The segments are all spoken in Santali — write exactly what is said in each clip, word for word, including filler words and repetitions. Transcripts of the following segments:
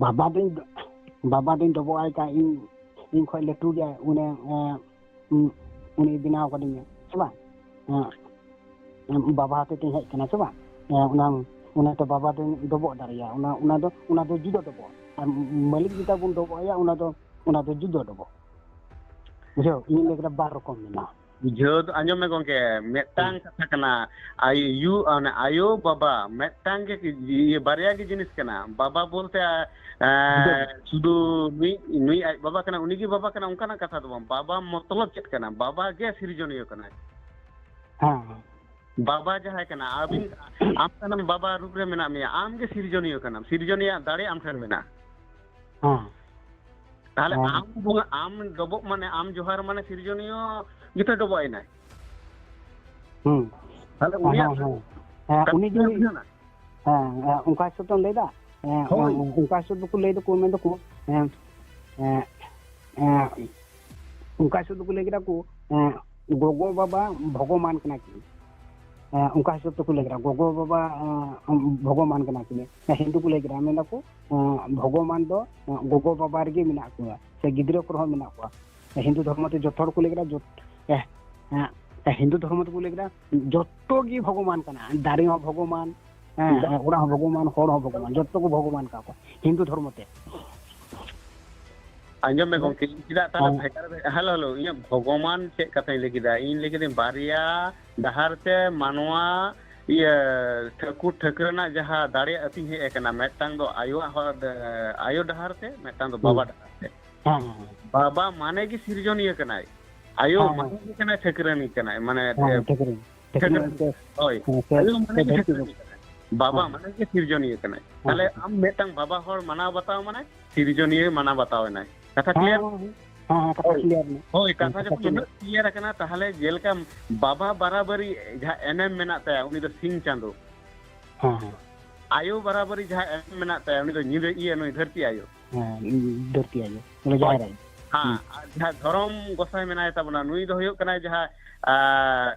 ᱵᱟᱵᱟ ᱫᱚᱧ ᱵᱟᱵᱟ ᱫᱚᱧ ᱰᱚᱵᱚᱜ ᱟᱭ ᱠᱟᱱ, ᱤᱧ ᱤᱧ ᱠᱷᱚᱱ ᱞᱟᱹᱴᱩ ᱜᱮᱭᱟᱭ, ᱩᱱᱤ ᱮ, ᱩᱱᱤ ᱵᱮᱱᱟᱣ ᱠᱟᱫᱤᱧᱟ, ᱥᱮ ᱵᱟᱝ? ᱮ, ᱵᱟᱵᱟ ᱦᱚᱛᱮᱛᱮᱧ ᱦᱮᱡ ᱠᱟᱱᱟ, ᱥᱮ ᱵᱟᱝ? ᱮ, ᱚᱱᱟ ᱚᱱᱟᱛᱮ ᱵᱟᱵᱟ ᱫᱚᱧ ᱰᱚᱵᱚᱜ ᱫᱟᱲᱮᱭᱟᱭᱟ᱾ ᱚᱱᱟ ᱚᱱᱟ ᱫᱚ ᱚᱱᱟ ᱫᱚ ᱡᱩᱫᱟᱹ ᱰᱚᱵᱚᱜ᱾ ᱟᱨ ᱢᱟᱹᱞᱤᱠ ᱡᱮᱴᱟ ᱵᱚᱱ ᱰᱚᱵᱚᱜ ᱟᱭᱟ, ᱚᱱᱟ ᱫᱚ ᱚᱱᱟ ᱫᱚ ᱡᱩᱫᱟᱹ ᱰᱚᱵᱚᱜ᱾ ᱵᱩᱡᱷᱟᱹᱣ? ᱤᱧᱤᱧ ᱞᱟᱹᱭ ᱠᱮᱫᱟ ᱵᱟᱨ ᱨᱚᱠᱚᱢ ᱢᱮᱱᱟᱜᱼᱟ᱾ ᱵᱩᱡᱷᱟᱹᱣ ᱫᱚ, ᱟᱸᱡᱚᱢ ᱢᱮ ᱜᱚᱝᱠᱮ, ᱢᱤᱫᱴᱟᱝ ᱦᱮᱸ᱾ ᱠᱟᱛᱷᱟ ᱠᱟᱱᱟ, ᱟᱭᱳ, ᱢᱟᱱᱮ ᱟᱭᱳ ᱵᱟᱵᱟ ᱢᱤᱫᱴᱟᱝ ᱜᱮ, ᱤᱭᱟᱹ, ᱵᱟᱨᱭᱟ ᱜᱮ ᱡᱤᱱᱤᱥ ᱠᱟᱱᱟ᱾ ᱵᱟᱵᱟ ᱵᱚᱞᱛᱮ, ᱮ, ᱵᱟᱵᱟ᱾ ᱥᱩᱫᱷᱩ ᱱᱩᱭ, ᱱᱩᱭ ᱟᱡ ᱵᱟᱵᱟ ᱠᱟᱱᱟ, ᱩᱱᱤ ᱜᱮ ᱵᱟᱵᱟ ᱠᱟᱱᱟ, ᱚᱱᱠᱟᱱᱟᱜ ᱠᱟᱛᱷᱟ ᱫᱚ ᱵᱟᱝ᱾ ᱵᱟᱵᱟ ᱢᱚᱛᱞᱚᱵ ᱪᱮᱫ ᱠᱟᱱᱟ? ᱵᱟᱵᱟ ᱜᱮ ᱥᱤᱨᱡᱚᱱᱤᱭᱟᱹ ᱠᱟᱱᱟᱭ᱾ ᱦᱮᱸ, ᱦᱮᱸ᱾ ᱵᱟᱵᱟ ᱡᱟᱦᱟᱸᱭ ᱠᱟᱱᱟ, ᱟᱹᱵᱤᱱ, ᱟᱢ ᱠᱟᱱᱟᱢ ᱵᱟᱵᱟ ᱨᱩᱯ ᱨᱮ ᱢᱮᱱᱟᱜ ᱢᱮᱭᱟ, ᱟᱢ ᱜᱮ ᱥᱤᱨᱡᱚᱱᱤᱭᱟᱹ ᱠᱟᱱᱟᱢ, ᱥᱤᱨᱡᱚᱱᱤᱭᱟᱹ ᱫᱟᱲᱮ ᱟᱢ ᱴᱷᱮᱱ ᱢᱮᱱᱟᱜᱼᱟ᱾ ᱦᱮᱸ᱾ ᱛᱟᱦᱞᱮ ᱦᱮᱸ᱾ ᱟᱢ ᱵᱚᱸᱜᱟ, ᱟᱢ ᱰᱚᱵᱚᱜ ᱢᱟᱱᱮ, ᱟᱢ ᱡᱚᱦᱟᱨ ᱢᱟᱱᱮ ᱥᱤᱨᱡᱚᱱᱤᱭᱟᱹ ᱜᱮᱛᱚ ᱰᱚᱵᱚᱜ ᱮᱱᱟᱭ᱾ ᱦᱩᱸ᱾ ᱛᱟᱦᱞᱮ ᱦᱮᱸ, ᱩᱱᱤᱭᱟᱜ ᱦᱮᱸ, ᱦᱮᱸ᱾ ᱦᱮᱸ, ᱠᱟᱛᱷᱟ ᱩᱱᱤ ᱜᱮ ᱵᱩᱡᱷᱟᱹᱣ ᱮᱱᱟ? ᱦᱮᱸ, ᱦᱮᱸ, ᱚᱱᱠᱟ ᱦᱤᱥᱟᱹᱵ ᱛᱮᱢ ᱞᱟᱹᱭᱫᱟ? ᱦᱮᱸ, ᱦᱳᱭ᱾ ᱚᱱᱠᱟ ᱦᱤᱥᱟᱹᱵ ᱫᱚᱠᱚ ᱞᱟᱹᱭ ᱫᱟᱠᱚ, ᱢᱮᱱ ᱫᱟᱠᱚ, ᱦᱮᱸ, ᱦᱮᱸ, ᱦᱮᱸ, ᱚᱱᱠᱟ ᱦᱤᱥᱟᱹᱵ ᱫᱚᱠᱚ ᱞᱟᱹᱭ ᱠᱮᱫᱟ ᱠᱚ, ᱦᱮᱸ, ᱜᱚᱜᱚ ᱵᱟᱵᱟ ᱵᱷᱚᱜᱚᱵᱟᱱ ᱠᱟᱱᱟ ᱠᱤᱱ᱾ ᱦᱮᱸ, ᱚᱱᱠᱟ ᱦᱤᱥᱟᱹᱵ ᱛᱮᱠᱚ ᱞᱟᱹᱭ ᱠᱮᱫᱟ, ᱜᱚᱜᱚ ᱵᱟᱵᱟ, ᱦᱮᱸ, ᱵᱷᱚᱜᱚᱵᱟᱱ ᱠᱟᱱᱟ ᱠᱤᱱ᱾ ᱦᱮᱸ, ᱦᱤᱱᱫᱩ ᱠᱚ ᱞᱟᱹᱭ ᱠᱮᱫᱟ, ᱢᱮᱱ ᱫᱟᱠᱚ, ᱦᱮᱸ, ᱵᱷᱚᱜᱚᱵᱟᱱ ᱫᱚ, ᱦᱮᱸ, ᱜᱚᱜᱚ ᱵᱟᱵᱟ ᱨᱮᱜᱮ ᱢᱮᱱᱟᱜ ᱠᱚᱣᱟ, ᱥᱮ ᱜᱤᱫᱽᱨᱟᱹ ᱠᱚᱨᱮ ᱦᱚᱸ ᱢᱮᱱᱟᱜ ᱠᱚᱣᱟ᱾ ᱦᱤᱱᱫᱩ ᱫᱷᱚᱨᱢᱚ ᱛᱮ ᱡᱚᱛᱚ ᱦᱚᱲ ᱠᱚ ᱞᱟᱹᱭ ᱠᱮᱫᱟ, ᱡᱚᱛ-, ᱮ, ᱦᱮᱸ, ᱦᱤᱱᱫᱩ ᱫᱷᱚᱨᱢᱚ ᱛᱮᱠᱚ ᱞᱟᱹᱭ ᱠᱮᱫᱟ, ᱡᱚᱛᱚ ᱜᱮ ᱵᱷᱚᱜᱚᱵᱟᱱ ᱠᱟᱱᱟ, ᱫᱟᱨᱮ ᱦᱚᱸ ᱵᱷᱚᱜᱚᱵᱟᱱ, ᱦᱮᱸ, ᱦᱮᱸ, ᱚᱲᱟᱜ ᱦᱚᱸ ᱵᱷᱚᱜᱚᱵᱟᱱ, ᱦᱚᱲ ᱦᱚᱸ ᱵᱷᱚᱜᱚᱵᱟᱱ, ᱡᱚᱛᱚ ᱠᱚ ᱵᱷᱚᱜᱚᱵᱟᱱ ᱠᱟᱱᱟ ᱠᱚ ᱦᱤᱱᱫᱩ ᱫᱷᱚᱨᱢᱚ ᱛᱮ᱾ ᱟᱸᱡᱚᱢ ᱢᱮ ᱦᱮᱸ᱾ ᱜᱚᱝᱠᱮ, ᱤᱧ ᱪᱮᱫᱟᱜ ᱛᱟᱦᱞᱮ ᱦᱮᱸ᱾ ᱵᱷᱮᱜᱟᱨ ᱵᱷᱮᱜᱟᱨ, ᱦᱮᱞᱳ, ᱦᱮᱞᱳ, ᱤᱧᱟᱹᱜ ᱵᱷᱚᱜᱚᱵᱟᱱ ᱪᱮᱫ ᱠᱟᱛᱷᱟᱧ ᱞᱟᱹᱭ ᱠᱮᱫᱟ? ᱤᱧ ᱞᱟᱹᱭ ᱠᱮᱫᱟᱹᱧ ᱵᱟᱨᱭᱟ ᱰᱟᱦᱟᱨ ᱛᱮ ᱢᱟᱱᱣᱟ, ᱤᱭᱟᱹ, ᱴᱷᱟᱹᱠᱩᱨ ᱴᱷᱟᱹᱠᱨᱟᱹᱱᱟᱜ ᱡᱟᱦᱟᱸ ᱫᱟᱲᱮ ᱟᱹᱛᱤᱧ ᱦᱮᱡ ᱟᱠᱟᱱᱟ, ᱢᱤᱫᱴᱟᱝ ᱫᱚ ᱟᱭᱳᱣᱟᱜ ᱦᱚᱨ, ᱟᱭᱳ ᱰᱟᱦᱟᱨ ᱛᱮ, ᱢᱤᱫᱴᱟᱝ ᱫᱚ ᱦᱩᱸ᱾ ᱵᱟᱵᱟ ᱰᱟᱦᱟᱨ ᱛᱮ᱾ ᱦᱮᱸ, ᱦᱮᱸ, ᱦᱮᱸ᱾ ᱵᱟᱵᱟ ᱢᱟᱱᱮ ᱜᱮ ᱥᱤᱨᱡᱚᱱᱤᱭᱟᱹ ᱠᱟᱱᱟᱭ᱾ ᱟᱭᱳ ᱦᱮᱸ, ᱦᱮᱸ᱾ ᱢᱟᱱᱮ ᱜᱮ ᱠᱟᱱᱟᱭ ᱴᱷᱟᱹᱠᱨᱟᱹᱱᱤ ᱠᱟᱱᱟᱭ, ᱢᱟᱱᱮ, ᱦᱮᱸ, ᱮ, ᱦᱮᱸ, ᱴᱷᱟᱹᱠᱨᱟᱹᱱᱤ᱾ ᱴᱷᱟᱹᱠᱨᱟᱹᱱᱤ᱾ ᱦᱳᱭ, ᱦᱮᱸ, ᱥᱮ, ᱟᱭᱳ ᱥᱮ ᱢᱟᱱᱮ ᱜᱮ ᱫᱷᱟᱹᱨᱛᱤ ᱴᱷᱟᱹᱠᱨᱟᱹᱱᱤ ᱠᱚ᱾ ᱠᱟᱱᱟᱭ᱾ ᱵᱟᱵᱟ ᱦᱮᱸ, ᱦᱮᱸ᱾ ᱢᱟᱱᱮ ᱜᱮ ᱥᱤᱨᱡᱚᱱᱤᱭᱟᱹ ᱠᱟᱱᱟᱭ᱾ ᱦᱮᱸ, ᱛᱟᱦᱞᱮ ᱦᱮᱸ᱾ ᱟᱢ ᱢᱤᱫᱴᱟᱝ ᱵᱟᱵᱟ ᱦᱚᱲ ᱢᱟᱱᱟᱣ ᱵᱟᱛᱟᱣ ᱢᱟᱱᱮ ᱥᱤᱨᱡᱚᱱᱤᱭᱟᱹ ᱢᱟᱱᱟᱣ ᱵᱟᱛᱟᱣ ᱮᱱᱟᱭ᱾ ᱠᱟᱛᱷᱟ ᱦᱮᱸ, ᱠᱞᱤᱭᱟᱨ? ᱦᱮᱸ, ᱦᱮᱸ, ᱦᱮᱸ, ᱦᱮᱸ, ᱠᱟᱛᱷᱟ ᱦᱳᱭ᱾ ᱠᱞᱤᱭᱟᱨ ᱮᱱᱟ᱾ ᱦᱳᱭ, ᱦᱮᱸ, ᱠᱟᱛᱷᱟ ᱠᱟᱛᱷᱟ ᱡᱚᱠᱷᱚᱱ ᱠᱞᱤᱭᱟᱨ᱾ ᱩᱱᱟᱹᱜ ᱠᱞᱤᱭᱟᱨ ᱟᱠᱟᱱᱟ, ᱛᱟᱦᱞᱮ ᱡᱮᱞᱮᱠᱟ ᱵᱟᱵᱟ ᱵᱟᱨᱟᱵᱟᱨᱤ ᱡᱟᱦᱟᱸ ᱮᱱᱮᱢ ᱢᱮᱱᱟᱜ ᱛᱟᱭᱟ, ᱩᱱᱤ ᱫᱚ ᱥᱤᱧ ᱪᱟᱸᱫᱚ᱾ ᱦᱮᱸ, ᱦᱮᱸ᱾ ᱟᱭᱳ ᱵᱟᱨᱟᱵᱟᱨᱤ ᱡᱟᱦᱟᱸ ᱮᱱᱮᱢ ᱢᱮᱱᱟᱜ ᱛᱟᱭᱟ, ᱩᱱᱤ ᱫᱚ ᱧᱤᱫᱟᱹ, ᱤᱭᱟᱹ, ᱱᱩᱭ ᱫᱷᱟᱹᱨᱛᱤ ᱟᱭᱳ᱾ ᱦᱮᱸ, ᱫᱷᱟᱹᱨᱛᱤ ᱟᱭᱳ᱾ ᱩᱱᱤ ᱦᱳᱭ᱾ ᱡᱟᱦᱮᱨ ᱟᱭᱳ᱾ ᱦᱮᱸ, ᱦᱩᱸ᱾ ᱟᱨ ᱡᱟᱦᱟᱸ ᱫᱷᱚᱨᱚᱢ ᱜᱚᱸᱥᱟᱭ ᱢᱮᱱᱟᱭ ᱛᱟᱵᱚᱱᱟ, ᱱᱩᱭ ᱫᱚ ᱦᱩᱭᱩᱜ ᱠᱟᱱᱟᱭ ᱡᱟᱦᱟᱸ, ᱟᱸ,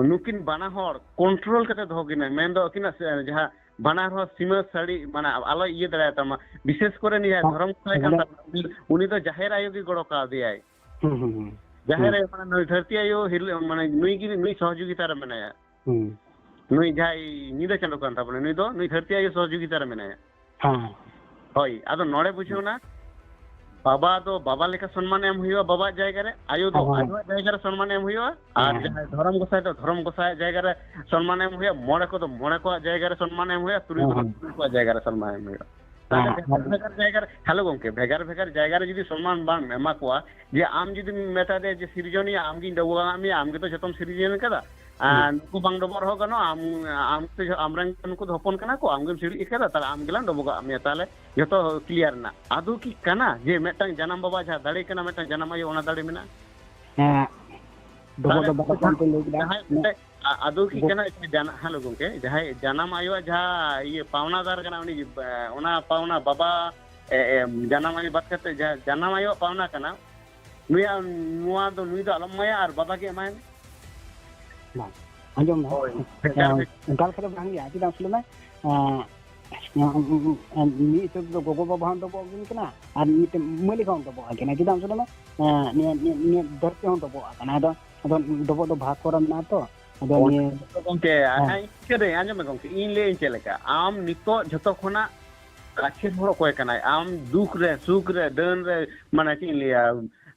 ᱱᱩᱠᱤᱱ ᱵᱟᱱᱟ ᱦᱚᱲ ᱠᱚᱱᱴᱨᱳᱞ ᱠᱟᱛᱮ ᱫᱚᱦᱚ ᱠᱤᱱᱟᱭ, ᱢᱮᱱᱫᱚ ᱟᱹᱠᱤᱱᱟᱜ ᱥᱮ-, ᱡᱟᱦᱟᱸ ᱵᱟᱱᱟᱨ ᱦᱚᱸ ᱥᱤᱢᱟᱹ ᱥᱟᱹᱲᱤ, ᱢᱟᱱᱮ, ᱟᱞᱚᱭ ᱤᱭᱟᱹ ᱫᱟᱲᱮᱭᱟᱛᱟᱢᱟ᱾ ᱵᱤᱥᱮᱥ ᱠᱚᱨᱮ ᱱᱤᱭᱟᱹ ᱦᱮᱸ, ᱫᱷᱚᱨᱚᱢ ᱜᱚᱸᱥᱟᱭ ᱠᱟᱱ ᱦᱮᱸ᱾ ᱛᱟᱵᱚᱱᱟ, ᱩᱱᱤ, ᱩᱱᱤ ᱫᱚ ᱡᱟᱦᱮᱨ ᱟᱭᱳ ᱜᱮ ᱜᱚᱲᱚ ᱠᱟᱣᱫᱮᱭᱟᱭ᱾ ᱦᱩᱸ, ᱦᱩᱸ, ᱦᱩᱸ᱾ ᱡᱟᱦᱮᱨ ᱦᱩᱸ᱾ ᱟᱭᱳ, ᱢᱟᱱᱮ, ᱱᱩᱭ ᱫᱷᱟᱹᱨᱛᱤ ᱟᱭᱳ ᱦᱤᱨᱞᱟᱹ, ᱢᱟᱱᱮ, ᱱᱩᱭ ᱜᱮ, ᱱᱩᱭ ᱥᱚᱦᱚᱡᱳᱜᱤᱛᱟ ᱨᱮ ᱢᱮᱱᱟᱭᱟ᱾ ᱦᱩᱸ᱾ ᱱᱩᱭ ᱡᱟᱦᱟᱸᱭ ᱧᱤᱫᱟᱹ ᱪᱟᱸᱫᱳ ᱠᱟᱱ ᱛᱟᱵᱚᱱᱟ, ᱱᱩᱭ ᱫᱚ, ᱱᱩᱭ ᱫᱷᱟᱹᱨᱛᱤ ᱟᱭᱳ ᱥᱚᱦᱚᱡᱳᱜᱤᱛᱟ ᱨᱮ ᱢᱮᱱᱟᱭᱟ᱾ ᱦᱮᱸ᱾ ᱦᱳᱭ, ᱟᱫᱚ ᱱᱚᱰᱮ ᱵᱩᱡᱷᱟᱹᱣ ᱮᱱᱟ, ᱵᱟᱵᱟ ᱫᱚ ᱵᱟᱵᱟ ᱞᱮᱠᱟ ᱥᱚᱱᱢᱟᱱ ᱮᱢ ᱦᱩᱭᱩᱜᱼᱟ ᱵᱟᱵᱟᱣᱟᱜ ᱡᱟᱭᱜᱟ ᱨᱮ, ᱟᱭᱳ ᱫᱚ ᱦᱮᱸ, ᱦᱮᱸ᱾ ᱟᱭᱳᱣᱟᱜ ᱡᱟᱭᱜᱟ ᱨᱮ ᱥᱚᱱᱢᱟᱱ ᱮᱢ ᱦᱩᱭᱩᱜᱼᱟ, ᱟᱨ ᱦᱮᱸ, ᱦᱮᱸ᱾ ᱡᱟᱦᱟᱸᱭ ᱫᱷᱚᱨᱚᱢ ᱜᱚᱸᱥᱟᱭ ᱫᱚ ᱫᱷᱚᱨᱚᱢ ᱜᱚᱸᱥᱟᱭᱟᱜ ᱡᱟᱭᱜᱟ ᱨᱮ ᱥᱚᱱᱢᱟᱱ ᱮᱢ ᱦᱩᱭᱩᱜᱼᱟ, ᱢᱚᱬᱮ ᱠᱚᱫᱚ ᱢᱚᱬᱮ ᱠᱚᱣᱟᱜ ᱡᱟᱭᱜᱟ ᱨᱮ ᱥᱚᱱᱢᱟᱱ ᱮᱢ ᱦᱩᱭᱩᱜᱼᱟ, ᱛᱩᱨᱩᱭ ᱦᱮᱸ, ᱠᱚᱫᱚ ᱦᱮᱸ᱾ ᱛᱩᱨᱩᱭ ᱠᱚᱣᱟᱜ ᱡᱟᱭᱜᱟ ᱨᱮ ᱥᱚᱱᱢᱟᱱ ᱮᱢ ᱦᱩᱭᱩᱜᱼᱟ᱾ ᱛᱟᱦᱞᱮ ᱦᱮᱸ, ᱵᱷᱮᱜᱟᱨ ᱦᱮᱸ᱾ ᱵᱷᱮᱜᱟᱨ ᱡᱟᱭᱜᱟ ᱨᱮ, ᱦᱮᱞᱳ ᱜᱚᱝᱠᱮ, ᱵᱷᱮᱜᱟᱨ ᱵᱷᱮᱜᱟᱨ ᱡᱟᱭᱜᱟ ᱨᱮ ᱡᱩᱫᱤ ᱥᱚᱱᱢᱟᱱ ᱵᱟᱢ ᱮᱢᱟ ᱠᱚᱣᱟ, ᱡᱮ ᱟᱢ ᱡᱩᱫᱤᱢ ᱢᱮᱛᱟ ᱫᱮᱭᱟ ᱡᱮ, "ᱥᱤᱨᱡᱚᱱᱤᱭᱟᱹ, ᱟᱢ ᱜᱤᱧ ᱰᱚᱵᱚᱜ ᱟᱠᱟᱫ ᱢᱮᱭᱟ, ᱟᱢ ᱜᱮᱛᱚ ᱡᱷᱚᱛᱚᱢ ᱥᱤᱨᱡᱚᱱ ᱟᱠᱟᱫᱟ, ᱟᱨ ᱦᱩᱸ᱾ ᱱᱩᱠᱩ ᱵᱟᱝ ᱰᱚᱵᱚᱜ ᱨᱮᱦᱚᱸ ᱜᱟᱱᱚᱜᱼᱟ, ᱟᱢ, ᱟᱢ ᱛᱮ, ᱟᱢᱨᱮᱱ ᱱᱩᱠᱩ ᱫᱚ ᱦᱚᱯᱚᱱ ᱠᱟᱱᱟ ᱠᱚ, ᱟᱢ ᱜᱮᱢ ᱥᱤᱲᱤᱡ ᱟᱠᱟᱫᱟ, ᱛᱟᱦᱞᱮ ᱟᱢ ᱜᱮᱞᱟᱝ ᱰᱚᱵᱚᱜ ᱟᱠᱟᱫ ᱢᱮᱭᱟ", ᱛᱟᱦᱞᱮ ᱡᱷᱚᱛᱚ ᱠᱞᱤᱭᱟᱨ ᱮᱱᱟ᱾ ᱟᱫᱚ ᱠᱤ ᱠᱟᱱᱟ ᱡᱮ ᱢᱤᱫᱴᱟᱝ ᱡᱟᱱᱟᱢ ᱵᱟᱵᱟ ᱡᱟᱦᱟᱸ ᱫᱟᱲᱮ ᱠᱟᱱᱟ, ᱢᱤᱫᱴᱟᱝ ᱡᱟᱱᱟᱢ ᱟᱭᱳ ᱚᱱᱟ ᱫᱟᱲᱮ ᱢᱮᱱᱟᱜᱼᱟ? ᱦᱮᱸ, ᱰᱚᱵᱚᱜ ᱛᱟᱦᱞᱮ ᱫᱚ ᱵᱟᱵᱟ ᱡᱟᱦᱟᱸᱭ, ᱠᱚ ᱞᱟᱹᱭ ᱠᱮᱫᱟ᱾ ᱡᱟᱦᱟᱸᱭ ᱢᱤᱫᱴᱮᱡ, ᱟ-, ᱟᱫᱚ ᱠᱤ ᱜᱚ- ᱠᱟᱱᱟ ᱡᱟᱱᱟ-, ᱦᱮᱞᱳ ᱜᱚᱝᱠᱮ, ᱡᱟᱦᱟᱸᱭ ᱡᱟᱱᱟᱢ ᱟᱭᱳᱣᱟᱜ ᱡᱟᱦᱟᱸ ᱤᱭᱟᱹ ᱯᱟᱣᱱᱟᱫᱟᱨ ᱠᱟᱱᱟ, ᱩᱱᱤ, ᱮ, ᱚᱱᱟ ᱯᱟᱣᱱᱟ ᱵᱟᱵᱟ, ᱮ, ᱮ, ᱡᱟᱱᱟᱢ ᱟᱭᱳ ᱵᱟᱫ ᱠᱟᱛᱮ ᱡᱟᱦᱟᱸ ᱡᱟᱱᱟᱢ ᱟᱭᱳᱣᱟᱜ ᱯᱟᱣᱱᱟ ᱠᱟᱱᱟ, ᱱᱩᱭᱟᱜ ᱱᱚᱣᱟ ᱫᱚ ᱱᱩᱭ ᱫᱚ ᱟᱞᱚᱢ ᱮᱢᱟᱭᱟ ᱟᱨ ᱵᱟᱵᱟ ᱜᱮ ᱮᱢᱟᱭ ᱢᱮ᱾ ᱵᱟᱝ, ᱟᱸᱡᱚᱢ ᱢᱮ᱾ ᱦᱳᱭ, ᱵᱷᱮᱜᱟᱨ ᱦᱮᱸ, ᱵᱷᱮᱜᱟᱨ᱾ ᱚᱱᱠᱟ ᱞᱮᱠᱟ ᱫᱚ ᱵᱟᱝ ᱜᱮ, ᱪᱮᱫᱟᱜ ᱢᱟᱥᱮ ᱞᱟᱹᱭ ᱢᱮ? ᱮᱸ, ᱢᱤᱫ ᱦᱤᱥᱟᱹᱵ ᱛᱮᱫᱚ ᱜᱚᱜᱚ ᱵᱟᱵᱟ ᱦᱚᱸ ᱰᱚᱵᱚᱜ ᱠᱤᱱ ᱠᱟᱱᱟ ᱟᱨ ᱢᱤᱫᱴᱮᱱ ᱢᱟᱹᱞᱤᱠ ᱦᱚᱸ ᱰᱚᱵᱚᱜ ᱟᱹᱠᱤᱱᱟ, ᱪᱮᱫᱟᱜ ᱢᱟᱥᱮ ᱞᱟᱹᱭ ᱢᱮ? ᱮᱸ, ᱱᱤᱭᱟᱹ, ᱱᱤᱭᱟᱹ, ᱱᱤᱭᱟᱹ ᱫᱷᱟᱹᱨᱛᱤ ᱦᱚᱸ ᱰᱚᱵᱚᱜ ᱟᱠᱟᱱᱟ᱾ ᱟᱫᱚ, ᱟᱫᱚ ᱰᱚᱵᱚᱜ ᱫᱚ ᱵᱷᱟᱜᱽ ᱠᱚᱨᱟ ᱢᱮᱱᱟᱜᱼᱟ ᱛᱚ᱾ ᱟᱫᱚ ᱚᱱᱟ ᱱᱤᱭᱟᱹ ᱫᱚ ᱜᱚᱝᱠᱮ, ᱦᱮᱸ᱾ ᱦᱮᱸ, ᱤᱱᱠᱟᱹ ᱫᱚ ᱟᱸᱡᱚᱢ ᱢᱮ ᱜᱚᱝᱠᱮ, ᱤᱧ ᱞᱟᱹᱭᱟᱹᱧ ᱪᱮᱫ ᱞᱮᱠᱟ᱾ ᱟᱢ ᱱᱤᱛᱚᱜ ᱡᱷᱚᱛᱚ ᱠᱷᱚᱱᱟᱜ ᱠᱟᱪᱷᱮᱨ ᱦᱚᱲ ᱚᱠᱚᱭ ᱠᱟᱱᱟᱭ? ᱟᱢ ᱫᱩᱠ ᱨᱮ, ᱥᱩᱠ ᱨᱮ, ᱰᱟᱹᱱ ᱨᱮ, ᱢᱟᱱᱮ ᱪᱮᱫ ᱤᱧ ᱞᱟᱹᱭᱟ,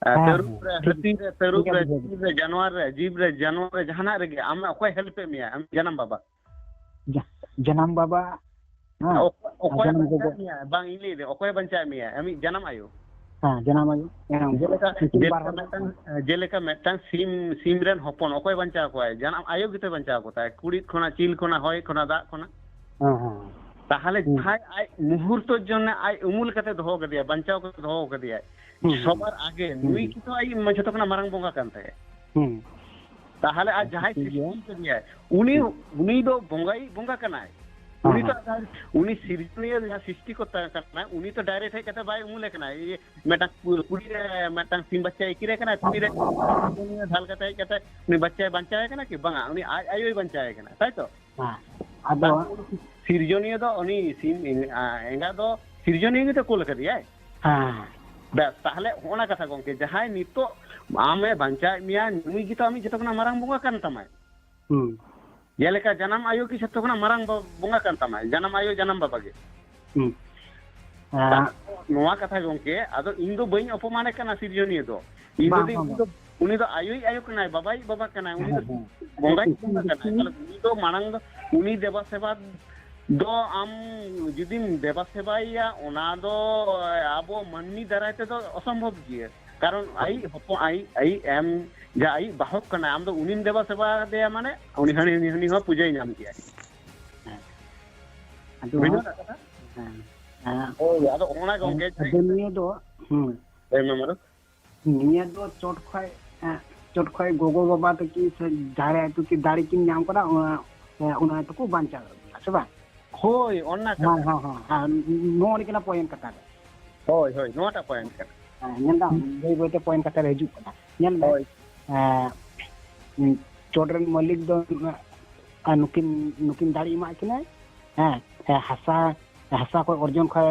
ᱮ, ᱦᱮᱸ, ᱛᱟᱹᱨᱩᱵ ᱦᱮᱸ, ᱨᱮ, ᱴᱷᱤᱠ᱾ ᱦᱟᱹᱛᱤ ᱨᱮ, ᱛᱟᱹᱨᱩᱵ ᱴᱷᱤᱠ ᱨᱮ, ᱟᱪᱷᱮ, ᱴᱷᱤᱠ᱾ ᱪᱤᱞ ᱨᱮ, ᱡᱟᱱᱣᱟᱨ ᱨᱮ, ᱡᱤᱵ ᱨᱮ, ᱡᱟᱱᱣᱟᱨ ᱨᱮ, ᱡᱟᱦᱟᱱᱟᱜ ᱨᱮᱜᱮ ᱟᱢ ᱚᱠᱚᱭ ᱦᱮᱞᱯ ᱮᱫ ᱢᱮᱭᱟ? ᱟᱢ ᱡᱟᱱᱟᱢ ᱵᱟᱵᱟ᱾ ᱡᱟ-, ᱡᱟᱱᱟᱢ ᱵᱟᱵᱟ, ᱦᱮᱸ, ᱚᱠᱚᱭ, ᱟᱨ ᱚᱠᱚᱭ ᱡᱟᱱᱟᱢ ᱵᱟᱧᱪᱟᱣ ᱜᱚᱜᱚ᱾ ᱢᱮᱭᱟ? ᱵᱟᱝ, ᱤᱧ ᱞᱟᱹᱭ ᱫᱟᱹᱧ, ᱚᱠᱚᱭ ᱵᱟᱧᱪᱟᱣ ᱢᱮᱭᱟ? ᱟᱢᱤᱡ ᱡᱟᱱᱟᱢ ᱟᱭᱳ᱾ ᱦᱮᱸ, ᱡᱟᱱᱟᱢ ᱟᱭᱳ, ᱡᱟᱱᱟᱢ ᱟᱭᱳ᱾ ᱡᱮᱞᱮᱠᱟ, ᱩᱱᱠᱤᱱ ᱵᱟᱨ ᱡᱮᱞᱮᱠᱟ ᱦᱚᱲ᱾ ᱢᱤᱫᱴᱟᱝ, ᱡᱮᱞᱮᱠᱟ ᱢᱤᱫᱴᱟᱝ ᱥᱤᱢ, ᱥᱤᱢ ᱨᱮᱱ ᱦᱚᱯᱚᱱ ᱚᱠᱚᱭ ᱵᱟᱧᱪᱟᱣ ᱠᱚᱣᱟᱭ? ᱡᱟᱱᱟᱢ ᱟᱭᱳ ᱜᱮᱛᱚᱭ ᱵᱟᱧᱪᱟᱣ ᱠᱚᱛᱟᱭ᱾ ᱠᱩᱲᱤᱫ ᱠᱷᱚᱱᱟᱜ, ᱪᱤᱞ ᱠᱷᱚᱱᱟᱜ, ᱦᱚᱭ ᱠᱷᱚᱱᱟᱜ, ᱫᱟᱜ ᱠᱷᱚᱱᱟᱜ᱾ ᱦᱮᱸ, ᱦᱮᱸ᱾ ᱛᱟᱦᱚᱞᱮ ᱦᱩᱸ᱾ ᱡᱟᱦᱟᱸᱭ ᱟᱡ ᱢᱩᱦᱩᱨᱛᱚ ᱡᱚᱱᱱᱮ ᱟᱡ ᱩᱢᱩᱞ ᱠᱟᱛᱮ ᱫᱚᱦᱚ ᱠᱟᱫᱮᱭᱟ, ᱵᱟᱧᱪᱟᱣ ᱠᱟᱛᱮ ᱫᱚᱦᱚ ᱠᱟᱫᱮᱭᱟᱭ, ᱦᱩᱸ, ᱦᱩᱸ᱾ ᱥᱚᱵᱟᱨ ᱟᱜᱮ ᱦᱩᱸ, ᱱᱩᱭ ᱦᱩᱸ᱾ ᱜᱮᱛᱚ ᱟᱡ ᱡᱷᱚᱛᱚ ᱠᱷᱚᱱᱟᱜ ᱢᱟᱨᱟᱝ ᱵᱚᱸᱜᱟ ᱠᱟᱱ ᱛᱟᱭᱟ᱾ ᱦᱩᱸ᱾ ᱛᱟᱦᱚᱞᱮ ᱟᱨ ᱟᱪᱪᱷᱟ, ᱡᱟᱦᱟᱸᱭ ᱴᱷᱤᱠ ᱜᱮᱭᱟ᱾ ᱥᱨᱤᱥᱴᱤ ᱠᱟᱫᱮᱭᱟᱭ, ᱩᱱᱤ, ᱦᱩᱸ᱾ ᱩᱱᱤ ᱫᱚ ᱵᱚᱸᱜᱟᱭᱤᱡ ᱵᱚᱸᱜᱟ ᱠᱟᱱᱟᱭ᱾ ᱦᱮᱸ, ᱩᱱᱤ ᱛᱚ ᱦᱮᱸ᱾ ᱟᱨ ᱩᱱᱤ ᱥᱤᱨᱡᱚᱱᱤᱭᱟᱹ ᱡᱟᱦᱟᱸ ᱥᱨᱤᱥᱴᱤ ᱠᱚᱨᱛᱟ ᱠᱟᱱᱟᱭ, ᱩᱱᱤ ᱛᱚ ᱰᱟᱭᱨᱮᱠᱴ ᱦᱮᱡ ᱠᱟᱛᱮ ᱵᱟᱭ ᱩᱢᱩᱞᱮ ᱠᱟᱱᱟᱭ᱾ ᱤᱭᱟᱹ, ᱢᱤᱫᱴᱟᱝ ᱠᱩ-, ᱠᱩᱲᱤ ᱨᱮ ᱢᱤᱫᱴᱟᱝ ᱥᱤᱢ ᱵᱟᱪᱪᱟᱭ ᱤᱠᱤᱨ ᱟᱭ ᱠᱟᱱᱟ, ᱠᱩᱲᱤ ᱨᱮ ᱥᱤᱨᱡᱚᱱᱤᱭᱟᱹ ᱰᱷᱟᱞ ᱠᱟᱛᱮ ᱦᱮᱡ ᱠᱟᱛᱮ ᱩᱱᱤ ᱵᱟᱪᱪᱟᱭ ᱵᱟᱧᱪᱟᱣ ᱮ ᱠᱟᱱᱟ ᱠᱤ? ᱵᱟᱝᱟ, ᱩᱱᱤ ᱟᱡ ᱟᱭᱳᱭ ᱵᱟᱧᱪᱟᱣ ᱮ ᱠᱟᱱᱟ, ᱛᱟᱭ ᱛᱚ? ᱦᱮᱸ, ᱟᱫᱚ ᱵᱟᱝ, ᱩᱱᱤ ᱥᱤᱨᱡᱚᱱᱤᱭᱟᱹ ᱫᱚ ᱩᱱᱤ ᱥᱤᱢ ᱮᱸᱜᱟ ᱫᱚ ᱥᱤᱨᱡᱚᱱᱤᱭᱟᱹ ᱜᱮᱛᱚ ᱠᱩᱞ ᱟᱠᱟᱫᱮᱭᱟᱭ᱾ ᱦᱮᱸ᱾ ᱵᱮᱥ, ᱛᱟᱦᱞᱮ ᱦᱚᱸᱜᱼᱚ ᱱᱟ ᱠᱟᱛᱷᱟ ᱜᱚᱝᱠᱮ, ᱡᱟᱦᱟᱸᱭ ᱱᱤᱛᱚᱜ ᱟᱢᱮ ᱵᱟᱧᱪᱟᱣᱮᱫ ᱢᱮᱭᱟ, ᱱᱩᱭ ᱜᱮᱛᱚ ᱟᱢᱤᱡ ᱡᱷᱚᱛᱚ ᱠᱷᱚᱱᱟᱜ ᱢᱟᱨᱟᱝ ᱵᱚᱸᱜᱟ ᱠᱟᱱ ᱛᱟᱢᱟᱭ᱾ ᱦᱩᱸ᱾ ᱡᱮᱞᱮᱠᱟ ᱡᱟᱱᱟᱢ ᱟᱭᱳ ᱜᱮ ᱡᱷᱚᱛᱚ ᱠᱷᱚᱱᱟᱜ ᱢᱟᱨᱟᱝ ᱵᱟ-, ᱵᱚᱸᱜᱟ ᱠᱟᱱ ᱛᱟᱢᱟᱭ, ᱡᱟᱱᱟᱢ ᱟᱭᱳ, ᱡᱟᱱᱟᱢ ᱵᱟᱵᱟ ᱜᱮ᱾ ᱦᱩᱸ᱾ ᱛᱟ-, ᱟᱸ, ᱱᱚᱣᱟ ᱠᱟᱛᱷᱟ ᱜᱚᱝᱠᱮ, ᱟᱫᱚ ᱤᱧ ᱫᱚ ᱵᱟᱹᱧ ᱚᱯᱚᱢᱟᱱᱮ ᱠᱟᱱᱟ ᱥᱤᱨᱡᱚᱱᱤᱭᱟᱹ ᱫᱚ᱾ ᱤᱧ ᱵᱟᱝ, ᱡᱩᱫᱤ ᱵᱟᱝ, ᱩᱱᱤ ᱫᱚ, ᱩᱱᱤ ᱫᱚ ᱟᱭᱳᱭᱤᱡ ᱟᱭᱳ ᱠᱟᱱᱟᱭ, ᱵᱟᱵᱟᱭᱤᱡ ᱵᱟᱵᱟ ᱠᱟᱱᱟᱭ, ᱩᱱᱤ ᱫᱚ ᱦᱮᱸ, ᱦᱮᱸ᱾ ᱵᱚᱸᱜᱟᱭᱤᱡ ᱵᱚᱸᱜᱟ ᱠᱟᱱᱟᱭ᱾ ᱛᱟᱦᱞᱮ ᱩᱱᱤ ᱫᱚ ᱢᱟᱲᱟᱝ ᱫᱚ, ᱩᱱᱤ ᱫᱮᱵᱟ ᱥᱮᱵᱟ ᱫᱚ ᱟᱢ ᱡᱩᱫᱤᱢ ᱫᱮᱵᱟ ᱥᱮᱵᱟᱭᱮᱭᱟ, ᱚᱱᱟ ᱫᱚ ᱟᱵᱚ ᱢᱟᱹᱱᱢᱤ ᱫᱟᱨᱟᱭ ᱛᱮᱫᱚ ᱚᱥᱚᱢᱵᱷᱚᱵ ᱜᱮᱭᱟ᱾ ᱠᱟᱨᱚᱱ ᱟᱭᱤᱡ ᱦᱚᱯᱚᱱ, ᱟᱭᱤᱡ, ᱟᱭᱤᱡ ᱮᱢ, ᱡᱟᱦᱟᱸ ᱟᱭᱤᱡ ᱵᱟᱦᱚᱠ ᱠᱟᱱᱟᱭ, ᱟᱢ ᱫᱚ ᱩᱱᱤᱢ ᱫᱮᱵᱟ ᱥᱮᱵᱟ ᱟᱫᱮᱭᱟ, ᱢᱟᱱᱮ ᱩᱱᱤ ᱦᱟᱹᱱᱤ, ᱩᱱᱤ, ᱩᱱᱤ ᱦᱚᱸ ᱯᱩᱡᱟᱹᱭ ᱧᱟᱢ ᱜᱮᱭᱟ᱾ ᱦᱮᱸ᱾ ᱟᱫᱚ, ᱵᱩᱡᱷᱟᱹᱣ ᱫᱟᱲᱮᱭᱟᱜ ᱠᱟᱱᱟ? ᱦᱮᱸ, ᱦᱮᱸ᱾ ᱦᱳᱭ, ᱟᱫᱚ ᱚᱱᱟ ᱜᱚᱝᱠᱮ ᱟᱫᱚ ᱱᱤᱭᱟᱹ ᱫᱚ, ᱦᱩᱸ᱾ ᱞᱟᱹᱭ ᱢᱮ ᱢᱟᱨᱩ᱾ ᱱᱤᱭᱟᱹ ᱫᱚ ᱪᱚᱴ ᱠᱷᱚᱡ, ᱮᱸ, ᱪᱚᱴ ᱠᱷᱚᱡ ᱜᱚᱜᱚ ᱵᱟᱵᱟ ᱛᱟᱹᱠᱤᱱ ᱥᱮ ᱡᱟᱦᱟᱸᱭ ᱟᱹᱛᱩ ᱠᱤᱱ ᱫᱟᱲᱮ ᱠᱤᱱ ᱧᱟᱢ ᱠᱟᱫᱟ, ᱚᱱᱟ, ᱮᱸ, ᱚᱱᱟ ᱛᱮᱠᱚ ᱵᱟᱧᱪᱟᱣ ᱠᱟᱱᱟ, ᱥᱮ ᱵᱟᱝ? ᱦᱳᱭ, ᱚᱱᱟ ᱦᱮᱸ, ᱠᱟᱛᱷᱟ᱾ ᱦᱮᱸ, ᱦᱮᱸ, ᱦᱮᱸ, ᱱᱚᱜᱼᱚ ᱱᱤᱠᱟᱹᱱᱟᱜ point ᱠᱟᱛᱷᱟ ᱫᱚ᱾ ᱦᱳᱭ, ᱦᱳᱭ, ᱱᱚᱣᱟᱴᱟᱜ point ᱠᱟᱱᱟ᱾ ᱦᱮᱸ, ᱧᱮᱞ ᱫᱟᱢ, ᱦᱩᱸ᱾ ᱵᱟᱹᱭ ᱵᱟᱹᱭ ᱛᱮ point ᱠᱟᱛᱷᱟ ᱨᱮ ᱦᱤᱡᱩᱜ ᱠᱟᱱᱟ᱾ ᱧᱮᱞ ᱢᱮ, ᱦᱳᱭ᱾ ᱮᱸ, ᱪᱚᱴ ᱨᱮᱱ ᱢᱟᱹᱞᱤᱠ ᱫᱚ, ᱟᱨ ᱱᱩᱠᱤᱱ, ᱱᱩᱠᱤᱱ ᱫᱟᱲᱮ ᱮᱢᱟᱜ ᱠᱤᱱᱟᱭ, ᱦᱮᱸ, ᱦᱮᱸ, ᱦᱟᱥᱟ, ᱦᱟᱥᱟ ᱠᱷᱚᱡ ᱚᱨᱡᱚᱱ ᱠᱷᱚᱡ,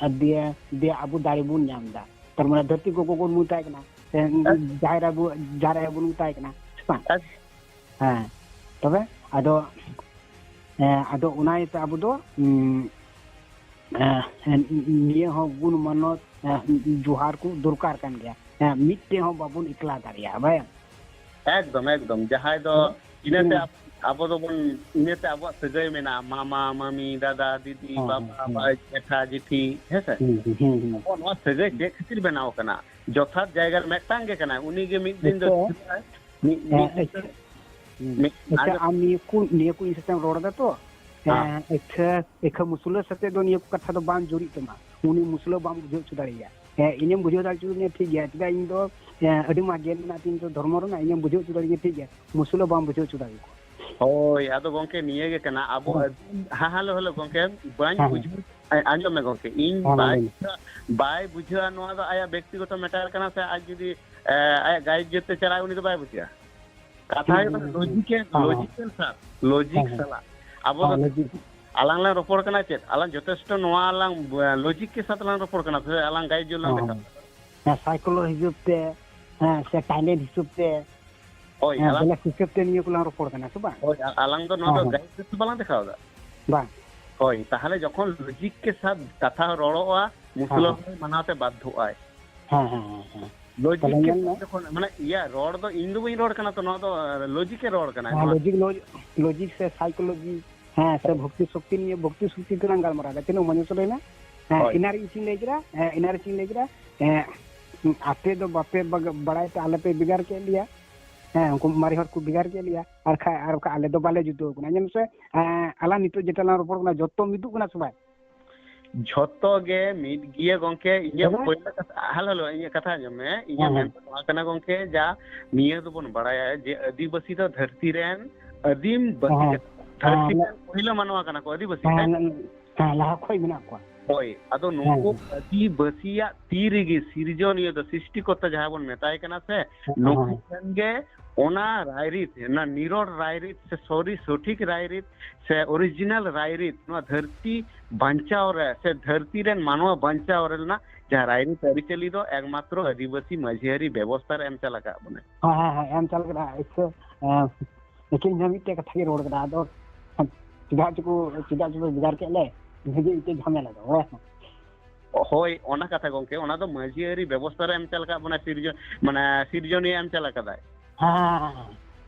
ᱟᱨ ᱫᱤᱭᱮ, ᱫᱤᱭᱮ ᱟᱵᱚ ᱫᱟᱲᱮ ᱵᱚᱱ ᱧᱟᱢ ᱮᱫᱟ᱾ ᱛᱟᱨ ᱢᱟᱱᱮ ᱫᱷᱟᱹᱨᱛᱤ ᱜᱚᱜᱚ ᱵᱚᱱ ᱢᱮᱛᱟᱭ ᱠᱟᱱᱟ, ᱥᱮ ᱦᱮᱸ᱾ ᱡᱟᱦᱮᱨ ᱟᱵᱚ, ᱡᱟᱦᱮᱨ ᱟᱭᱳ ᱵᱚᱱ ᱢᱮᱛᱟᱭ ᱠᱟᱱᱟ, ᱥᱮ ᱵᱟᱝ? ᱦᱮᱸ᱾ ᱦᱮᱸ, ᱛᱚᱵᱮ ᱟᱫᱚ, ᱦᱮᱸ, ᱟᱫᱚ ᱚᱱᱟ ᱤᱭᱟᱹᱛᱮ ᱟᱵᱚ ᱫᱚ, ᱩᱸ, ᱮᱸ, ᱱᱤᱭᱟᱹ ᱦᱚᱸ ᱜᱩᱱ ᱢᱟᱱᱚᱛ, ᱮᱸ, ᱡᱚᱦᱟᱨ ᱠᱚ ᱫᱚᱨᱠᱟᱨ ᱠᱟᱱ ᱜᱮᱭᱟ᱾ ᱦᱮᱸ, ᱢᱤᱫᱴᱮᱡ ᱦᱚᱸ ᱵᱟᱵᱚᱱ ᱮᱠᱞᱟ ᱫᱟᱲᱮᱭᱟᱜᱼᱟ, ᱵᱟᱭᱟ? ᱮᱠᱫᱚᱢ, ᱮᱠᱫᱚᱢ᱾ ᱡᱟᱦᱟᱸᱭ ᱫᱚ ᱦᱮᱸ᱾ ᱤᱱᱟᱹᱛᱮ ᱦᱮᱸ᱾ ᱟᱵ-, ᱟᱵᱚ ᱫᱚᱵᱚᱱ, ᱤᱱᱟᱹᱛᱮ ᱟᱵᱚᱣᱟᱜ ᱥᱟᱹᱜᱟᱹᱭ ᱢᱮᱱᱟᱜᱼᱟ, ᱢᱟᱢᱟ, ᱢᱟᱢᱤ, ᱫᱟᱫᱟ, ᱫᱤᱫᱤ, ᱦᱮᱸ, ᱵᱟᱵᱟ, ᱦᱮᱸ᱾ ᱵᱟᱭ, ᱡᱮᱴᱷᱟ, ᱡᱮᱴᱷᱤ, ᱦᱮᱸ ᱥᱮ? ᱦᱮᱸ, ᱦᱮᱸ, ᱦᱮᱸ᱾ ᱟᱵᱚ ᱱᱚᱣᱟ ᱥᱟᱹᱜᱟᱹᱭ ᱪᱮᱫ ᱠᱷᱟᱹᱛᱤᱨ ᱵᱮᱱᱟᱣ ᱠᱟᱱᱟ? ᱡᱚᱛᱷᱟᱛ ᱡᱟᱭᱜᱟ ᱨᱮ ᱢᱤᱫᱴᱟᱝ ᱜᱮ ᱠᱟᱱᱟᱭ, ᱩᱱᱤ ᱜᱮ ᱢᱤᱫ ᱫᱤᱱ ᱫᱚ ᱮᱛᱮ, ᱦᱤᱡᱩᱜᱼᱟᱭ, ᱢᱤᱫ, ᱦᱮᱸ, ᱢᱤᱫ ᱫᱤᱱ ᱫᱚ ᱟᱪᱪᱷᱟ, ᱟᱪᱪᱷᱟ, ᱢᱤᱫ ᱟᱢ ᱱᱤᱭᱟᱹ ᱠᱚ, ᱱᱤᱭᱟᱹ ᱠᱚ ᱤᱧ ᱥᱟᱛᱮᱢ ᱨᱚᱲ ᱮᱫᱟ ᱛᱚ? ᱦᱮᱸ᱾ ᱦᱮᱸ, ᱮᱠᱷᱟᱹ, ᱮᱠᱷᱟᱹ ᱢᱩᱥᱞᱟᱹ ᱥᱟᱛᱮ ᱫᱚ ᱱᱤᱭᱟᱹ ᱠᱚ ᱠᱟᱛᱷᱟ ᱫᱚ ᱵᱟᱝ ᱡᱩᱨᱤᱜ ᱛᱟᱢᱟ᱾ ᱩᱱᱤ ᱢᱩᱥᱞᱟᱹ ᱵᱟᱢ ᱵᱩᱡᱷᱟᱹᱣ ᱦᱚᱪᱚ ᱫᱟᱲᱮᱭᱟᱭᱟ᱾ ᱦᱮᱸ, ᱤᱧᱮᱢ ᱵᱩᱡᱷᱟᱹᱣ ᱫᱟᱲᱮ ᱦᱚᱪᱚ ᱫᱤᱧᱟ, ᱴᱷᱤᱠ ᱜᱮᱭᱟ᱾ ᱪᱮᱫᱟᱜ ᱤᱧ ᱫᱚ, ᱦᱮᱸ, ᱟᱹᱰᱤ ᱢᱟᱨᱟᱝ ᱜᱮᱢ ᱢᱮᱱᱟᱜ ᱛᱤᱧ ᱛᱚ ᱫᱷᱚᱨᱢᱚ ᱨᱮᱱᱟᱜ, ᱤᱧᱮᱢ ᱵᱩᱡᱷᱟᱹᱣ ᱦᱚᱪᱚ ᱫᱟᱲᱮᱭᱟᱹᱧᱟ, ᱴᱷᱤᱠ ᱜᱮᱭᱟ᱾ ᱢᱩᱥᱞᱟᱹ ᱵᱟᱢ ᱵᱩᱡᱷᱟᱹᱣ ᱦᱚᱪᱚ ᱫᱟᱲᱮᱭᱟᱠᱚᱣᱟ᱾ ᱦᱳᱭ, ᱟᱫᱚ ᱜᱚᱝᱠᱮ ᱱᱤᱭᱟᱹ ᱜᱮ ᱠᱟᱱᱟ, ᱟᱵᱚ ᱦᱮᱸ᱾ ᱟᱹᱫᱤᱢ-, ᱦᱮᱸ, ᱦᱮᱞᱳ, ᱦᱮᱞᱳ, ᱜᱚᱝᱠᱮ, ᱵᱟᱹᱧ ᱦᱮᱸ, ᱦᱮᱸ᱾ ᱵᱩᱡᱷᱟᱹᱣ, ᱟᱸᱡᱚᱢ ᱢᱮ ᱜᱚᱝᱠᱮ, ᱤᱧ ᱦᱮᱸ, ᱢᱟ ᱵᱟᱭ ᱞᱟᱹᱭ ᱢᱮ᱾ ᱵᱩᱡᱷᱟᱹᱣᱟ, ᱵᱟᱭ ᱵᱩᱡᱷᱟᱹᱣᱟ, ᱱᱚᱣᱟ ᱫᱚ ᱟᱭᱟᱜ ᱵᱮᱠᱛᱤᱜᱚᱛᱚ matter ᱠᱟᱱᱟ, ᱥᱮ ᱟᱡ ᱡᱩᱫᱤ, ᱮ, ᱟᱭᱟᱜ guide ᱡᱟᱹᱛ ᱛᱮ ᱪᱟᱞᱟᱜᱼᱟ, ᱩᱱᱤ ᱫᱚ ᱵᱟᱭ ᱵᱩᱡᱷᱟᱹᱣᱟ᱾ ᱠᱟᱛᱷᱟ ᱦᱩᱸ, ᱦᱩᱭᱩᱜ ᱠᱟᱱᱟ ᱦᱩᱸ, ᱦᱩᱸ᱾ logical, ᱦᱮᱸ, ᱦᱮᱸ᱾ logical ᱥᱟᱞᱟᱜ, logic ᱦᱮᱸ, ᱦᱮᱸ᱾ ᱥᱟᱞᱟᱜ᱾ ᱟᱵᱚ ᱦᱮᱸ, ᱫᱚ logic᱾ ᱟᱞᱟᱝ ᱞᱟᱝ ᱨᱚᱯᱚᱲ ᱠᱟᱱᱟ ᱪᱮᱫ? ᱟᱞᱟᱝ ᱡᱚᱛᱷᱮᱥᱴᱚ ᱱᱚᱣᱟ ᱞᱟᱝ, ᱮ, logic ᱠᱮ ᱥᱟᱛᱷ ᱞᱟᱝ ᱨᱚᱯᱚᱲ ᱠᱟᱱᱟ, ᱥᱮ ᱟᱞᱟᱝ guide ᱡᱳᱨ ᱞᱟᱝ ᱦᱚᱸ᱾ ᱫᱮᱠᱷᱟᱣ ᱠᱟᱱᱟ? ᱦᱮᱸ, ᱥᱟᱭᱠᱳᱞᱚ ᱦᱤᱥᱟᱹᱵ ᱛᱮ, ᱦᱮᱸ, ᱥᱮ ᱴᱟᱭᱞᱮᱱᱴ ᱦᱤᱥᱟᱹᱵ ᱛᱮ, ᱦᱳᱭ, ᱦᱮᱸ, ᱟᱞᱟᱝ ᱵᱚᱞᱮ ᱦᱤᱥᱟᱹᱵ ᱛᱮ ᱱᱤᱭᱟᱹ ᱠᱚᱞᱟᱝ ᱨᱚᱯᱚᱲ ᱠᱟᱱᱟ, ᱥᱮ ᱵᱟᱝ? ᱦᱳᱭ, ᱟ-, ᱟᱞᱟᱝ ᱫᱚ ᱱᱚᱣᱟ ᱦᱚᱸ, ᱫᱚ ᱦᱚᱸ᱾ guide ᱦᱤᱥᱟᱹᱵ ᱛᱮ ᱵᱟᱞᱟᱝ ᱫᱮᱠᱷᱟᱣ ᱮᱫᱟ᱾ ᱵᱟᱝ᱾ ᱦᱳᱭ, ᱛᱟᱦᱚᱞᱮ ᱡᱚᱠᱷᱚᱱ logic ᱠᱮ ᱥᱟᱛᱷ ᱠᱟᱛᱷᱟ ᱨᱚᱲᱚᱜᱼᱟ, ᱦᱚᱸ, ᱢᱩᱥᱞᱟᱹ ᱦᱚᱸ᱾ ᱦᱚᱲ ᱢᱟᱱᱟᱣ ᱛᱮ ᱵᱟᱫᱽᱫᱷᱚᱜᱼᱟᱭ᱾ ᱦᱮᱸ, ᱦᱮᱸ, ᱦᱮᱸ, ᱦᱮᱸ᱾ ᱞᱚᱡᱤᱠ ᱛᱟᱦᱞᱮ ᱠᱮ ᱧᱮᱞ ᱢᱮ᱾ ᱥᱟᱛᱷ ᱡᱚᱠᱷᱚᱱ, ᱢᱟᱱᱮ, ᱤᱭᱟ, ᱨᱚᱲ ᱫᱚ ᱤᱧ ᱫᱚ ᱵᱟᱹᱧ ᱨᱚᱲ ᱠᱟᱱᱟ ᱛᱚ, ᱱᱚᱣᱟ ᱫᱚ, ᱮ, ᱞᱚᱡᱤᱠ ᱮ ᱨᱚᱲ ᱠᱟᱱᱟ᱾ ᱦᱮᱸ, ᱱᱚᱣᱟ ᱞᱚᱡᱤᱠ, ᱞᱚᱡ-, ᱞᱚᱡᱤᱠ ᱥᱮ ᱥᱟᱭᱠᱳᱞᱚᱡᱤ, ᱦᱮᱸ, ᱥᱮ ᱵᱷᱚᱠᱛᱤ ᱥᱚᱠᱛᱤ ᱱᱤᱭᱮ, ᱵᱷᱚᱠᱛᱤ ᱥᱚᱠᱛᱤ ᱛᱮᱞᱟᱝ ᱜᱟᱞᱢᱟᱨᱟᱣ ᱮᱫᱟ᱾ ᱛᱤᱱᱟᱹᱜ ᱢᱚᱡᱽ ᱞᱟᱹᱭ ᱢᱮ? ᱦᱮᱸ, ᱦᱳᱭ᱾ ᱮᱱᱟᱨ ᱤᱧ ᱪᱮᱫ ᱤᱧ ᱞᱟᱹᱭ ᱠᱮᱫᱟ? ᱦᱮᱸ, ᱮᱱᱟᱨ ᱪᱮᱫ ᱤᱧ ᱞᱟᱹᱭ ᱠᱮᱫᱟ? ᱦᱮᱸ, ᱟᱯᱮ ᱫᱚ ᱵᱟᱯᱮ ᱵᱟᱜ-, ᱵᱟᱲᱟᱭ ᱛᱮ ᱟᱞᱮ ᱯᱮ ᱵᱷᱮᱜᱟᱨ ᱠᱮᱫ ᱞᱮᱭᱟ᱾ ᱦᱮᱸ, ᱩᱱᱠᱩ ᱢᱟᱨᱮ ᱦᱚᱲ ᱠᱚ ᱵᱷᱮᱜᱟᱨ ᱠᱮᱫ ᱞᱮᱭᱟ᱾ ᱟᱨ ᱠᱷᱟᱡ, ᱟᱨ ᱵᱟᱠᱷᱟᱡ ᱟᱞᱮ ᱫᱚ ᱵᱟᱞᱮ ᱡᱩᱫᱟᱹ ᱠᱟᱱᱟ᱾ ᱧᱮᱞ ᱢᱮᱥᱮ, ᱦᱮᱸ, ᱟᱞᱟᱝ ᱱᱤᱛᱚᱜ ᱡᱮᱴᱟ ᱞᱟᱝ ᱨᱚᱯᱚᱲ ᱠᱟᱱᱟ, ᱡᱚᱛᱚ ᱢᱤᱫᱚᱜ ᱠᱟᱱᱟ ᱥᱮ ᱵᱟᱝ? ᱡᱷᱚᱛᱚ ᱜᱮ ᱢᱤᱫ ᱜᱮᱭᱟ ᱜᱚᱝᱠᱮ᱾ ᱤᱧᱟᱹᱜ ᱦᱮᱸ᱾ ᱯᱳᱭᱞᱳ ᱠᱟᱛᱷᱟ, ᱦᱮᱞᱳ, ᱦᱮᱞᱳ, ᱤᱧᱟᱹᱜ ᱠᱟᱛᱷᱟ ᱟᱸᱡᱚᱢ ᱢᱮ᱾ ᱤᱧᱟᱹᱜ ᱦᱮᱸ, ᱦᱮᱸ᱾ ᱢᱮᱱ ᱫᱚ ᱱᱚᱣᱟ ᱠᱟᱱᱟ ᱜᱚᱝᱠᱮ, ᱡᱟ ᱱᱤᱭᱟᱹ ᱫᱚᱵᱚᱱ ᱵᱟᱲᱟᱭᱟ ᱡᱮ ᱟᱹᱫᱤᱵᱟᱹᱥᱤ ᱫᱚ ᱫᱷᱟᱹᱨᱛᱤ ᱨᱮᱱ ᱟᱹᱫᱤᱢ ᱵᱟᱹᱥᱤ ᱦᱮᱸ, ᱠᱟᱱᱟ᱾ ᱫᱷᱟᱹᱨᱛᱤ ᱦᱮᱸ᱾ ᱨᱮᱱ ᱯᱳᱭᱞᱳ ᱢᱟᱱᱣᱟ ᱠᱟᱱᱟ ᱠᱚ ᱟᱹᱫᱤᱵᱟᱹᱥᱤ, ᱦᱮᱸ, ᱦᱮᱸ? ᱦᱮᱸ, ᱞᱟᱦᱟ ᱠᱷᱚᱡ ᱢᱮᱱᱟᱜ ᱠᱚᱣᱟ᱾ ᱦᱳᱭ, ᱟᱫᱚ ᱦᱮᱸ, ᱱᱩᱠᱩ ᱦᱮᱸ᱾ ᱟᱹᱫᱤᱵᱟᱹᱥᱤᱭᱟᱜ ᱛᱤ ᱨᱮᱜᱮ ᱥᱤᱨᱡᱚᱱᱤᱭᱟᱹ ᱫᱚ ᱥᱨᱤᱥᱴᱤᱠᱚᱨᱛᱟ ᱡᱟᱦᱟᱸ ᱵᱚᱱ ᱢᱮᱛᱟᱭ ᱠᱟᱱᱟ ᱥᱮ, ᱦᱮᱸ, ᱱᱩᱠᱩ ᱦᱮᱸ᱾ ᱴᱷᱮᱱ ᱜᱮ ᱚᱱᱟ ᱨᱟᱭᱨᱤᱛ, ᱚᱱᱟ ᱱᱤᱨᱚᱲ ᱨᱟᱭᱨᱤᱛ ᱥᱮ ᱥᱚᱨᱤ ᱥᱚᱴᱷᱤᱠ ᱨᱟᱭᱨᱤᱛ ᱥᱮ original ᱨᱟᱭᱨᱤᱛ, ᱱᱚᱣᱟ ᱫᱷᱟᱹᱨᱛᱤ ᱵᱟᱧᱪᱟᱣ ᱨᱮ ᱥᱮ ᱫᱷᱟᱹᱨᱛᱤ ᱨᱮᱱ ᱢᱟᱱᱣᱟ ᱵᱟᱧᱪᱟᱣ ᱨᱮᱱᱟᱜ ᱡᱟᱦᱟᱸ ᱨᱟᱭᱨᱤᱛ ᱟᱹᱨᱤᱪᱟᱹᱞᱤ ᱫᱚ ᱮᱠᱢᱟᱛᱨᱚ ᱟᱹᱫᱤᱵᱟᱹᱥᱤ ᱢᱟᱹᱡᱷᱤ ᱟᱹᱨᱤ ᱵᱮᱵᱚᱥᱛᱷᱟ ᱨᱮ ᱮᱢ ᱪᱟᱞ ᱟᱠᱟᱫ ᱵᱚᱱᱟᱭ᱾ ᱦᱮᱸ, ᱦᱮᱸ, ᱦᱮᱸ, ᱮᱢ ᱪᱟᱞ ᱠᱟᱱᱟ᱾ ᱤᱠᱟᱹ, ᱮᱸ, ᱤᱠᱟᱹ ᱤᱧ ᱦᱚᱸ ᱢᱤᱫᱴᱮᱡ ᱠᱟᱛᱷᱟ ᱜᱮ ᱨᱚᱲ ᱠᱟᱱᱟ᱾ ᱟᱫᱚ ᱪᱮᱫᱟᱜ ᱪᱚᱠᱚ, ᱪᱮᱫᱟᱜ ᱪᱚᱠᱚ ᱵᱷᱮᱜᱟᱨ ᱠᱮᱫ ᱞᱮ? ᱤᱱᱟᱹ ᱜᱮ ᱢᱤᱫᱴᱮᱡ ᱡᱷᱟᱢᱮᱞᱟ ᱫᱚ, ᱦᱮᱸ᱾ ᱦᱳᱭ, ᱚᱱᱟ ᱠᱟᱛᱷᱟ ᱜᱚᱝᱠᱮ, ᱚᱱᱟ ᱫᱚ ᱢᱟᱹᱡᱷᱤ ᱟᱹᱨᱤ ᱵᱮᱵᱚᱥᱛᱷᱟ ᱨᱮ ᱮᱢ ᱪᱟᱞ ᱟᱠᱟᱫ ᱵᱚᱱᱟᱭ, ᱥᱤᱨᱡᱚᱱ, ᱢᱟᱱᱮ ᱥᱤᱨᱡᱚᱱᱤᱭᱟᱹ ᱮᱢ ᱪᱟᱞ ᱟᱠᱟᱫᱟᱭ᱾ ᱦᱮᱸ, ᱦᱮᱸ, ᱦᱮᱸ, ᱦᱮᱸ᱾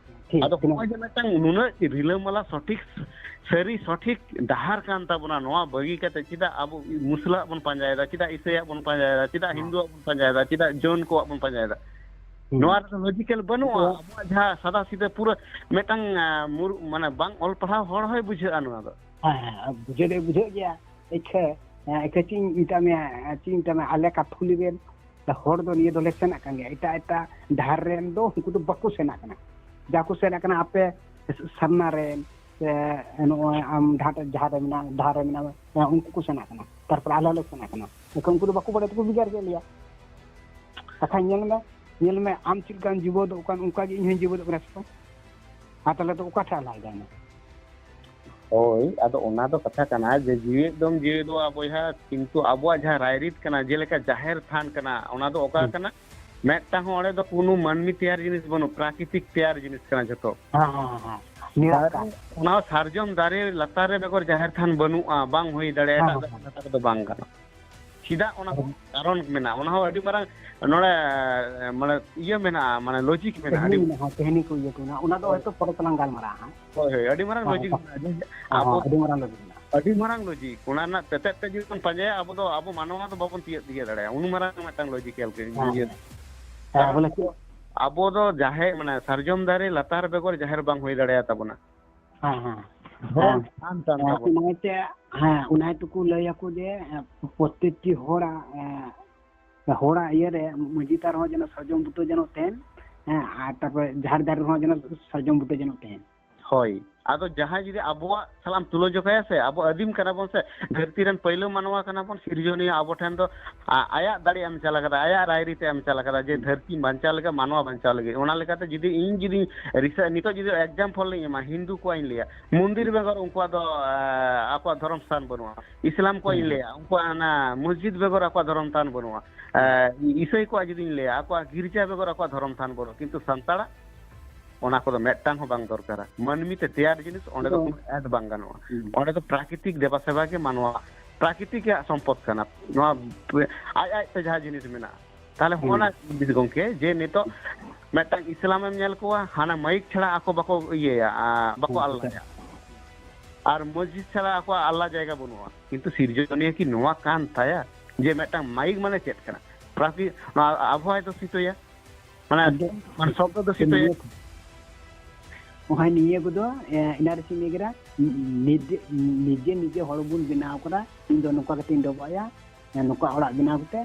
ᱴᱷᱤᱠ, ᱟᱫᱚ ᱛᱤᱱᱟᱹᱜ ᱦᱚᱸᱜᱼᱚᱭ ᱡᱮ ᱢᱤᱫᱴᱟᱝ ᱱᱩᱱᱟᱹᱜ ᱨᱤᱞᱟᱹᱢᱟᱞᱟ ᱥᱚᱴᱷᱤᱠ, ᱥᱟᱹᱨᱤ ᱥᱚᱴᱷᱤᱠ ᱰᱟᱦᱟᱨ ᱠᱟᱱ ᱛᱟᱵᱚᱱᱟ, ᱱᱚᱣᱟ ᱵᱟᱹᱜᱤ ᱠᱟᱛᱮ ᱪᱮᱫᱟᱜ ᱟᱵᱚ ᱢᱩᱥᱞᱟᱹᱣᱟᱜ ᱵᱚᱱ ᱯᱟᱸᱡᱟᱭᱮᱫᱟ, ᱪᱮᱫᱟᱜ ᱤᱥᱟᱹᱭᱟᱜ ᱵᱚᱱ ᱯᱟᱸᱡᱟᱭᱮᱫᱟ, ᱪᱮᱫᱟᱜ ᱦᱮᱸ᱾ ᱦᱤᱱᱫᱩᱣᱟᱜ ᱵᱚᱱ ᱯᱟᱸᱡᱟᱭᱮᱫᱟ, ᱪᱮᱫᱟᱜ ᱡᱳᱱ ᱠᱚᱣᱟᱜ ᱵᱚᱱ ᱯᱟᱸᱡᱟᱭᱮᱫᱟ? ᱦᱩᱸ᱾ ᱱᱚᱣᱟ ᱨᱮᱫᱚ ᱞᱚᱡᱤᱠᱮᱞ ᱵᱟᱹᱱᱩᱜᱼᱟ᱾ ᱟᱫᱚ ᱟᱵᱚᱣᱟᱜ ᱡᱟᱦᱟᱸ ᱥᱟᱫᱟ ᱥᱤᱫᱟᱹ ᱯᱩᱨᱟᱹ ᱢᱤᱫᱴᱟᱝ, ᱟᱸ, ᱢᱩᱨ-, ᱢᱟᱱᱮ ᱵᱟᱝ ᱚᱞ ᱯᱟᱲᱦᱟᱣ ᱦᱚᱲ ᱦᱚᱸᱭ ᱵᱩᱡᱷᱟᱹᱜᱼᱟ ᱱᱚᱣᱟ ᱫᱚ᱾ ᱦᱮᱸ, ᱦᱮᱸ, ᱵᱩᱡᱷᱟᱹᱣ ᱫᱚ ᱵᱩᱡᱷᱟᱹᱜ ᱜᱮᱭᱟ᱾ ᱤᱠᱷᱟᱹ, ᱦᱮᱸ, ᱤᱠᱷᱟᱹ ᱪᱮᱫ ᱤᱧ ᱢᱮᱛᱟᱜ ᱢᱮᱭᱟ, ᱪᱮᱫ ᱤᱧ ᱢᱮᱛᱟᱜ ᱢᱮᱭᱟ, ᱟᱞᱮ ᱠᱟᱯᱷᱩᱞᱤ ᱨᱮᱱ ᱦᱚᱲ ᱫᱚ ᱱᱤᱭᱟᱹ ᱫᱚᱞᱮ ᱥᱮᱱᱚᱜ ᱠᱟᱱ ᱜᱮᱭᱟ᱾ ᱮᱴᱟᱜ ᱮᱴᱟᱜ ᱰᱟᱦᱟᱨ ᱨᱮᱱ ᱫᱚ ᱩᱱᱠᱩ ᱫᱚ ᱵᱟᱠᱚ ᱥᱮᱱᱚᱜ ᱠᱟᱱᱟ᱾ ᱡᱟ ᱠᱚ ᱥᱮᱱᱚᱜ ᱠᱟᱱᱟ ᱟᱯᱮ ᱥᱟᱨᱱᱟ ᱨᱮᱱ, ᱥᱮ ᱱᱚᱜᱼᱚᱭ ᱟᱢ ᱰᱟᱦᱟᱨ, ᱡᱟᱦᱟᱸ ᱨᱮ ᱢᱮᱱᱟᱜ, ᱰᱟᱦᱟᱨ ᱨᱮ ᱢᱮᱱᱟᱜ ᱢᱮ, ᱩᱱᱠᱩ ᱠᱚ ᱥᱮᱱᱚᱜ ᱠᱟᱱᱟ᱾ ᱛᱟᱨᱯᱚᱨᱮ ᱟᱞᱮ ᱦᱚᱸᱞᱮ ᱥᱮᱱᱚᱜ ᱠᱟᱱᱟ᱾ ᱮᱱᱠᱷᱟᱱ ᱩᱱᱠᱩ ᱫᱚ ᱵᱟᱠᱚ ᱵᱟᱲᱟᱭ ᱛᱮᱠᱚ ᱵᱷᱮᱜᱟᱨ ᱠᱮᱫ ᱞᱮᱭᱟ᱾ ᱠᱟᱛᱷᱟ ᱧᱮᱞ ᱢᱮ, ᱧᱮᱞ ᱢᱮ, ᱟᱢ ᱪᱮᱫ ᱞᱮᱠᱟᱢ ᱡᱤᱵᱟᱹᱫᱚᱜ ᱠᱟᱱ, ᱚᱱᱠᱟ ᱜᱮ ᱤᱧ ᱦᱚᱸᱧ ᱡᱤᱵᱟᱹᱫᱚᱜ ᱠᱟᱱᱟ ᱥᱮ ᱵᱟᱝ? ᱟᱨ ᱛᱟᱦᱞᱮ ᱫᱚ ᱚᱠᱟᱴᱷᱮᱡ ᱞᱟᱦᱟᱭ ᱫᱟᱭ ᱱᱟ? ᱦᱳᱭ, ᱟᱫᱚ ᱚᱱᱟ ᱫᱚ ᱠᱟᱛᱷᱟ ᱠᱟᱱᱟ ᱡᱮ ᱡᱤᱣᱮᱫ ᱫᱚᱢ ᱡᱤᱣᱮᱫᱚᱜᱼᱟ ᱵᱚᱭᱦᱟ, ᱠᱤᱱᱛᱩ ᱟᱵᱚᱣᱟᱜ ᱡᱟᱦᱟᱸ ᱨᱟᱭᱨᱤᱛ ᱠᱟᱱᱟ, ᱡᱮᱞᱮᱠᱟ ᱡᱟᱦᱮᱨ ᱛᱷᱟᱱ ᱠᱟᱱᱟ, ᱚᱱᱟ ᱫᱚ ᱚᱠᱟ ᱦᱩᱸ᱾ ᱠᱟᱱᱟ? ᱢᱤᱫᱴᱟᱝ ᱦᱚᱸ ᱚᱸᱰᱮ ᱫᱚ ᱠᱳᱱᱳ ᱢᱟᱹᱱᱢᱤ ᱛᱮᱭᱟᱨ ᱡᱤᱱᱤᱥ ᱵᱟᱹᱱᱩᱜ, ᱯᱨᱟᱠᱨᱤᱛᱤᱠ ᱛᱮᱭᱟᱨ ᱡᱤᱱᱤᱥ ᱠᱟᱱᱟ ᱡᱷᱚᱛᱚ᱾ ᱦᱮᱸ, ᱦᱮᱸ, ᱦᱮᱸ᱾ ᱱᱤᱨᱟᱠᱟᱨ᱾ ᱫᱟᱨᱮ, ᱚᱱᱟ ᱥᱟᱨᱡᱚᱢ ᱫᱟᱨᱮ ᱞᱟᱛᱟᱨ ᱨᱮ ᱵᱮᱜᱚᱨ ᱡᱟᱦᱮᱨ ᱛᱷᱟᱱ ᱵᱟᱹᱱᱩᱜᱼᱟ, ᱵᱟᱝ ᱦᱩᱭ ᱫᱟᱲᱮᱭᱟᱜᱼᱟ, ᱦᱮᱸ, ᱮᱴᱟᱜ ᱦᱮᱸ, ᱫᱟᱨᱮ ᱦᱮᱸ᱾ ᱞᱟᱛᱟᱨ ᱨᱮᱫᱚ ᱵᱟᱝ ᱜᱟᱱᱚᱜᱼᱟ᱾ ᱪᱮᱫᱟᱜ ᱚᱱᱟ ᱦᱚᱸ ᱠᱟᱨᱚᱱ ᱢᱮᱱᱟᱜᱼᱟ, ᱚᱱᱟ ᱦᱚᱸ ᱟᱹᱰᱤ ᱢᱟᱨᱟᱝ ᱱᱚᱰᱮ, ᱢᱟᱱᱮ, ᱤᱭᱟᱹ ᱢᱮᱱᱟᱜᱼᱟ, ᱢᱟᱱᱮ ᱞᱚᱡᱤᱠ ᱢᱮᱱᱟᱜᱼᱟ, ᱛᱮᱦᱮᱧ ᱟᱹᱰᱤ ᱢᱮᱱᱟᱜᱼᱟ, ᱛᱮᱦᱮᱧ ᱠᱚ ᱤᱭᱟᱹ ᱠᱚ ᱢᱮᱱᱟᱜᱼᱟ, ᱚᱱᱟ ᱫᱚ ᱦᱳᱭ᱾ ᱦᱚᱭᱛᱳ ᱯᱚᱨᱮ ᱛᱮᱞᱟᱝ ᱜᱟᱞᱢᱟᱨᱟᱜᱼᱟ ᱦᱟᱸᱜ᱾ ᱦᱳᱭ, ᱦᱳᱭ, ᱟᱹᱰᱤ ᱢᱟᱨᱟᱝ ᱦᱮᱸ, ᱞᱚᱡᱤᱠ ᱦᱮᱸ᱾ ᱢᱮᱱᱟᱜᱼᱟ᱾ ᱡᱮ ᱦᱮᱸ, ᱟᱵᱚ ᱦᱮᱸ, ᱟᱹᱰᱤ ᱢᱟᱨᱟᱝ ᱞᱚᱡᱤᱠ ᱢᱮᱱᱟᱜᱼᱟ᱾ ᱟᱹᱰᱤ ᱢᱟᱨᱟᱝ ᱞᱚᱡᱤᱠ, ᱚᱱᱟ ᱨᱮᱱᱟᱜ ᱛᱮᱛᱮᱫ ᱛᱮ ᱡᱩᱫᱤ ᱵᱚᱱ ᱯᱟᱸᱡᱟᱭᱟ, ᱟᱵᱚ ᱫᱚ, ᱟᱵᱚ ᱢᱟᱱᱣᱟ ᱫᱚ ᱵᱟᱵᱚᱱ ᱛᱤᱭᱟᱹᱜ, ᱛᱤᱭᱟᱹᱜ ᱫᱟᱲᱮᱭᱟᱜᱼᱟ, ᱩᱱ ᱢᱟᱨᱟᱝ ᱢᱤᱫᱴᱟᱝ ᱞᱚᱡᱤᱠᱮᱞ ᱠᱟᱹᱢᱤ ᱦᱮᱸ, ᱤᱭᱟᱹ᱾ ᱦᱮᱸ᱾ ᱦᱮᱸ, ᱠᱟᱨᱚᱱ ᱵᱚᱞᱮ ᱪᱮᱫ? ᱟᱵᱚ ᱫᱚ ᱡᱟᱦᱮᱨ, ᱢᱟᱱᱮ, ᱥᱟᱨᱡᱚᱢ ᱫᱟᱨᱮ ᱞᱟᱛᱟᱨ ᱵᱮᱜᱚᱨ ᱡᱟᱦᱮᱨ ᱵᱟᱝ ᱦᱩᱭ ᱫᱟᱲᱮᱭᱟᱛᱟᱵᱚᱱᱟ᱾ ᱦᱮᱸ, ᱦᱮᱸ᱾ ᱫᱷᱚᱨᱚᱢ ᱦᱮᱸ᱾ ᱛᱷᱟᱱ ᱠᱟᱱ ᱦᱮᱸ, ᱛᱟᱵᱚᱱᱟ᱾ ᱚᱱᱟ ᱛᱮ, ᱦᱮᱸ, ᱚᱱᱟ ᱛᱮᱠᱚ ᱞᱟᱹᱭ ᱟᱠᱚ ᱡᱮ, ᱦᱮᱸ, ᱯᱨᱚᱛᱮᱠᱴᱤ ᱦᱚᱲᱟᱜ, ᱦᱮᱸ, ᱦᱚᱲᱟᱜ ᱤᱭᱟᱹ ᱨᱮ ᱢᱟᱺᱡᱷᱤ ᱛᱷᱟᱱ ᱨᱮᱦᱚᱸ ᱡᱮᱱᱚ ᱥᱟᱨᱡᱚᱢ ᱵᱩᱴᱟᱹ ᱡᱮᱱᱚ ᱛᱟᱦᱮᱱ, ᱦᱮᱸ, ᱟᱨ ᱛᱟᱨᱯᱚᱨᱮ ᱡᱟᱦᱮᱨ ᱫᱟᱨᱮ ᱨᱮᱦᱚᱸ ᱡᱮᱱᱚ ᱥᱟᱨᱡᱚᱢ ᱵᱩᱴᱟᱹ ᱡᱮᱱᱚ ᱛᱟᱦᱮᱱ᱾ ᱦᱳᱭ, ᱟᱫᱚ ᱡᱟᱦᱟᱸᱭ ᱡᱩᱫᱤ ᱟᱵᱚᱣᱟᱜ ᱥᱟᱞᱟᱜ ᱮᱢ ᱛᱩᱞᱟᱹ ᱡᱚᱠᱷᱟᱭᱟ ᱥᱮ, ᱟᱵᱚ ᱟᱹᱫᱤᱢ ᱠᱟᱱᱟ ᱵᱚᱱ ᱥᱮ, ᱫᱷᱟᱹᱨᱛᱤ ᱨᱮᱱ ᱯᱟᱹᱭᱞᱟᱹ ᱢᱟᱱᱣᱟ ᱠᱟᱱᱟ ᱵᱚᱱ, ᱥᱤᱨᱡᱚᱱᱤᱭᱟᱹ ᱟᱵᱚ ᱴᱷᱮᱱ ᱫᱚ ᱟ-, ᱟᱭᱟᱜ ᱫᱟᱲᱮ ᱮᱢ ᱪᱟᱞ ᱟᱠᱟᱫᱟ, ᱟᱭᱟᱜ ᱨᱟᱭᱨᱤᱛ ᱮ ᱮᱢ ᱪᱟᱞ ᱟᱠᱟᱫᱟ ᱡᱮ ᱦᱩᱸ᱾ ᱫᱷᱟᱹᱨᱛᱤ ᱵᱟᱧᱪᱟᱣ ᱞᱟᱹᱜᱤᱫ, ᱢᱟᱱᱣᱟ ᱵᱟᱧᱪᱟᱣ ᱞᱟᱹᱜᱤᱫ᱾ ᱚᱱᱟ ᱞᱮᱠᱟᱛᱮ ᱡᱩᱫᱤ ᱤᱧ ᱡᱩᱫᱤ ᱨᱤᱥᱟᱨᱪ, ᱱᱤᱛᱚᱜ ᱡᱩᱫᱤ ᱮᱠᱡᱟᱢᱯᱚᱞ ᱞᱤᱧ ᱮᱢᱟ, ᱦᱤᱱᱫᱩ ᱠᱚᱣᱟᱜ ᱤᱧ ᱞᱟᱹᱭᱟ, ᱢᱚᱱᱫᱤᱨ ᱦᱩᱸ᱾ ᱵᱮᱜᱚᱨ ᱩᱱᱠᱩᱣᱟᱜ ᱫᱚ, ᱟ, ᱟᱠᱚᱣᱟᱜ ᱫᱷᱚᱨᱚᱢ ᱥᱛᱷᱟᱱ ᱵᱟᱹᱱᱩᱜᱼᱟ᱾ ᱤᱥᱞᱟᱢ ᱠᱚᱣᱟᱜ ᱤᱧ ᱦᱩᱸ᱾ ᱞᱟᱹᱭᱟ, ᱩᱱᱠᱩᱣᱟᱜ ᱚᱱᱟ ᱢᱚᱥᱡᱤᱫ ᱵᱮᱜᱚᱨ ᱟᱠᱚᱣᱟᱜ ᱫᱷᱚᱨᱚᱢ ᱛᱷᱟᱱ ᱵᱟᱹᱱᱩᱜᱼᱟ᱾ ᱦᱩᱸ᱾ ᱮ, ᱤᱥᱟᱹᱭ ᱠᱚᱣᱟᱜ ᱡᱩᱫᱤᱧ ᱞᱟᱹᱭᱟ, ᱟᱠᱚᱣᱟᱜ ᱜᱤᱨᱡᱟ ᱵᱮᱜᱚᱨ ᱟᱠᱚᱣᱟᱜ ᱫᱷᱚᱨᱚᱢ ᱛᱷᱟᱱ ᱵᱟᱹᱱᱩᱜᱼᱟ᱾ ᱠᱤᱱᱛᱩ ᱥᱟᱱᱛᱟᱲᱟᱜ ᱚᱱᱟ ᱠᱚᱫᱚ ᱢᱤᱫᱴᱟᱝ ᱦᱚᱸ ᱵᱟᱝ ᱫᱚᱨᱠᱟᱨᱟ᱾ ᱢᱟᱹᱱᱢᱤ ᱛᱮ ᱛᱮᱭᱟᱨ ᱡᱤᱱᱤᱥ ᱚᱸᱰᱮ ᱫᱚ ᱟᱫᱚ ᱠᱳᱱᱳ ᱮᱰ ᱵᱟᱝ ᱜᱟᱱᱚᱜᱼᱟ᱾ ᱦᱩᱸ᱾ ᱚᱸᱰᱮ ᱫᱚ ᱯᱨᱟᱠᱨᱤᱛᱤᱠ ᱫᱮᱵᱟ ᱥᱮᱵᱟ ᱜᱮ ᱢᱟᱱᱣᱟ, ᱯᱨᱟᱠᱨᱤᱛᱤᱠ ᱨᱮᱭᱟᱜ ᱥᱚᱢᱯᱚᱫ ᱠᱟᱱᱟ᱾ ᱱᱚᱣᱟ ᱟᱡ ᱟᱡ ᱛᱮ ᱡᱟᱦᱟᱸ ᱡᱤᱱᱤᱥ ᱢᱮᱱᱟᱜᱼᱟ᱾ ᱛᱟᱦᱞᱮ ᱦᱚᱸᱜᱼᱚ ᱦᱩᱸ᱾ ᱱᱟ ᱡᱤᱱᱤᱥ ᱜᱚᱝᱠᱮ, ᱡᱮ ᱱᱤᱛᱚᱜ ᱢᱤᱫᱴᱟᱝ ᱤᱥᱞᱟᱢᱮᱢ ᱧᱮᱞ ᱠᱚᱣᱟ, ᱦᱟᱱᱟ ᱢᱟᱭᱤᱠ ᱪᱷᱟᱲᱟ ᱟᱠᱚ ᱵᱟᱠᱚ ᱤᱭᱟᱹᱭᱟ, ᱟ, ᱵᱟᱠᱚ ᱦᱩᱸ, ᱟᱞᱞᱟᱭᱟ᱾ ᱟᱨ ᱢᱚᱥᱡᱤᱫ ᱪᱷᱟᱲᱟ ᱟᱠᱚᱣᱟᱜ ᱟᱞᱞᱟ ᱡᱟᱭᱜᱟ ᱵᱟᱹᱱᱩᱜᱼᱟ᱾ ᱠᱤᱱᱛᱩ ᱥᱤᱨᱡᱚᱱᱤᱭᱟᱹ ᱠᱤ ᱱᱚᱣᱟ ᱠᱟᱱ ᱛᱟᱭᱟ ᱡᱮ ᱢᱤᱫᱴᱟᱝ ᱢᱟᱭᱤᱠ ᱢᱟᱱᱮ ᱪᱮᱫ ᱠᱟᱱᱟ? ᱯᱨᱟᱠᱤ-, ᱱᱚᱣᱟ ᱟᱵᱚᱦᱟᱣᱟᱭ ᱫᱩᱥᱤᱛᱚᱭᱟ, ᱢᱟᱱᱮ, ᱟᱫᱚ ᱢᱟᱱᱮ ᱥᱚᱵᱫᱚ ᱫᱩᱥᱤᱛᱚᱭᱟ᱾ ᱱᱤᱭᱟᱹ ᱠᱚ-, ᱦᱳᱭ, ᱱᱤᱭᱟᱹ ᱠᱚᱫᱚ, ᱮ, ᱮᱱᱟᱝ ᱨᱮ ᱪᱮᱫ ᱤᱧ ᱞᱟᱹᱭ ᱠᱮᱫᱟ? ᱱᱤᱡᱮ, ᱱᱤᱡᱮ, ᱱᱤᱡᱮ ᱦᱚᱲ ᱵᱚᱱ ᱵᱮᱱᱟᱣ ᱠᱟᱫᱟ, ᱤᱧ ᱫᱚ ᱱᱚᱝᱠᱟ ᱠᱟᱛᱮ ᱤᱧ ᱰᱚᱵᱚᱜ ᱟᱭᱟ, ᱮ, ᱱᱚᱝᱠᱟ ᱚᱲᱟᱜ ᱵᱮᱱᱟᱣ ᱠᱟᱛᱮ,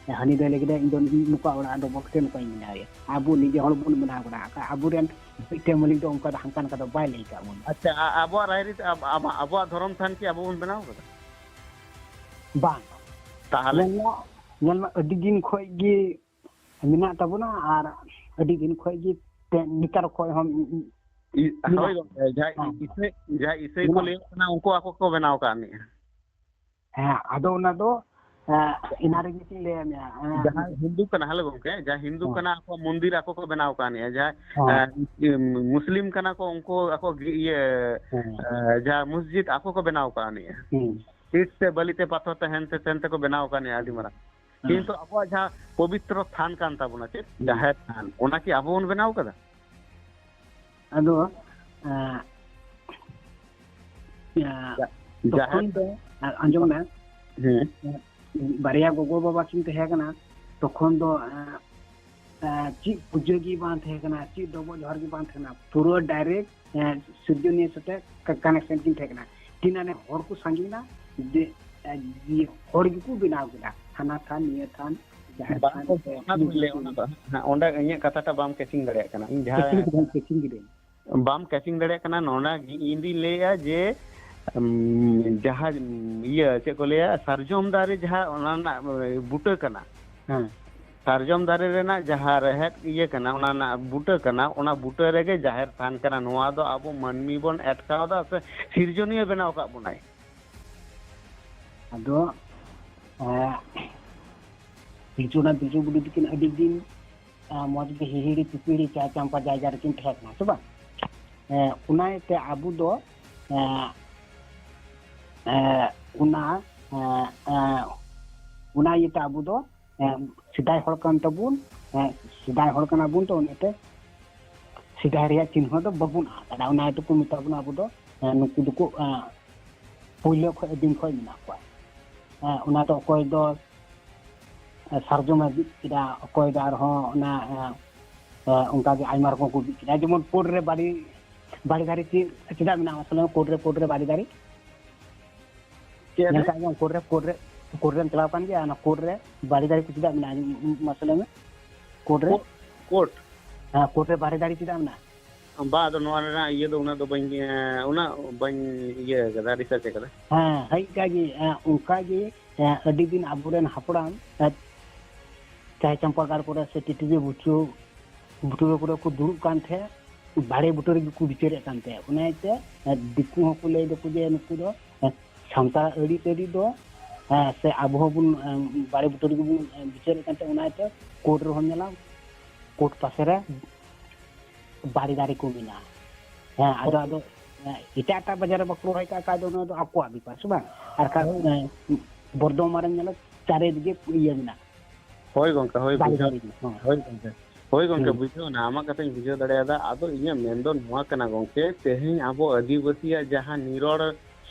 ᱮ, ᱦᱟᱹᱱᱤ ᱫᱚᱭ ᱞᱟᱹᱭ ᱠᱮᱫᱟ, ᱤᱧ ᱫᱚ ᱱᱚᱝᱠᱟ ᱚᱲᱟᱜ ᱰᱚᱵᱚᱜ ᱠᱟᱛᱮ ᱱᱚᱝᱠᱟᱧ ᱵᱮᱱᱟᱣ ᱟᱭᱟ᱾ ᱟᱵᱚ ᱱᱤᱡᱮ ᱦᱚᱲ ᱵᱚᱱ ᱵᱮᱱᱟᱣ ᱠᱟᱫᱟ, ᱟᱵᱚᱨᱮᱱ ᱢᱤᱫᱴᱮᱱ ᱢᱟᱹᱞᱤᱠ ᱫᱚ ᱚᱱᱠᱟ ᱫᱚ ᱦᱟᱱᱠᱟ ᱱᱟᱝᱠᱟ ᱫᱚ ᱵᱟᱭ ᱞᱟᱹᱭ ᱠᱟᱜ ᱵᱚᱱᱟ᱾ ᱟᱪᱪᱷᱟ, ᱟ-, ᱟᱵᱚᱣᱟᱜ ᱨᱟᱭᱨᱤᱛ, ᱟᱵ-, ᱟᱵ-, ᱟᱵᱚᱣᱟᱜ ᱫᱷᱚᱨᱚᱢ ᱛᱷᱟᱱ ᱠᱤ ᱟᱵᱚ ᱵᱚᱱ ᱵᱮᱱᱟᱣ ᱠᱟᱫᱟ? ᱵᱟᱝ᱾ ᱛᱟᱦᱚᱞᱮ? ᱧᱮᱞ ᱢᱟ, ᱧᱮᱞ ᱢᱟ, ᱟᱹᱰᱤ ᱫᱤᱱ ᱠᱷᱚᱡ ᱜᱮ ᱢᱮᱱᱟᱜ ᱛᱟᱵᱚᱱᱟ, ᱟᱨ ᱟᱹᱰᱤ ᱫᱤᱱ ᱠᱷᱚᱡ ᱜᱮ ᱛᱮ-, ᱱᱮᱛᱟᱨ ᱠᱷᱚᱡ ᱦᱚᱸ ᱤ-, ᱦᱳᱭ ᱜᱚᱢᱠᱮ, ᱡᱟᱦᱟᱸᱭ ᱦᱮᱸ᱾ ᱤᱥᱟᱹᱭ, ᱡᱟᱦᱟᱸᱭ ᱤᱥᱟᱹᱭ ᱠᱚ ᱦᱮᱸ᱾ ᱞᱟᱹᱭᱚᱜ ᱠᱟᱱᱟ, ᱩᱱᱠᱩ ᱟᱠᱚ ᱠᱚ ᱵᱮᱱᱟᱣ ᱟᱠᱟᱫ ᱱᱤᱭᱟᱹ᱾ ᱦᱮᱸ, ᱟᱫᱚ ᱚᱱᱟ ᱫᱚ, ᱮᱸ, ᱮᱱᱟ ᱨᱮᱜᱮ ᱪᱮᱫ ᱤᱧ ᱞᱟᱹᱭᱟᱫ ᱢᱮᱭᱟ, ᱮᱸ, ᱡᱟᱦᱟᱸᱭ ᱦᱤᱱᱫᱩ ᱠᱟᱱᱟ, ᱦᱮᱞᱳ ᱜᱚᱢᱠᱮ, ᱡᱟᱦᱟᱸᱭ ᱦᱤᱱᱫᱩ ᱦᱮᱸ᱾ ᱠᱟᱱᱟ, ᱟᱠᱚ ᱢᱚᱱᱫᱤᱨ ᱟᱠᱚ ᱠᱚ ᱵᱮᱱᱟᱣ ᱟᱠᱟᱫ ᱱᱤᱭᱟᱹ, ᱡᱟᱦᱟᱸᱭ, ᱦᱮᱸ᱾ ᱮᱸ, ᱢᱩᱥᱞᱤᱢ ᱠᱟᱱᱟ ᱠᱚ, ᱩᱱᱠᱩ ᱟᱠᱚ ᱜᱮ ᱤᱭᱟᱹ, ᱦᱮᱸ᱾ ᱮᱸ, ᱡᱟᱦᱟᱸ ᱢᱚᱥᱡᱤᱫ ᱟᱠᱚ ᱠᱚ ᱵᱮᱱᱟᱣ ᱟᱠᱟᱫ ᱱᱤᱭᱟᱹ᱾ ᱦᱮᱸ᱾ ᱤᱴ ᱛᱮ, ᱵᱟᱹᱞᱤ ᱛᱮ, ᱯᱟᱛᱷᱚᱨ ᱛᱮ, ᱦᱮᱱ ᱛᱮ, ᱛᱮᱱ ᱛᱮᱠᱚ ᱵᱮᱱᱟᱣ ᱟᱠᱟᱫ ᱱᱤᱭᱟᱹ ᱟᱹᱰᱤ ᱢᱟᱨᱟᱝ᱾ ᱦᱮᱸ᱾ ᱠᱤᱱᱛᱩ ᱟᱵᱚᱣᱟᱜ ᱡᱟᱦᱟᱸ ᱯᱚᱵᱤᱛᱨᱚ ᱛᱷᱟᱱ ᱠᱟᱱ ᱛᱟᱵᱚᱱᱟ, ᱪᱮᱫ? ᱦᱮᱸ᱾ ᱡᱟᱦᱮᱨ ᱛᱷᱟᱱ, ᱚᱱᱟ ᱠᱤ ᱟᱵᱚ ᱵᱚᱱ ᱵᱮᱱᱟᱣ ᱠᱟᱫᱟ? ᱟᱫᱚ, ᱮᱸ, ᱮᱸ, ᱡᱟ-, ᱛᱚᱠᱷᱚᱱ ᱡᱟᱦᱮᱨ ᱫᱚ, ᱟᱸᱡᱚᱢ ᱢᱮ, ᱦᱮᱸ᱾ ᱵᱟᱨᱭᱟ ᱜᱚᱜᱚ ᱵᱟᱵᱟ ᱠᱤᱱ ᱛᱟᱦᱮᱸ ᱠᱟᱱᱟ, ᱛᱚᱠᱷᱚᱱ ᱫᱚ, ᱮᱸ, ᱮᱸ, ᱪᱮᱫ ᱯᱩᱡᱟᱹ ᱜᱮ ᱵᱟᱝ ᱛᱟᱦᱮᱸ ᱠᱟᱱᱟ, ᱪᱮᱫ ᱰᱚᱵᱚᱜ ᱡᱚᱦᱟᱨ ᱜᱮ ᱵᱟᱝ ᱛᱟᱦᱮᱸ ᱠᱟᱱᱟ, ᱯᱩᱨᱟᱹ direct, ᱮᱸ, ᱥᱤᱨᱡᱚᱱᱤᱭᱟᱹ ᱥᱟᱛᱮ ᱠᱟ-, connection ᱠᱤᱱ ᱛᱟᱦᱮᱸ ᱠᱟᱱᱟ᱾ ᱛᱤᱱᱟᱹᱜ ᱦᱚᱲ ᱠᱚ ᱥᱟᱸᱜᱮᱭᱮᱱᱟ, ᱡᱮ, ᱮᱸ, ᱡᱮ ᱦᱚᱲ ᱜᱮᱠᱚ ᱵᱮᱱᱟᱣ ᱠᱮᱫᱟ, ᱦᱟᱱᱟ ᱛᱷᱟᱱ, ᱱᱤᱭᱟᱹ ᱛᱷᱟᱱ, ᱡᱟᱦᱮᱨ ᱵᱟᱝ ᱛᱷᱟᱱ, ᱜᱚᱢᱠᱮ, ᱚᱱᱟ ᱫᱚ ᱵᱟᱹᱧ ᱞᱟᱹᱭᱟ, ᱚᱱᱟ ᱫᱚ, ᱦᱮᱸ, ᱚᱸᱰᱮ ᱤᱧᱟᱹᱜ ᱠᱟᱛᱷᱟᱴᱟ ᱵᱟᱢ catching ᱫᱟᱲᱮᱭᱟᱜ ᱠᱟᱱᱟ᱾ ᱤᱧ ᱡᱟᱦᱟᱸ catching ᱠᱤᱫᱟᱹᱧ, catching ᱠᱤᱫᱟᱹᱧ᱾ ᱵᱟᱢ catching ᱫᱟᱲᱮᱭᱟᱜ ᱠᱟᱱᱟ, ᱱᱚᱰᱮ ᱤᱧ ᱫᱩᱧ ᱞᱟᱹᱭᱮᱜᱼᱟ ᱡᱮ, ᱩᱢ, ᱡᱟᱦᱟᱸ, ᱤᱭᱟᱹ, ᱪᱮᱫ ᱠᱚ ᱞᱟᱹᱭᱟ, ᱥᱟᱨᱡᱚᱢ ᱫᱟᱨᱮ ᱡᱟᱦᱟᱸ ᱚᱱᱟ ᱨᱮᱱᱟᱜ, ᱮ, ᱵᱩᱴᱟᱹ ᱠᱟᱱᱟ᱾ ᱦᱮᱸ᱾ ᱥᱟᱨᱡᱚᱢ ᱫᱟᱨᱮ ᱨᱮᱱᱟᱜ ᱡᱟᱦᱟᱸ ᱨᱮᱦᱮᱫ ᱤᱭᱟᱹ ᱠᱟᱱᱟ, ᱚᱱᱟ ᱨᱮᱱᱟᱜ ᱵᱩᱴᱟᱹ ᱠᱟᱱᱟ, ᱚᱱᱟ ᱵᱩᱴᱟᱹ ᱨᱮᱜᱮ ᱡᱟᱦᱮᱨ ᱛᱷᱟᱱ ᱠᱟᱱᱟ᱾ ᱱᱚᱣᱟ ᱫᱚ ᱟᱵᱚ ᱢᱟᱹᱱᱢᱤ ᱵᱚᱱ ᱟᱴᱠᱟᱣ ᱮᱫᱟ ᱥᱮ ᱥᱤᱨᱡᱚᱱᱤᱭᱟᱹ ᱵᱮᱱᱟᱣ ᱟᱠᱟᱫ ᱵᱚᱱᱟᱭ? ᱟᱫᱚ, ᱮ, ᱯᱤᱞᱪᱩ ᱦᱟᱲᱟᱢ ᱯᱤᱞᱪᱩ ᱵᱩᱰᱷᱤ ᱛᱟᱹᱠᱤᱱ ᱟᱹᱰᱤ ᱫᱤᱱ, ᱮ, ᱢᱚᱡᱽ ᱜᱮ ᱦᱤᱦᱤᱲᱤ ᱯᱤᱯᱤᱲᱤ ᱪᱟ ᱪᱟᱢᱯᱟ ᱡᱟᱭᱜᱟ ᱨᱮᱠᱤᱱ ᱛᱟᱦᱮᱸ ᱠᱟᱱᱟ, ᱥᱮ ᱵᱟᱝ? ᱮ, ᱚᱱᱟ ᱤᱭᱟᱹᱛᱮ ᱟᱵᱚ ᱫᱚ, ᱮ, ᱮ, ᱚᱱᱟ, ᱮ, ᱮ, ᱚᱱᱟ ᱤᱭᱟᱹᱛᱮ ᱟᱵᱚ ᱫᱚ, ᱮ, ᱥᱮᱫᱟᱭ ᱦᱚᱲ ᱠᱟᱱ ᱛᱟᱵᱚᱱ, ᱮ, ᱥᱮᱫᱟᱭ ᱦᱚᱲ ᱠᱟᱱᱟ ᱵᱚᱱ, ᱛᱚ ᱚᱱᱟᱛᱮ ᱥᱮᱫᱟᱭ ᱨᱮᱭᱟᱜ ᱪᱤᱱᱦᱟᱹ ᱫᱚ ᱵᱟᱵᱚᱱ ᱟᱫ ᱫᱟᱲᱮᱭᱟᱜᱼᱟ᱾ ᱚᱱᱟ ᱤᱭᱟᱹ ᱛᱮᱠᱚ ᱢᱮᱛᱟ ᱵᱚᱱᱟ ᱟᱵᱚ ᱫᱚ, ᱮ, ᱱᱩᱠᱩ ᱫᱚᱠᱚ, ᱮ, ᱯᱳᱭᱞᱳ ᱠᱷᱚᱱ, ᱟᱹᱫᱤᱢ ᱠᱷᱚᱱ ᱢᱮᱱᱟᱜ ᱠᱚᱣᱟ᱾ ᱮ, ᱚᱱᱟ ᱫᱚ ᱚᱠᱚᱭ ᱫᱚ, ᱮ, ᱥᱟᱨᱡᱚᱢᱮ ᱵᱤᱫ ᱠᱮᱫᱟ, ᱚᱠᱚᱭ ᱫᱚ ᱟᱨᱦᱚᱸ ᱚᱱᱟ, ᱮ, ᱮ, ᱚᱱᱠᱟ ᱜᱮ ᱟᱭᱢᱟ ᱨᱚᱠᱚᱢ ᱠᱚ ᱵᱤᱫ ᱠᱮᱫᱟ᱾ ᱡᱮᱢᱚᱱ ᱠᱳᱰ ᱨᱮ ᱵᱟᱲᱮ, ᱵᱟᱲᱮ ᱫᱟᱨᱮ ᱪᱮᱫ, ᱪᱮᱫᱟᱜ ᱢᱮᱱᱟᱜᱼᱟ? ᱢᱟᱥᱮ ᱞᱟᱹᱭ ᱢᱮ, ᱠᱳᱰ ᱨᱮ, ᱠᱳᱰ ᱨᱮ ᱵᱟᱲᱮ ᱫᱟᱨᱮ᱾ ᱪᱮᱫ ᱧᱮᱞ ᱨᱮ? ᱠᱟᱜ ᱜᱮᱭᱟᱢ ᱠᱳᱰ ᱨᱮ, ᱠᱳᱰ ᱨᱮ, ᱠᱳᱰ ᱨᱮᱢ ᱪᱟᱞᱟᱣ ᱠᱟᱱ ᱜᱮᱭᱟ? ᱚᱱᱟ ᱠᱳᱰ ᱨᱮ ᱵᱟᱲᱮ ᱫᱟᱨᱮ ᱠᱚ ᱪᱮᱫᱟᱜ ᱢᱮᱱᱟᱜᱼᱟ? ᱢᱟᱥᱮ ᱞᱟᱹᱭ ᱢᱮ, ᱠᱳᱰ ᱨᱮ᱾ ᱠᱳ-, ᱠᱳᱰ? ᱦᱮᱸ, ᱠᱳᱰ ᱨᱮ ᱵᱟᱲᱮ ᱫᱟᱨᱮ ᱪᱮᱫᱟᱜ ᱢᱮᱱᱟᱜᱼᱟ? ᱵᱟ, ᱟᱫᱚ ᱱᱚᱣᱟ ᱨᱮᱱᱟᱜ ᱤᱭᱟᱹ ᱫᱚ ᱩᱱᱟᱹᱜ ᱫᱚ ᱵᱟᱹᱧ, ᱮᱸ, ᱩᱱᱟᱹᱜ ᱵᱟᱹᱧ ᱤᱭᱟᱹ ᱠᱟᱫᱟ, research ᱠᱟᱫᱟ᱾ ᱦᱮᱸ, ᱦᱳᱭ, ᱚᱱᱠᱟ ᱜᱮ, ᱮᱸ, ᱚᱱᱠᱟ ᱜᱮ, ᱮᱸ, ᱟᱹᱰᱤ ᱫᱤᱱ ᱟᱵᱚᱨᱮᱱ ᱦᱟᱯᱲᱟᱢ, ᱮᱸ, ᱪᱟᱭ ᱪᱟᱢᱯᱟ ᱜᱟᱲ ᱠᱚᱨᱮ ᱥᱮ ᱴᱤᱴᱤᱵᱤ ᱵᱩᱴᱟᱹ, ᱵᱩᱴᱟᱹ ᱠᱚᱨᱮ ᱠᱚ ᱫᱩᱲᱩᱵ ᱠᱟᱱ ᱛᱟᱦᱮᱸᱫ᱾ ᱵᱟᱲᱮ ᱵᱩᱴᱟᱹ ᱨᱮᱜᱮ ᱠᱚ ᱵᱤᱪᱟᱹᱨᱮᱫ ᱠᱟᱱ ᱛᱟᱦᱮᱸᱫ᱾ ᱚᱱᱟᱛᱮ ᱫᱤᱠᱩ ᱦᱚᱸᱠᱚ ᱞᱟᱹᱭ ᱫᱟᱠᱚ ᱡᱮ ᱱᱩᱠᱩ ᱫᱚ ᱥᱟᱱᱛᱟᱲ ᱟᱹᱨᱤᱪᱟᱹᱞᱤ ᱫᱚ ᱥᱮ ᱟᱵᱚ ᱦᱚᱸᱵᱚᱱ ᱵᱟᱲᱮ ᱵᱩᱴᱟᱹ ᱨᱮᱜᱮ ᱵᱚᱱ ᱵᱤᱪᱟᱹᱨᱮᱫ ᱠᱟᱱ ᱛᱟᱦᱮᱸᱫ᱾ ᱚᱱᱟᱛᱮ ᱠᱳᱨᱴ ᱨᱮᱦᱚᱸ ᱧᱮᱞᱟᱢ, ᱠᱳᱨᱴ ᱯᱟᱥᱮ ᱨᱮ ᱵᱟᱲᱮ ᱫᱟᱨᱮ ᱠᱚ ᱢᱮᱱᱟᱜᱼᱟ᱾ ᱦᱮᱸ, ᱟᱫᱚ ᱟᱫᱚ ᱮᱴᱟᱜ ᱮᱴᱟᱜ ᱵᱟᱡᱟᱨ ᱨᱮ ᱵᱟᱠᱚ ᱨᱚᱦᱚᱭ ᱠᱟᱜ ᱠᱷᱟᱡ ᱫᱚ ᱚᱱᱟ ᱫᱚ ᱟᱠᱚᱣᱟᱜ ᱵᱮᱯᱟᱨ ᱥᱮ ᱵᱟᱝ? ᱟᱨ ᱠᱷᱟᱱ ᱵᱚᱨᱫᱷᱚᱢᱟᱱ ᱨᱮᱢ ᱧᱮᱞᱟ ᱪᱟᱨᱮ ᱫᱤᱠᱮ ᱤᱭᱟᱹ ᱢᱮᱱᱟᱜᱼᱟ᱾ ᱦᱳᱭ ᱜᱚᱝᱠᱮ, ᱦᱳᱭ ᱵᱟᱲᱮ ᱵᱩᱡᱷᱟᱹᱣ᱾ ᱫᱟᱨᱮ ᱜᱮ, ᱦᱮᱸ᱾ ᱦᱳᱭ ᱜᱚᱝᱠᱮ, ᱦᱳᱭ ᱜᱚᱝᱠᱮ, ᱦᱩᱸ᱾ ᱵᱩᱡᱷᱟᱹᱣ ᱮᱱᱟ, ᱟᱢᱟᱜ ᱠᱟᱛᱷᱟᱧ ᱵᱩᱡᱷᱟᱹᱣ ᱫᱟᱲᱮᱭᱟᱫᱟ᱾ ᱟᱫᱚ ᱤᱧᱟᱹᱜ ᱢᱮᱱ ᱫᱚ ᱱᱚᱣᱟ ᱠᱟᱱᱟ ᱜᱚᱝᱠᱮ, ᱛᱮᱦᱮᱧ ᱟᱵᱚ ᱟᱹᱫᱤᱵᱟᱹᱥᱤᱭᱟᱜ ᱡᱟᱦᱟᱸ ᱱᱤᱨᱚᱲ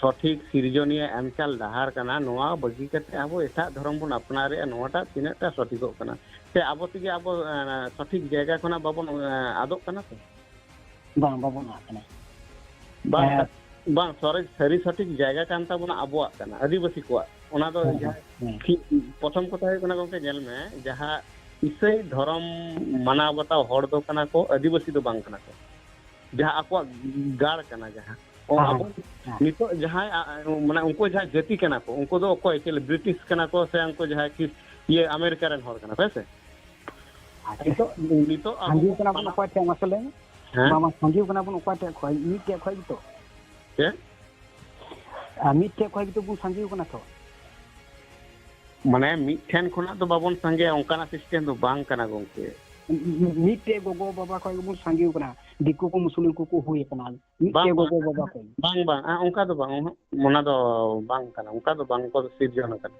ᱥᱚᱴᱷᱤᱠ ᱥᱤᱨᱡᱚᱱᱤᱭᱟᱹ ᱮᱢᱪᱟᱞ ᱰᱟᱦᱟᱨ ᱠᱟᱱᱟ, ᱱᱚᱣᱟ ᱵᱟᱹᱜᱤ ᱠᱟᱛᱮ ᱟᱵᱚ ᱮᱴᱟᱜ ᱫᱷᱚᱨᱚᱢ ᱵᱚᱱ ᱟᱯᱱᱟᱨᱮᱜᱼᱟ, ᱱᱚᱣᱟᱴᱟᱜ ᱛᱤᱱᱟᱹᱜ ᱴᱟ ᱥᱚᱴᱷᱤᱠᱚᱜ ᱠᱟᱱᱟ? ᱥᱮ ᱟᱵᱚ ᱛᱮᱜᱮ ᱟᱵᱚ ᱮᱸ, ᱥᱚᱴᱷᱤᱠ ᱡᱟᱭᱜᱟ ᱠᱷᱚᱱᱟᱜ ᱵᱟᱵᱚᱱ ᱮᱸ, ᱟᱫᱚᱜ ᱠᱟᱱᱟ ᱛᱚ? ᱵᱟᱝ, ᱵᱟᱵᱚᱱ ᱟᱫ ᱠᱟᱱᱟ᱾ ᱵᱟᱝ, ᱦᱮᱸ᱾ ᱵᱟᱝ, ᱥᱚᱨᱤ-, ᱥᱟᱹᱨᱤ ᱥᱚᱴᱷᱤᱠ ᱡᱟᱭᱜᱟ ᱠᱟᱱ ᱛᱟᱵᱚᱱᱟ ᱟᱵᱚᱣᱟᱜ ᱠᱟᱱᱟ, ᱟᱹᱫᱤᱵᱟᱹᱥᱤ ᱠᱚᱣᱟᱜ᱾ ᱚᱱᱟ ᱫᱚ ᱦᱮᱸ, ᱡᱟᱦᱟᱸ ᱦᱮᱸ᱾ ᱴᱷᱤᱠ, ᱯᱨᱚᱛᱷᱚᱢ ᱠᱟᱛᱷᱟ ᱦᱩᱭᱩᱜ ᱠᱟᱱᱟ ᱜᱚᱝᱠᱮ, ᱧᱮᱞ ᱢᱮ, ᱡᱟᱦᱟᱸ ᱤᱥᱟᱹᱭ ᱫᱷᱚᱨᱚᱢ ᱢᱟᱱᱟᱣ ᱵᱟᱛᱟᱣ ᱦᱚᱲ ᱫᱚ ᱠᱟᱱᱟ ᱠᱚ, ᱟᱹᱫᱤᱵᱟᱹᱥᱤ ᱫᱚ ᱵᱟᱝ ᱠᱟᱱᱟ ᱠᱚ᱾ ᱡᱟᱦᱟᱸ ᱟᱠᱚᱣᱟᱜ ᱜᱟᱲ ᱠᱟᱱᱟ, ᱡᱟᱦᱟᱸ ᱚ, ᱦᱮᱸ, ᱟᱵᱚ ᱦᱮᱸ᱾ ᱱᱤᱛᱚᱜ ᱡᱟᱦᱟᱸᱭ, ᱟ, ᱟ, ᱢᱟᱱᱮ ᱩᱱᱠᱩ ᱡᱟᱦᱟᱸ ᱡᱟᱹᱛᱤ ᱠᱟᱱᱟ ᱠᱚ, ᱩᱱᱠᱩ ᱫᱚ ᱚᱠᱚᱭ, ᱪᱮᱫ ᱵᱨᱤᱴᱤᱥ ᱠᱟᱱᱟ ᱠᱚ ᱥᱮ ᱩᱱᱠᱩ ᱡᱟᱦᱟᱸᱭ ᱠᱤ ᱤᱭᱟᱹ ᱟᱢᱮᱨᱤᱠᱟ ᱨᱮᱱ ᱦᱚᱲ ᱠᱟᱱᱟ ᱠᱚ, ᱦᱮᱸ ᱥᱮ? ᱟᱪᱪᱷᱟ᱾ ᱱᱤᱛᱚᱜ, ᱱᱤᱛᱚᱜ ᱟᱵᱚ ᱥᱟᱸᱜᱮ ᱵᱚᱱ ᱠᱟᱱᱟ ᱵᱚᱱ ᱢᱟᱱᱟᱣ ᱚᱠᱚᱭ ᱴᱷᱮᱱ ᱢᱟᱥᱮ ᱞᱟᱹᱭ ᱢᱮ? ᱦᱮᱸ? ᱵᱟᱝ, ᱵᱟᱝ, ᱥᱟᱸᱜᱮ ᱠᱟᱱᱟ ᱵᱚᱱ ᱚᱠᱚᱭ ᱴᱷᱮᱡ ᱠᱷᱚᱡ? ᱢᱤᱫ ᱴᱷᱮᱡ ᱠᱷᱚᱡ ᱜᱮᱛᱚ? ᱪᱮᱫ? ᱟᱨ ᱢᱤᱫ ᱴᱷᱮᱡ ᱠᱷᱚᱡ ᱜᱮᱛᱚ ᱵᱚᱱ ᱥᱟᱸᱜᱮ ᱠᱟᱱᱟ ᱛᱚ᱾ ᱢᱟᱱᱮ ᱢᱤᱫ ᱴᱷᱮᱱ ᱠᱷᱚᱱᱟᱜ ᱫᱚ ᱵᱟᱵᱚᱱ ᱥᱟᱸᱜᱮᱭᱟ, ᱚᱱᱠᱟᱱᱟᱜ ᱥᱤᱥᱴᱮᱢ ᱫᱚ ᱵᱟᱝ ᱠᱟᱱᱟ ᱜᱚᱝᱠᱮ᱾ ᱢᱤᱫ ᱴᱷᱮᱡ ᱜᱚᱜᱚ ᱵᱟᱵᱟ ᱠᱷᱚᱡ ᱜᱮᱵᱚᱱ ᱥᱟᱸᱜᱮ ᱠᱟᱱᱟ, ᱫᱤᱠᱩ ᱠᱚ ᱢᱩᱥᱞᱤᱢ ᱠᱚᱠᱚ ᱦᱩᱭ ᱠᱟᱱᱟ, ᱢᱤᱫ ᱵᱟᱝ, ᱴᱷᱮᱡ ᱵᱟᱝ, ᱜᱚᱜᱚ ᱵᱟᱵᱟ ᱠᱷᱚᱡ᱾ ᱵᱟᱝ, ᱵᱟᱝ, ᱟ, ᱚᱱᱠᱟ ᱫᱚ ᱵᱟᱝ, ᱚᱦᱚᱸᱜ, ᱚᱱᱟ ᱫᱚ ᱵᱟᱝ ᱠᱚ ᱥᱤᱨᱡᱚᱱ ᱟᱠᱟᱱᱟ᱾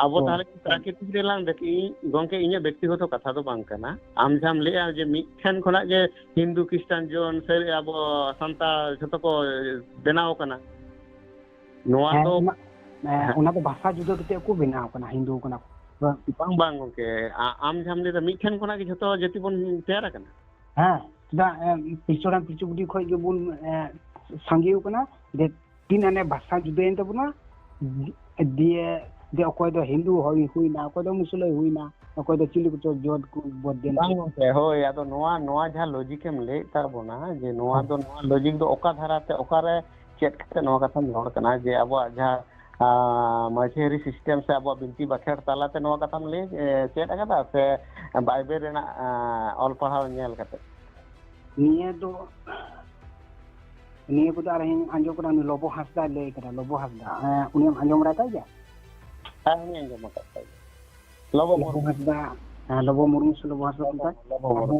ᱟᱵᱚ ᱚ, ᱛᱟᱦᱞᱮ ᱟᱪᱪᱷᱟ᱾ ᱯᱨᱟᱠᱨᱤᱛᱤᱠ ᱨᱮᱞᱟᱝ ᱫᱮᱠᱷᱤ, ᱜᱚᱝᱠᱮ, ᱤᱧᱟᱹᱜ ᱵᱮᱠᱛᱤᱜᱚᱛᱚ ᱠᱟᱛᱷᱟ ᱫᱚ ᱵᱟᱝ ᱠᱟᱱᱟ᱾ ᱟᱢ ᱡᱟᱦᱟᱸᱢ ᱞᱟᱹᱭᱮᱜᱼᱟ ᱡᱮ ᱢᱤᱫ ᱴᱷᱮᱱ ᱠᱷᱚᱱᱟᱜ ᱜᱮ ᱦᱤᱱᱫᱩ, ᱠᱷᱨᱤᱥᱴᱟᱱ, ᱡᱳᱱ, ᱥᱮ ᱟᱵᱚ ᱥᱟᱱᱛᱟᱲ ᱡᱷᱚᱛᱚ ᱠᱚ ᱵᱮᱱᱟᱣ ᱟᱠᱟᱱᱟ, ᱱᱚᱣᱟ ᱦᱮᱸ, ᱫᱚ ᱚᱱᱟ, ᱦᱮᱸ, ᱦᱮᱸ᱾ ᱚᱱᱟ ᱫᱚ ᱵᱷᱟᱥᱟ ᱡᱩᱫᱟᱹ ᱠᱟᱛᱮ ᱠᱚ ᱵᱮᱱᱟᱣ ᱠᱟᱱᱟ, ᱦᱤᱱᱫᱩ ᱠᱟᱱᱟ ᱠᱚ᱾ ᱵᱟᱝ, ᱵᱟᱝ ᱜᱚᱝᱠᱮ, ᱟ-, ᱟᱢ ᱡᱟᱦᱟᱸᱢ ᱞᱟᱹᱭᱫᱟ ᱢᱤᱫ ᱴᱷᱮᱱ ᱠᱷᱚᱱᱟᱜ ᱜᱮ ᱡᱷᱚᱛᱚ ᱡᱟᱹᱛᱤ ᱵᱚᱱ ᱛᱮᱭᱟᱨ ᱟᱠᱟᱱᱟ᱾ ᱦᱮᱸ, ᱪᱮᱫᱟᱜ, ᱮ, ᱯᱤᱞᱪᱩ ᱦᱟᱲᱟᱢ ᱯᱤᱞᱪᱩ ᱵᱩᱰᱷᱤ ᱠᱷᱚᱡ ᱜᱮᱵᱚᱱ, ᱮ, ᱥᱟᱸᱜᱮ ᱟᱠᱟᱱᱟ, ᱡᱮ ᱛᱤᱱ ᱟᱱᱮ ᱵᱷᱟᱥᱟ ᱡᱩᱫᱟᱹᱭᱮᱱ ᱛᱟᱵᱚᱱᱟ, ᱫᱤᱭᱮ ᱡᱮ ᱚᱠᱚᱭ ᱫᱚ ᱦᱤᱱᱫᱩ ᱦᱩᱭ, ᱦᱩᱭᱱᱟ, ᱚᱠᱚᱭ ᱫᱚ ᱢᱩᱥᱞᱟᱹᱭ ᱦᱩᱭᱱᱟ, ᱚᱠᱚᱭ ᱫᱚ ᱪᱤᱞᱤ ᱠᱚᱪᱚ ᱡᱚᱴ ᱠᱚ ᱵᱚᱫ ᱮᱱ ᱵᱟᱝ ᱠᱚ᱾ ᱜᱚᱝᱠᱮ, ᱦᱳᱭ, ᱟᱫᱚ ᱱᱚᱣᱟ, ᱱᱚᱣᱟ ᱡᱟᱦᱟᱸ ᱞᱚᱡᱤᱠ ᱮᱢ ᱞᱟᱹᱭᱮᱫ ᱛᱟᱵᱚᱱᱟ, ᱡᱮ ᱱᱚᱣᱟ ᱦᱮᱸ᱾ ᱫᱚ, ᱱᱚᱣᱟ ᱞᱚᱡᱤᱠ ᱫᱚ ᱚᱠᱟ ᱫᱷᱟᱨᱟᱛᱮ, ᱚᱠᱟᱨᱮ ᱪᱮᱫ ᱠᱟᱛᱮ ᱱᱚᱣᱟ ᱠᱟᱛᱷᱟᱢ ᱨᱚᱲ ᱠᱟᱱᱟ, ᱡᱮ ᱟᱵᱚᱣᱟᱜ ᱡᱟᱦᱟᱸ, ᱟᱸ, ᱢᱟᱹᱡᱷᱤ ᱟᱹᱨᱤ ᱥᱤᱥᱴᱮᱢ ᱥᱮ ᱟᱵᱚᱣᱟᱜ ᱵᱤᱱᱛᱤ ᱵᱟᱠᱷᱮᱲ ᱛᱟᱞᱟᱛᱮ ᱱᱚᱣᱟ ᱠᱟᱛᱷᱟᱢ ᱞᱟᱹᱭ, ᱮ, ᱪᱮᱫ ᱟᱠᱟᱫᱟ ᱥᱮ ᱵᱟᱭᱵᱮᱞ ᱨᱮᱱᱟᱜ, ᱟᱸ, ᱚᱞ ᱯᱟᱲᱦᱟᱣ ᱧᱮᱞ ᱠᱟᱛᱮ? ᱱᱤᱭᱟᱹ ᱫᱚ, ᱱᱤᱭᱟᱹ ᱠᱚᱫᱚ ᱟᱨ ᱤᱧ ᱟᱸᱡᱚᱢ ᱠᱟᱫᱟ, ᱩᱱᱤ ᱞᱚᱵᱚ ᱦᱟᱸᱥᱫᱟ ᱞᱟᱹᱭ ᱠᱟᱫᱟ, ᱞᱚᱵᱚ ᱦᱟᱸᱥᱫᱟ᱾ ᱦᱮᱸ, ᱩᱱᱤᱢ ᱟᱸᱡᱚᱢ ᱵᱟᱲᱟ ᱠᱟᱜ ᱜᱮᱭᱟ? ᱦᱮᱸ, ᱩᱱᱤ ᱟᱸᱡᱚᱢ ᱟᱠᱟᱫ ᱛᱟᱭ ᱜᱮᱭᱟ᱾ ᱞᱚᱵᱚ ᱞᱚᱵᱚ ᱢᱩᱨᱢᱩ᱾ ᱦᱟᱸᱥᱫᱟ, ᱦᱮᱸ, ᱞᱚᱵᱚ ᱢᱩᱨᱢᱩ ᱥᱮ ᱞᱚᱵᱚ ᱦᱟᱸᱥᱫᱟ ᱠᱚ ᱞᱚᱵᱚ, ᱢᱮᱛᱟᱜ ᱞᱚᱵᱚ ᱠᱚᱣᱟ᱾ ᱢᱩᱨᱢᱩ᱾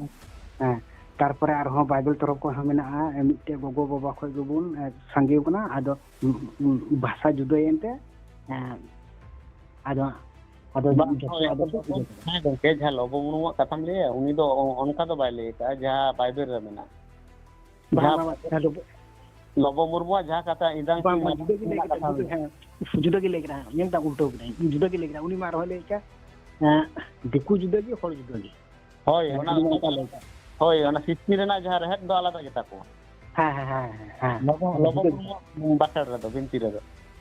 ᱦᱮᱸ, ᱛᱟᱨᱯᱚᱨᱮ ᱟᱨᱦᱚᱸ ᱵᱟᱭᱵᱮᱞ ᱛᱚᱨᱚᱯ ᱠᱷᱚᱱ ᱦᱚᱸ ᱢᱮᱱᱟᱜᱼᱟ, ᱢᱤᱫᱴᱮᱡ ᱜᱚᱜᱚ ᱵᱟᱵᱟ ᱠᱷᱚᱡ ᱜᱮᱵᱚᱱ, ᱮ, ᱥᱟᱸᱜᱮ ᱠᱟᱱᱟ, ᱟᱫᱚ, ᱩᱸ, ᱩᱸ, ᱵᱷᱟᱥᱟ ᱡᱩᱫᱟᱹᱭᱮᱱ ᱛᱮ, ᱮ, ᱟᱫᱚ, ᱟᱫᱚ ᱵᱟᱝ, ᱡᱚᱛᱚ ᱦᱳᱭ, ᱟᱫᱚ ᱟᱫᱚ ᱠᱚ ᱤᱭᱟᱹ ᱠᱮᱫᱟ᱾ ᱦᱮᱸ ᱜᱚᱝᱠᱮ, ᱡᱟᱦᱟᱸ ᱞᱚᱵᱚ ᱢᱩᱨᱢᱩᱣᱟᱜ ᱠᱟᱛᱷᱟᱢ ᱞᱟᱹᱭᱟ, ᱩᱱᱤ ᱫᱚ ᱚ-, ᱚᱱᱠᱟ ᱫᱚ ᱵᱟᱭ ᱞᱟᱹᱭ ᱟᱠᱟᱫᱼᱟ, ᱡᱟᱦᱟᱸ ᱵᱟᱭᱵᱮᱞ ᱨᱮ ᱢᱮᱱᱟᱜᱼᱟ᱾ ᱵᱟᱝ, ᱡᱟᱦᱟᱸ ᱵᱟᱝ, ᱵᱟᱝ, ᱡᱟᱦᱟᱸ ᱞᱚᱵᱚ ᱞᱚᱵᱚ ᱢᱩᱨᱢᱩᱣᱟᱜ ᱡᱟᱦᱟᱸ ᱠᱟᱛᱷᱟ ᱤᱫᱟᱝ ᱵᱟᱝ, ᱵᱟᱝ, ᱡᱩᱫᱟᱹ ᱜᱮ ᱞᱟᱹᱭ ᱢᱮᱱᱟᱜ ᱠᱮᱫᱟ, ᱠᱟᱛᱷᱟ ᱡᱩᱫᱟᱹ, ᱢᱮᱱᱟᱜᱼᱟ᱾ ᱦᱮᱸ, ᱡᱩᱫᱟᱹ ᱜᱮ ᱞᱟᱹᱭ ᱠᱮᱫᱟ, ᱦᱮᱸ, ᱧᱮᱞ ᱛᱟᱢ ᱩᱞᱴᱟᱹᱣ ᱠᱮᱫᱟᱹᱧ, ᱡᱩᱫᱟᱹ ᱜᱮ ᱞᱟᱹᱭ ᱠᱮᱫᱟ᱾ ᱩᱱᱤ ᱢᱟ ᱟᱨᱦᱚᱸ ᱞᱟᱹᱭ ᱠᱮᱫ, ᱮᱸ, ᱫᱤᱠᱩ ᱡᱩᱫᱟᱹ ᱜᱮ, ᱦᱚᱲ ᱡᱩᱫᱟᱹ ᱜᱮ᱾ ᱦᱳᱭ, ᱦᱮᱸ, ᱚᱱᱟ, ᱩᱱᱤ ᱢᱟ ᱚᱱᱟ ᱚᱱᱠᱟ ᱫᱚ, ᱞᱟᱹᱭ ᱠᱮᱫᱟ᱾ ᱦᱳᱭ, ᱚᱱᱟ ᱥᱨᱤᱥᱴᱤ ᱨᱮᱱᱟᱜ ᱡᱟᱦᱟᱸ ᱨᱮᱦᱮᱫ ᱫᱚ ᱟᱞᱟᱫᱟ ᱜᱮᱛᱟ ᱠᱚᱣᱟ᱾ ᱦᱮᱸ, ᱦᱮᱸ, ᱦᱮᱸ, ᱦᱮᱸ, ᱦᱮᱸ, ᱞᱚᱵᱚ, ᱦᱮᱸ, ᱞᱚᱵᱚ ᱡᱩᱫᱟᱹ ᱜᱮ᱾ ᱢᱩᱨᱢᱩᱣᱟᱜ ᱵᱟᱠᱷᱮᱲ ᱨᱮᱫᱚ, ᱵᱤᱱᱛᱤ ᱨᱮᱫᱚ᱾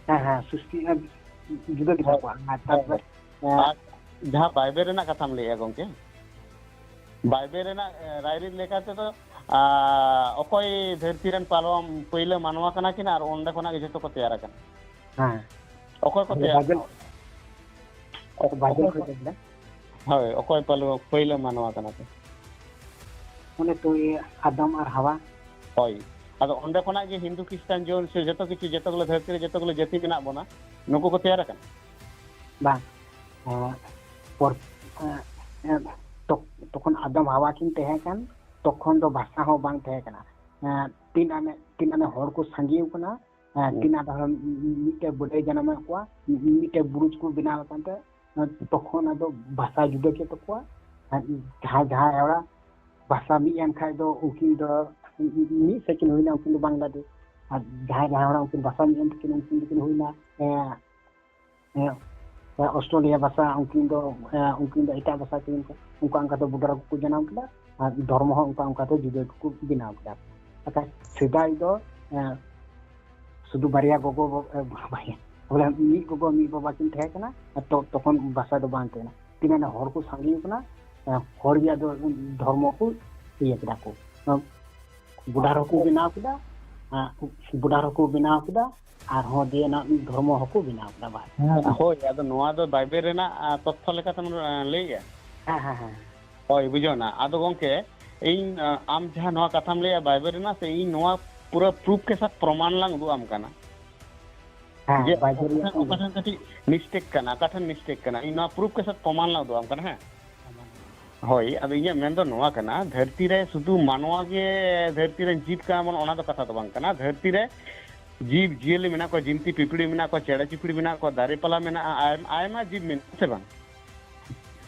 ᱦᱮᱸ, ᱦᱮᱸ, ᱥᱨᱤᱥᱴᱤ ᱨᱮᱱᱟᱜ ᱡᱩᱫᱟᱹ ᱜᱮᱛᱟ ᱦᱳᱭ, ᱠᱚᱣᱟ᱾ ᱟᱨ ᱦᱳᱭ, ᱛᱟᱨᱯᱚᱨᱮ, ᱦᱳᱭ᱾ ᱮᱸ, ᱟᱨ ᱡᱟᱦᱟᱸ ᱵᱟᱭᱵᱮᱞ ᱨᱮᱱᱟᱜ ᱠᱟᱛᱷᱟᱢ ᱞᱟᱹᱭᱮᱜᱼᱟ ᱜᱚᱝᱠᱮ, ᱵᱟᱭᱵᱮᱞ ᱨᱮᱱᱟᱜ, ᱮ, ᱨᱟᱭᱨᱤᱛ ᱞᱮᱠᱟ ᱛᱮᱫᱚ, ᱟ, ᱚᱠᱚᱭ ᱫᱷᱟᱹᱨᱛᱤ ᱨᱮᱱ ᱯᱟᱞᱚᱢ ᱯᱟᱹᱭᱞᱟᱹ ᱢᱟᱱᱣᱟ ᱠᱟᱱᱟ ᱠᱤᱱ ᱟᱨ ᱚᱸᱰᱮ ᱠᱷᱚᱱᱟᱜ ᱜᱮ ᱡᱷᱚᱛᱚ ᱠᱚ ᱛᱮᱭᱟᱨ ᱟᱠᱟᱱᱟ? ᱦᱮᱸ᱾ ᱚᱠᱚᱭ ᱠᱚ ᱟᱫᱚ ᱛᱮᱭᱟᱨ ᱵᱟᱭᱵᱮᱞ, ᱟᱠᱟᱱᱟ? ᱚᱠ-, ᱵᱟᱭᱵᱮᱞ ᱚᱠᱚᱭ ᱠᱷᱚᱡ ᱠᱚ, ᱫᱚ ᱵᱚᱞᱮ? ᱦᱳᱭ, ᱚᱠᱚᱭ ᱯᱟᱞᱚ-, ᱯᱟᱹᱭᱞᱟᱹ ᱢᱟᱱᱣᱟ ᱠᱟᱱᱟ ᱠᱚ? ᱚᱱᱮ ᱛᱚ ᱤᱭᱟᱹ ᱟᱫᱟᱢ ᱟᱨ ᱦᱟᱣᱟ᱾ ᱦᱳᱭ᱾ ᱟᱫᱚ ᱚᱸᱰᱮ ᱠᱷᱚᱱᱟᱜ ᱜᱮ ᱦᱤᱱᱫᱩ, ᱠᱷᱨᱤᱥᱴᱟᱱ, ᱡᱳᱱ ᱥᱮ ᱡᱚᱛᱚ ᱠᱤᱪᱷᱩ, ᱡᱚᱛᱚ ᱜᱩᱞᱟᱹ ᱫᱷᱟᱹᱨᱛᱤ ᱨᱮ ᱡᱚᱛᱚ ᱜᱩᱞᱟᱹ ᱡᱟᱹᱛᱤ ᱢᱮᱱᱟᱜ ᱵᱚᱱᱟ, ᱱᱩᱠᱩ ᱠᱚ ᱛᱮᱭᱟᱨ ᱟᱠᱟᱱᱟ? ᱵᱟᱝ᱾ ᱮᱸ, ᱯᱚᱨ-, ᱮᱸ, ᱮᱸ, ᱛᱚᱠ-, ᱛᱚᱠᱷᱚᱱ ᱟᱫᱟᱢ ᱦᱟᱣᱟ ᱠᱤᱱ ᱛᱟᱦᱮᱸ ᱠᱟᱱ, ᱛᱚᱠᱷᱚᱱ ᱫᱚ ᱵᱷᱟᱥᱟ ᱦᱚᱸ ᱵᱟᱝ ᱛᱟᱦᱮᱸ ᱠᱟᱱᱟ᱾ ᱮᱸ, ᱛᱤᱱ ᱟᱱᱮ, ᱛᱤᱱ ᱟᱱᱮ ᱦᱚᱲ ᱠᱚ ᱥᱟᱸᱜᱮ ᱟᱠᱟᱱᱟ, ᱮᱸ, ᱦᱩᱸ᱾ ᱛᱤᱱ ᱟᱱᱮ ᱦᱚᱲ ᱢᱤᱫᱴᱮᱡ ᱵᱟᱹᱫᱟᱹᱭ ᱡᱟᱱᱟᱢᱮᱫ ᱠᱚᱣᱟ, ᱢᱤᱫᱴᱮᱡ ᱵᱩᱨᱩᱡ ᱠᱚ ᱵᱮᱱᱟᱣ ᱟᱠᱟᱱ ᱛᱮ, ᱮᱸ, ᱛᱚᱠᱷᱚᱱ ᱟᱫᱚ ᱵᱷᱟᱥᱟ ᱡᱩᱫᱟᱹ ᱠᱮᱫ ᱛᱟᱠᱚᱣᱟ᱾ ᱟᱨ ᱡᱟᱦᱟᱸᱭ, ᱡᱟᱦᱟᱸᱭ ᱦᱚᱲᱟᱜ ᱵᱷᱟᱥᱟ ᱢᱤᱫ ᱮᱱ ᱠᱷᱟᱡ ᱫᱚ ᱩᱱᱠᱤᱱ ᱫᱚ ᱢᱤᱫ ᱥᱮᱫ ᱠᱤᱱ ᱦᱩᱭᱱᱟ, ᱩᱱᱠᱤᱱ ᱫᱚ ᱵᱟᱝᱞᱟᱫᱮᱥ᱾ ᱟᱨ ᱡᱟᱦᱟᱸᱭ, ᱡᱟᱦᱟᱸᱭ ᱦᱚᱲᱟᱜ ᱩᱱᱠᱤᱱ ᱵᱷᱟᱥᱟ ᱢᱤᱫ ᱮᱱ ᱛᱟᱹᱠᱤᱱ, ᱩᱱᱠᱤᱱ ᱫᱚᱠᱤᱱ ᱦᱩᱭᱱᱟ, ᱮᱸ, ᱦᱮᱸ, ᱚᱥᱴᱨᱮᱞᱤᱭᱟ ᱵᱷᱟᱥᱟ, ᱩᱱᱠᱤᱱ ᱫᱚ, ᱦᱮᱸ, ᱩᱱᱠᱤᱱ ᱫᱚ ᱮᱴᱟᱜ ᱵᱷᱟᱥᱟ ᱠᱤᱱ, ᱚᱱᱠᱟ ᱚᱱᱠᱟᱛᱮ ᱵᱚᱰᱟᱨ ᱠᱚᱠᱚ ᱡᱟᱱᱟᱢ ᱠᱮᱫᱟ, ᱟᱨ ᱫᱷᱚᱨᱢᱚ ᱦᱚᱸ ᱚᱱᱠᱟ ᱚᱱᱠᱟᱛᱮ ᱡᱩᱫᱟᱹ ᱠᱚᱠᱚ ᱵᱮᱱᱟᱣ ᱠᱮᱫᱟ᱾ ᱵᱟᱠᱷᱟᱡ ᱥᱮᱫᱟᱭ ᱫᱚ, ᱦᱮᱸ, ᱥᱩᱫᱷᱩ ᱵᱟᱨᱭᱟ ᱜᱚᱜᱚ, ᱵᱟᱵᱟ, ᱵᱟᱨᱭᱟ, ᱵᱚᱞᱮ ᱢᱤᱫ ᱜᱚᱜᱚ ᱢᱤᱫ ᱵᱟᱵᱟ ᱠᱤᱱ ᱛᱟᱦᱮᱸ ᱠᱟᱱᱟ, ᱟᱨ ᱛᱚ-, ᱛᱚᱠᱷᱚᱱ ᱵᱷᱟᱥᱟ ᱫᱚ ᱵᱟᱝ ᱛᱟᱦᱮᱸ ᱠᱟᱱᱟ᱾ ᱛᱤᱱᱟᱹᱜ ᱦᱚᱲ ᱠᱚ ᱥᱟᱸᱜᱮ ᱠᱟᱱᱟ, ᱦᱚᱲ ᱜᱮ ᱟᱫᱚ ᱫᱷᱚᱨᱢᱚ ᱠᱚ ᱤᱭᱟᱹ ᱠᱮᱫᱟ ᱠᱚ, ᱵᱚᱰᱟᱨ ᱦᱚᱸᱠᱚ ᱵᱮᱱᱟᱣ ᱠᱮᱫᱟ, ᱵᱚᱰᱟᱨ ᱦᱚᱸᱠᱚ ᱵᱮᱱᱟᱣ ᱠᱮᱫᱟ, ᱟᱨᱦᱚᱸ ᱫᱤᱭᱮ ᱚᱱᱟ ᱫᱷᱚᱨᱢᱚ ᱦᱚᱸᱠᱚ ᱵᱮᱱᱟᱣ ᱠᱮᱫᱟ᱾ ᱵᱟᱥ᱾ ᱦᱮᱸ, ᱦᱳᱭ, ᱟᱫᱚ ᱱᱚᱣᱟ ᱫᱚ ᱵᱟᱭᱵᱮᱞ ᱨᱮᱱᱟᱜ, ᱟ, ᱛᱚᱛᱛᱷᱚ ᱞᱮᱠᱟᱛᱮᱢ, ᱟ, ᱞᱟᱹᱭᱮᱜᱼᱟ? ᱦᱮᱸ, ᱦᱮᱸ, ᱦᱮᱸ᱾ ᱦᱳᱭ, ᱵᱩᱡᱷᱟᱹᱣ ᱮᱱᱟ᱾ ᱟᱫᱚ ᱜᱚᱝᱠᱮ, ᱤᱧ, ᱟ, ᱟᱢ ᱡᱟᱦᱟᱸ ᱱᱚᱣᱟ ᱠᱟᱛᱷᱟᱢ ᱞᱟᱹᱭᱟ ᱵᱟᱭᱵᱮᱞ ᱨᱮᱱᱟᱜ, ᱥᱮ ᱤᱧ ᱱᱚᱣᱟ ᱯᱩᱨᱟᱹ proof ᱠᱮ ᱥᱟᱛ ᱯᱨᱚᱢᱟᱱ ᱞᱟᱝ ᱩᱫᱩᱜ ᱟᱢ ᱠᱟᱱᱟ᱾ ᱦᱮᱸ, ᱡᱮ ᱵᱟᱭᱵᱮᱞ ᱚᱠᱟ ᱨᱮᱭᱟᱜ ᱴᱷᱮᱱ, ᱠᱟᱱᱟ᱾ ᱚᱠᱟ ᱴᱷᱮᱱ ᱠᱟᱹᱴᱤᱡ mistake ᱠᱟᱱᱟ, ᱚᱠᱟ ᱴᱷᱮᱱ mistake ᱠᱟᱱᱟ, ᱤᱧ ᱱᱚᱣᱟ proof ᱠᱮ ᱥᱟᱛ ᱯᱨᱚᱢᱟᱱ ᱞᱟᱝ ᱩᱫᱩᱜ ᱟᱢ ᱠᱟᱱᱟ, ᱦᱮᱸ? ᱦᱳᱭ, ᱟᱫᱚ ᱤᱧᱟᱹᱜ ᱢᱮᱱ ᱫᱚ ᱱᱚᱣᱟ ᱠᱟᱱᱟ, ᱫᱷᱟᱹᱨᱛᱤ ᱨᱮ ᱥᱩᱫᱷᱩ ᱢᱟᱱᱣᱟ ᱜᱮ ᱫᱷᱟᱹᱨᱛᱤ ᱨᱮᱱ ᱡᱤᱵᱽ ᱠᱟᱱᱟ ᱵᱚᱱ, ᱚᱱᱟ ᱫᱚ ᱠᱟᱛᱷᱟ ᱫᱚ ᱵᱟᱝ ᱠᱟᱱᱟ᱾ ᱫᱷᱟᱹᱨᱛᱤ ᱨᱮ ᱡᱤᱵᱽ ᱡᱤᱭᱟᱹᱞᱤ ᱢᱮᱱᱟᱜ ᱠᱚᱣᱟ, ᱡᱤᱱᱛᱤ ᱯᱤᱯᱤᱲᱤ ᱢᱮᱱᱟᱜ ᱠᱚᱣᱟ, ᱪᱮᱬᱮ ᱪᱤᱯᱲᱤ ᱢᱮᱱᱟᱜ ᱠᱚᱣᱟ, ᱫᱟᱨᱮ ᱯᱟᱞᱟ ᱢᱮᱱᱟᱜᱼᱟ, ᱟᱭᱢᱟ, ᱟᱭᱢᱟ ᱡᱤᱵᱽ ᱢᱮᱱᱟᱜᱼᱟ, ᱥᱮ ᱵᱟᱝ?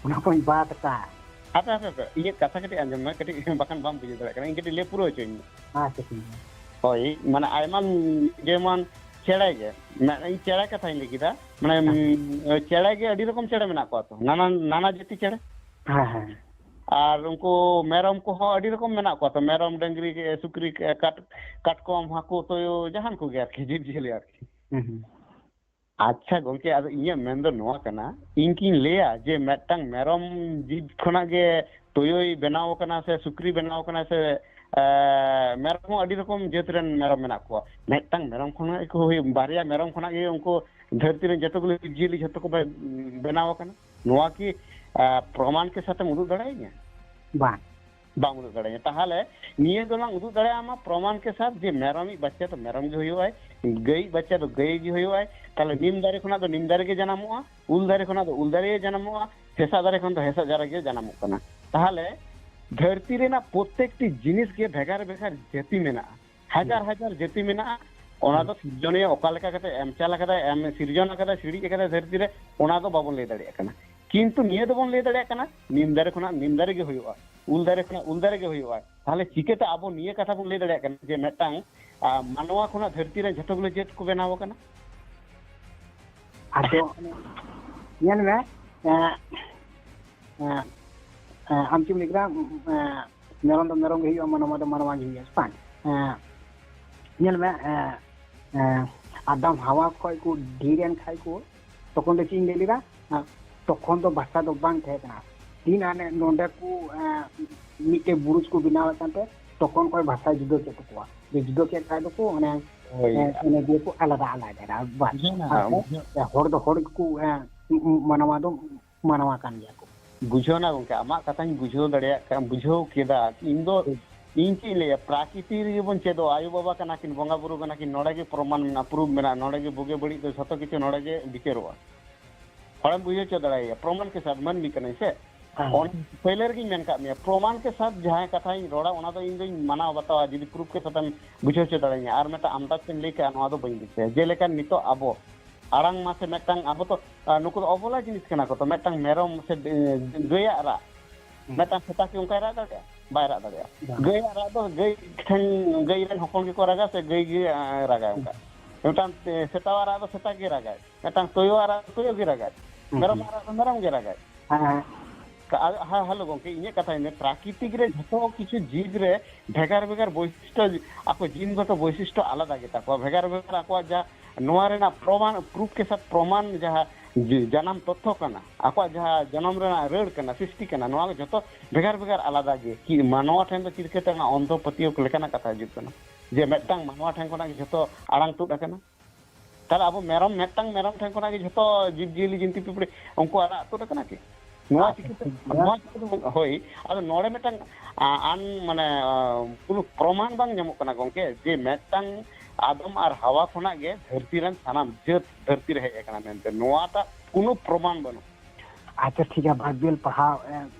ᱚᱱᱟ ᱠᱚᱧ ᱵᱟᱫ ᱟᱠᱟᱫ᱾ ᱦᱟᱯᱮ, ᱦᱟᱯᱮ, ᱦᱟᱯᱮ, ᱤᱧᱟᱹᱜ ᱠᱟᱛᱷᱟ ᱠᱟᱹᱴᱤᱡ ᱟᱸᱡᱚᱢ ᱢᱮ, ᱠᱟᱹᱴᱤᱡ ᱵᱟᱠᱷᱟᱱ ᱵᱟᱢ ᱵᱩᱡᱷᱟᱹᱣ ᱫᱟᱲᱮᱭᱟᱜ ᱠᱟᱱᱟ, ᱤᱧ ᱠᱟᱹᱴᱤᱡ ᱞᱟᱹᱭ ᱯᱩᱨᱟᱹᱣ ᱦᱚᱪᱚᱧ ᱢᱮ᱾ ᱟᱪᱪᱷᱟ, ᱴᱷᱤᱠ ᱜᱮᱭᱟ᱾ ᱦᱳᱭ, ᱢᱟᱱᱮ ᱟᱭᱢᱟ, ᱡᱮᱢᱚᱱ ᱪᱮᱬᱮ ᱜᱮ, ᱢᱮ-, ᱤᱧ ᱪᱮᱬᱮ ᱠᱟᱛᱷᱟᱧ ᱞᱟᱹᱭ ᱠᱮᱫᱟ, ᱢᱟᱱᱮ, ᱦᱮᱸ᱾ ᱩᱸ, ᱪᱮᱬᱮ ᱜᱮ ᱟᱹᱰᱤ ᱨᱚᱠᱚᱢ ᱪᱮᱬᱮ ᱢᱮᱱᱟᱜ ᱠᱚᱣᱟ ᱛᱚ, ᱱᱟᱱᱟ, ᱱᱟᱱᱟ ᱡᱟᱹᱛᱤ ᱪᱮᱬᱮ᱾ ᱦᱮᱸ, ᱦᱮᱸ᱾ ᱟᱨ ᱩᱱᱠᱩ ᱢᱮᱨᱚᱢ ᱠᱚᱦᱚᱸ ᱟᱹᱰᱤ ᱨᱚᱠᱚᱢ ᱢᱮᱱᱟᱜ ᱠᱚᱣᱟ ᱛᱚ, ᱢᱮᱨᱚᱢ, ᱰᱟᱹᱝᱨᱤ, ᱥᱩᱠᱨᱤ, ᱠᱟᱴ-, ᱠᱟᱴᱠᱚᱢ, ᱦᱟᱹᱠᱩ, ᱛᱩᱭᱩ, ᱡᱟᱦᱟᱱ ᱠᱚᱜᱮ ᱟᱨᱠᱤ, ᱡᱤᱵᱽ ᱡᱤᱭᱟᱹᱞᱤ ᱟᱨᱠᱤ᱾ ᱦᱩᱸ, ᱦᱩᱸ᱾ ᱟᱪᱪᱷᱟ ᱜᱚᱝᱠᱮ, ᱟᱫᱚ ᱤᱧᱟᱹᱜ ᱢᱮᱱ ᱫᱚ ᱱᱚᱣᱟ ᱠᱟᱱᱟ, ᱤᱧ ᱠᱤᱧ ᱞᱟᱹᱭᱟ ᱡᱮ ᱢᱤᱫᱴᱟᱝ ᱢᱮᱨᱚᱢ ᱡᱤᱵᱽ ᱠᱷᱚᱱᱟᱜ ᱜᱮ ᱛᱩᱭᱩᱭ ᱵᱮᱱᱟᱣ ᱟᱠᱟᱱᱟ ᱥᱮ ᱥᱩᱠᱨᱤ ᱵᱮᱱᱟᱣ ᱟᱠᱟᱱᱟ ᱥᱮ, ᱮ, ᱢᱮᱨᱚᱢ ᱦᱚᱸ ᱟᱹᱰᱤ ᱨᱚᱠᱚᱢ ᱡᱟᱹᱛ ᱨᱮᱱ ᱢᱮᱨᱚᱢ ᱢᱮᱱᱟᱜ ᱠᱚᱣᱟ᱾ ᱢᱤᱫᱴᱟᱝ ᱢᱮᱨᱚᱢ ᱠᱷᱚᱱᱟᱜ ᱜᱮᱠᱚ ᱦᱩᱭ, ᱵᱟᱨᱭᱟ ᱢᱮᱨᱚᱢ ᱠᱷᱚᱱᱟᱜ ᱜᱮ ᱩᱱᱠᱩ ᱫᱷᱟᱹᱨᱛᱤ ᱨᱮᱱ ᱡᱚᱛᱚ ᱜᱩᱞᱳ ᱡᱤᱵᱽ ᱡᱤᱭᱟᱹᱞᱤ ᱡᱷᱚᱛᱚ ᱠᱚ ᱵᱮ-, ᱵᱮᱱᱟᱣ ᱟᱠᱟᱱᱟ᱾ ᱱᱚᱣᱟ ᱠᱤ, ᱮ, ᱯᱨᱚᱢᱟᱱ ᱠᱮ ᱥᱟᱛᱮᱢ ᱩᱫᱩᱜ ᱫᱟᱲᱮᱭᱟᱹᱧᱟ? ᱵᱟᱝ᱾ ᱵᱟᱢ ᱩᱫᱩᱜ ᱫᱟᱲᱮᱭᱟᱹᱧᱟ᱾ ᱛᱟᱦᱚᱞᱮ ᱱᱤᱭᱟᱹ ᱫᱚᱞᱟᱝ ᱩᱫᱩᱜ ᱫᱟᱲᱮᱭᱟᱜᱼᱟ ᱢᱟ ᱯᱨᱚᱢᱟᱱ ᱠᱮ ᱥᱟᱛ ᱡᱮ ᱢᱮᱨᱚᱢᱤᱡ ᱵᱟᱪᱪᱟ ᱫᱚ ᱢᱮᱨᱚᱢ ᱜᱮ ᱦᱩᱭᱩᱜᱼᱟᱭ, ᱜᱟᱹᱭᱤᱡ ᱵᱟᱪᱪᱟ ᱫᱚ ᱜᱟᱹᱭ ᱜᱮ ᱦᱩᱭᱩᱜᱼᱟᱭ᱾ ᱛᱟᱦᱚᱞᱮ ᱱᱤᱢ ᱫᱟᱨᱮ ᱠᱷᱚᱱᱟᱜ ᱫᱚ ᱱᱤᱢ ᱫᱟᱨᱮ ᱜᱮ ᱡᱟᱱᱟᱢᱚᱜᱼᱟ, ᱩᱞ ᱫᱟᱨᱮ ᱠᱷᱚᱱᱟᱜ ᱫᱚ ᱩᱞ ᱫᱟᱨᱮ ᱜᱮ ᱡᱟᱱᱟᱢᱚᱜᱼᱟ, ᱦᱮᱸᱥᱟᱜ ᱫᱟᱨᱮ ᱠᱷᱚᱱ ᱫᱚ ᱦᱮᱸᱥᱟᱜ ᱫᱟᱨᱮ ᱜᱮ ᱡᱟᱱᱟᱢᱚᱜ ᱠᱟᱱᱟ᱾ ᱛᱟᱦᱚᱞᱮ ᱫᱷᱟᱹᱨᱛᱤ ᱨᱮᱱᱟᱜ ᱯᱨᱚᱛᱮᱠᱴᱤ ᱡᱤᱱᱤᱥ ᱜᱮ ᱵᱷᱮᱜᱟᱨ ᱵᱷᱮᱜᱟᱨ ᱡᱟᱹᱛᱤ ᱢᱮᱱᱟᱜᱼᱟ, ᱦᱟᱡᱟᱨ ᱦᱩᱸ᱾ ᱦᱟᱡᱟᱨ ᱡᱟᱹᱛᱤ ᱢᱮᱱᱟᱜᱼᱟ᱾ ᱚᱱᱟ ᱫᱚ ᱦᱩᱸ᱾ ᱥᱤᱨᱡᱚᱱᱤᱭᱟᱹ ᱚᱠᱟ ᱞᱮᱠᱟ ᱠᱟᱛᱮ ᱮᱢ ᱪᱟᱞ ᱟᱠᱟᱫᱟᱭ, ᱮᱢ ᱥᱤᱨᱡᱚᱱ ᱟᱠᱟᱫᱟᱭ, ᱥᱤᱲᱤᱡ ᱟᱠᱟᱫᱟᱭ ᱫᱷᱟᱹᱨᱛᱤ ᱨᱮ, ᱚᱱᱟ ᱫᱚ ᱵᱟᱵᱚᱱ ᱞᱟᱹᱭ ᱫᱟᱲᱮᱭᱟᱜ ᱠᱟᱱᱟ᱾ ᱠᱤᱱᱛᱩ ᱱᱤᱭᱟᱹ ᱫᱚᱵᱚᱱ ᱞᱟᱹᱭ ᱫᱟᱲᱮᱭᱟᱜ ᱠᱟᱱᱟ, ᱱᱤᱢ ᱫᱟᱨᱮ ᱠᱷᱚᱱᱟᱜ ᱱᱤᱢ ᱫᱟᱨᱮ ᱜᱮ ᱦᱩᱭᱩᱜᱼᱟ, ᱩᱞ ᱫᱟᱨᱮ ᱠᱷᱚᱱᱟᱜ ᱩᱞ ᱫᱟᱨᱮ ᱜᱮ ᱦᱩᱭᱩᱜᱼᱟ᱾ ᱛᱟᱦᱚᱞᱮ ᱪᱤᱠᱟᱹᱛᱮ ᱟᱵᱚ ᱱᱤᱭᱟᱹ ᱠᱟᱛᱷᱟ ᱵᱚᱱ ᱞᱟᱹᱭ ᱫᱟᱲᱮᱭᱟᱜ ᱠᱟᱱᱟ ᱡᱮ ᱢᱤᱫᱴᱟᱝ, ᱟ, ᱢᱟᱱᱣᱟ ᱠᱷᱚᱱᱟᱜ ᱫᱷᱟᱹᱨᱛᱤ ᱨᱮ ᱡᱷᱚᱛᱚ ᱜᱩᱞᱳ ᱡᱟᱹᱛ ᱠᱚ ᱵᱮᱱᱟᱣ ᱟᱠᱟᱱᱟ? ᱟᱫᱚ ᱧᱮᱞ ᱢᱮ, ᱮᱸ, ᱮᱸ, ᱮᱸ, ᱟᱢ ᱪᱮᱫ ᱮᱢ ᱞᱟᱹᱭ ᱠᱮᱫᱟ? ᱮᱸ, ᱢᱮᱨᱚᱢ ᱫᱚ ᱢᱮᱨᱚᱢ ᱜᱮ ᱦᱩᱭᱩᱜᱼᱟ, ᱢᱟᱱᱣᱟ ᱫᱚ ᱢᱟᱱᱣᱟ ᱜᱮ ᱦᱩᱭᱩᱜᱼᱟ, ᱵᱟᱝ? ᱮᱸ, ᱧᱮᱞ ᱢᱮ, ᱮᱸ, ᱮᱸ, ᱟᱫᱟᱢ ᱦᱟᱣᱟ ᱠᱷᱚᱡ ᱠᱚ ᱰᱷᱮᱨ ᱮᱱ ᱠᱷᱟᱡ ᱠᱚ, ᱛᱚᱠᱷᱚᱱ ᱫᱚ ᱪᱮᱫ ᱤᱧ ᱞᱟᱹᱭ ᱞᱮᱫᱟ? ᱮᱸ, ᱛᱚᱠᱷᱚᱱ ᱫᱚ ᱵᱷᱟᱥᱟ ᱫᱚ ᱵᱟᱝ ᱛᱟᱦᱮᱸ ᱠᱟᱱᱟ᱾ ᱛᱤᱱ ᱟᱱᱮ ᱱᱚᱰᱮ ᱠᱚ, ᱮᱸ, ᱢᱤᱫᱴᱮᱡ ᱵᱩᱨᱩᱡ ᱠᱚ ᱵᱮᱱᱟᱣᱮᱫ ᱠᱟᱱ ᱛᱮ, ᱛᱚᱠᱷᱚᱱ ᱠᱷᱚᱡ ᱵᱷᱟᱥᱟᱭ ᱡᱩᱫᱟᱹ ᱠᱮᱫ ᱛᱟᱠᱚᱣᱟ᱾ ᱡᱮ ᱡᱩᱫᱟᱹ ᱠᱮᱫ ᱠᱷᱟᱡ ᱫᱚᱠᱚ ᱚᱱᱮ, ᱦᱳᱭ᱾ ᱮᱸ, ᱚᱱᱮ ᱫᱤᱭᱮ ᱠᱚ ᱟᱞᱟᱫᱟ ᱟᱞᱟᱫᱟ ᱮᱫᱟ᱾ ᱵᱟᱥ᱾ ᱵᱩᱡᱷᱟᱹᱣ ᱱᱟ, ᱟᱨ ᱵᱩᱡᱷᱟᱹᱣ᱾ ᱦᱚᱲ ᱫᱚ ᱦᱚᱲ ᱜᱮᱠᱚ, ᱮᱸ, ᱢᱟᱱᱣᱟ ᱫᱚ ᱢᱟᱱᱣᱟ ᱠᱟᱱ ᱜᱮᱭᱟ ᱠᱚ᱾ ᱵᱩᱡᱷᱟᱹᱣ ᱱᱟ ᱜᱚᱝᱠᱮ, ᱟᱢᱟᱜ ᱠᱟᱛᱷᱟᱧ ᱵᱩᱡᱷᱟᱹᱣ ᱫᱟᱲᱮᱭᱟᱜ ᱠᱟᱱ, ᱵᱩᱡᱷᱟᱹᱣ ᱠᱮᱫᱟ᱾ ᱤᱧ ᱫᱚ, ᱤᱧ ᱪᱮᱫ ᱤᱧ ᱞᱟᱹᱭᱟ, ᱯᱨᱟᱠᱨᱤᱛᱤ ᱨᱮᱜᱮ ᱵᱚᱱ ᱪᱮᱫᱚᱜᱼᱟ, ᱟᱭᱳ ᱵᱟᱵᱟ ᱠᱟᱱᱟ ᱠᱤᱱ, ᱵᱚᱸᱜᱟ ᱵᱩᱨᱩ ᱠᱟᱱᱟ ᱠᱤᱱ, ᱱᱚᱰᱮ ᱜᱮ ᱯᱨᱚᱢᱟᱱ ᱢᱮᱱᱟᱜᱼᱟ, ᱯᱨᱩᱯᱷ ᱢᱮᱱᱟᱜᱼᱟ, ᱱᱚᱰᱮ ᱜᱮ ᱵᱩᱜᱤ ᱵᱟᱹᱲᱤᱡ ᱫᱚ ᱡᱷᱚᱛᱚ ᱠᱤᱪᱷᱩ ᱱᱚᱰᱮ ᱜᱮ ᱵᱤᱪᱟᱹᱨᱚᱜᱼᱟ᱾ ᱦᱚᱲᱮᱢ ᱵᱩᱡᱷᱟᱹᱣ ᱦᱚᱪᱚ ᱫᱟᱲᱮᱭᱟᱭᱟ, ᱯᱨᱚᱢᱟᱱ ᱠᱮ ᱥᱟᱛᱷ ᱢᱟᱹᱱᱢᱤ ᱠᱟᱹᱱᱟᱹᱧ ᱥᱮ᱾ ᱦᱮᱸ᱾ ᱚᱱᱟ ᱯᱳᱭᱞᱳ ᱨᱮᱜᱮᱧ ᱢᱮᱱ ᱠᱟᱜ ᱢᱮᱭᱟ, ᱯᱨᱚᱢᱟᱱ ᱠᱮ ᱥᱟᱛᱷ ᱡᱟᱦᱟᱸ ᱠᱟᱛᱷᱟᱧ ᱨᱚᱲᱟ, ᱚᱱᱟ ᱫᱚ ᱤᱧ ᱫᱚᱧ ᱢᱟᱱᱟᱣ ᱵᱟᱛᱟᱣᱟ, ᱡᱩᱫᱤ ᱯᱨᱩᱯᱷ ᱠᱮ ᱥᱟᱛᱷᱮᱢ ᱵᱩᱡᱷᱟᱹᱣ ᱦᱚᱪᱚ ᱫᱟᱲᱮᱭᱟᱹᱧᱟ᱾ ᱟᱨ ᱢᱤᱫᱴᱟᱝ ᱟᱢᱫᱟᱡᱽ ᱛᱮᱢ ᱞᱟᱹᱭ ᱠᱟᱜᱼᱟ, ᱱᱚᱣᱟ ᱫᱚ ᱵᱟᱹᱧ ᱵᱩᱡᱷᱟᱹᱣᱟ᱾ ᱡᱮᱞᱮᱠᱟ ᱱᱤᱛᱚᱜ ᱟᱵᱚ ᱟᱲᱟᱝ ᱢᱟᱥᱮ ᱢᱤᱫᱴᱟᱝ, ᱟᱵᱚ ᱛᱚ, ᱟᱨ ᱱᱩᱠᱩ ᱫᱚ ᱚᱵᱚᱞᱟ ᱡᱤᱱᱤᱥ ᱠᱟᱱᱟ ᱠᱚ ᱛᱚ, ᱢᱤᱫᱴᱟᱝ ᱢᱮᱨᱚᱢ ᱥᱮ ᱜᱟᱹᱭᱟᱜ ᱨᱟᱜ, ᱦᱩᱸ᱾ ᱢᱤᱫᱴᱟᱝ ᱥᱮᱛᱟ ᱠᱤ ᱚᱱᱠᱟᱭ ᱨᱟᱜ ᱫᱟᱲᱮᱭᱟᱜᱼᱟ? ᱵᱟᱭ ᱨᱟᱜ ᱫᱟᱲᱮᱭᱟᱜᱼᱟ᱾ ᱵᱟᱝ᱾ ᱜᱟᱹᱭᱟᱜ ᱨᱟᱜ ᱫᱚ ᱜᱟᱹᱭ ᱴᱷᱮᱱ, ᱜᱟᱹᱭ ᱨᱮᱱ ᱦᱚᱯᱚᱱ ᱜᱮᱠᱚ ᱨᱟᱜᱟ ᱥᱮ ᱜᱟᱹᱭ ᱜᱮ, ᱟᱸ, ᱨᱟᱜᱟᱭ ᱚᱱᱠᱟ? ᱦᱩᱸ᱾ ᱢᱤᱫᱴᱟᱝ, ᱮ, ᱥᱮᱛᱟᱣᱟᱜ ᱨᱟᱜ ᱫᱚ ᱥᱮᱛᱟ ᱜᱮ ᱨᱟᱜᱟᱭ, ᱢᱤᱫᱴᱟᱝ ᱛᱩᱭᱩᱣᱟᱜ ᱨᱟᱜ ᱫᱚ ᱛᱩᱭᱩ ᱜᱮ ᱨᱟᱜᱟᱭ, ᱦᱩᱸ, ᱢᱮᱨᱚᱢᱟᱜ ᱦᱩᱸ᱾ ᱨᱟᱜ ᱫᱚ ᱢᱮᱨᱚᱢ ᱜᱮ ᱨᱟᱜᱟᱭ᱾ ᱦᱮᱸ, ᱦᱮᱸ᱾ ᱠᱟ-, ᱟ-, ᱦᱟ-, ᱦᱮᱞᱳ ᱜᱚᱝᱠᱮ, ᱤᱧᱟᱹᱜ ᱠᱟᱛᱷᱟᱧ ᱢᱮ, ᱯᱨᱟᱠᱨᱤᱛᱤᱠ ᱨᱮ ᱡᱷᱚᱛᱚ ᱠᱤᱪᱷᱩ ᱡᱤᱵᱽ ᱨᱮ ᱵᱷᱮᱜᱟᱨ ᱵᱷᱮᱜᱟᱨ ᱵᱳᱭᱥᱤᱥᱴᱚ, ᱟᱠᱚ ᱡᱤᱱᱜᱚᱛᱚ ᱵᱳᱭᱥᱤᱥᱴᱚ ᱟᱞᱟᱫᱟ ᱜᱮᱛᱟ ᱠᱚᱣᱟ, ᱵᱷᱮᱜᱟᱨ ᱵᱷᱮᱜᱟᱨ ᱟᱠᱚᱣᱟᱜ ᱡᱟ ᱱᱚᱣᱟ ᱨᱮᱱᱟᱜ ᱯᱨᱚᱢᱟᱱ, ᱯᱨᱩᱯᱷ ᱠᱮ ᱥᱟᱛᱷ ᱯᱨᱚᱢᱟᱱ, ᱡᱟᱦᱟᱸ ᱡᱤ-, ᱡᱟᱱᱟᱢ ᱛᱚᱛᱛᱷᱚ ᱠᱟᱱᱟ, ᱟᱠᱚᱣᱟᱜ ᱡᱟᱦᱟᱸ ᱡᱚᱱᱚᱢ ᱨᱮᱱᱟᱜ ᱨᱟᱹᱲ ᱠᱟᱱᱟ, ᱥᱨᱤᱥᱴᱤ ᱠᱟᱱᱟ, ᱱᱚᱣᱟ ᱫᱚ ᱡᱷᱚᱛᱚ ᱵᱷᱮᱜᱟᱨ ᱵᱷᱮᱜᱟᱨ ᱟᱞᱟᱫᱟ ᱜᱮ᱾ ᱠᱤ ᱢᱟᱱᱣᱟ ᱴᱷᱮᱱ ᱫᱚ ᱪᱤᱠᱟᱹᱛᱮ ᱚᱱᱟ ᱚᱱᱫᱷᱚ ᱯᱟᱹᱛᱭᱟᱹᱣ ᱞᱮᱠᱟᱱᱟᱜ ᱠᱟᱛᱷᱟ ᱦᱤᱡᱩᱜ ᱠᱟᱱᱟ ᱡᱮ ᱢᱤᱫᱴᱟᱝ ᱢᱟᱱᱣᱟ ᱴᱷᱮᱱ ᱠᱷᱚᱱᱟᱜ ᱜᱮ ᱡᱷᱚᱛᱚ ᱟᱲᱟᱝ ᱛᱩᱫ ᱟᱠᱟᱱᱟ? ᱛᱟᱦᱞᱮ ᱟᱵᱚ ᱢᱮᱨᱚᱢ, ᱢᱤᱫᱴᱟᱝ ᱢᱮᱨᱚᱢ ᱴᱷᱮᱱ ᱠᱷᱚᱱᱟᱜ ᱜᱮ ᱡᱷᱚᱛᱚ ᱡᱤᱵᱽ ᱡᱤᱭᱟᱹᱞᱤ ᱡᱤᱱᱛᱤ ᱯᱤᱯᱤᱲᱤ ᱩᱱᱠᱩᱣᱟᱜ ᱨᱟᱜ ᱛᱩᱫ ᱟᱠᱟᱱᱟ ᱠᱤ? ᱱᱚᱣᱟ ᱟᱪᱪᱷᱟ, ᱪᱤᱠᱟᱹᱛᱮ, ᱴᱷᱤᱠ ᱜᱮᱭᱟ᱾ ᱱᱚᱣᱟ ᱪᱤᱠᱟᱹᱛᱮ, ᱦᱳᱭ, ᱟᱫᱚ ᱱᱚᱰᱮ ᱢᱤᱫᱴᱟᱝ, ᱟ, ᱟᱱ-, ᱢᱟᱱᱮ, ᱟ, ᱠᱳᱱᱳ ᱯᱨᱚᱢᱟᱱ ᱵᱟᱝ ᱧᱟᱢᱚᱜ ᱠᱟᱱᱟ ᱜᱚᱝᱠᱮ, ᱡᱮ ᱢᱤᱫᱴᱟᱝ ᱟᱫᱚᱢ ᱟᱨ ᱦᱟᱣᱟ ᱠᱷᱚᱱᱟᱜ ᱜᱮ ᱫᱷᱟᱹᱨᱛᱤ ᱨᱮᱱ ᱥᱟᱱᱟᱢ ᱡᱟᱹᱛ ᱫᱷᱟᱹᱨᱛᱤ ᱨᱮ ᱦᱮᱡ ᱟᱠᱟᱱᱟ ᱢᱮᱱᱛᱮ, ᱱᱚᱣᱟᱴᱟᱜ ᱠᱳᱱᱳ ᱯᱨᱚᱢᱟᱱ ᱵᱟᱹᱱᱩᱜ᱾ ᱟᱪᱪᱷᱟ, ᱴᱷᱤᱠ ᱜᱮᱭᱟ, ᱵᱟᱭᱵᱮᱞ ᱯᱟᱲᱦᱟᱣ, ᱮ,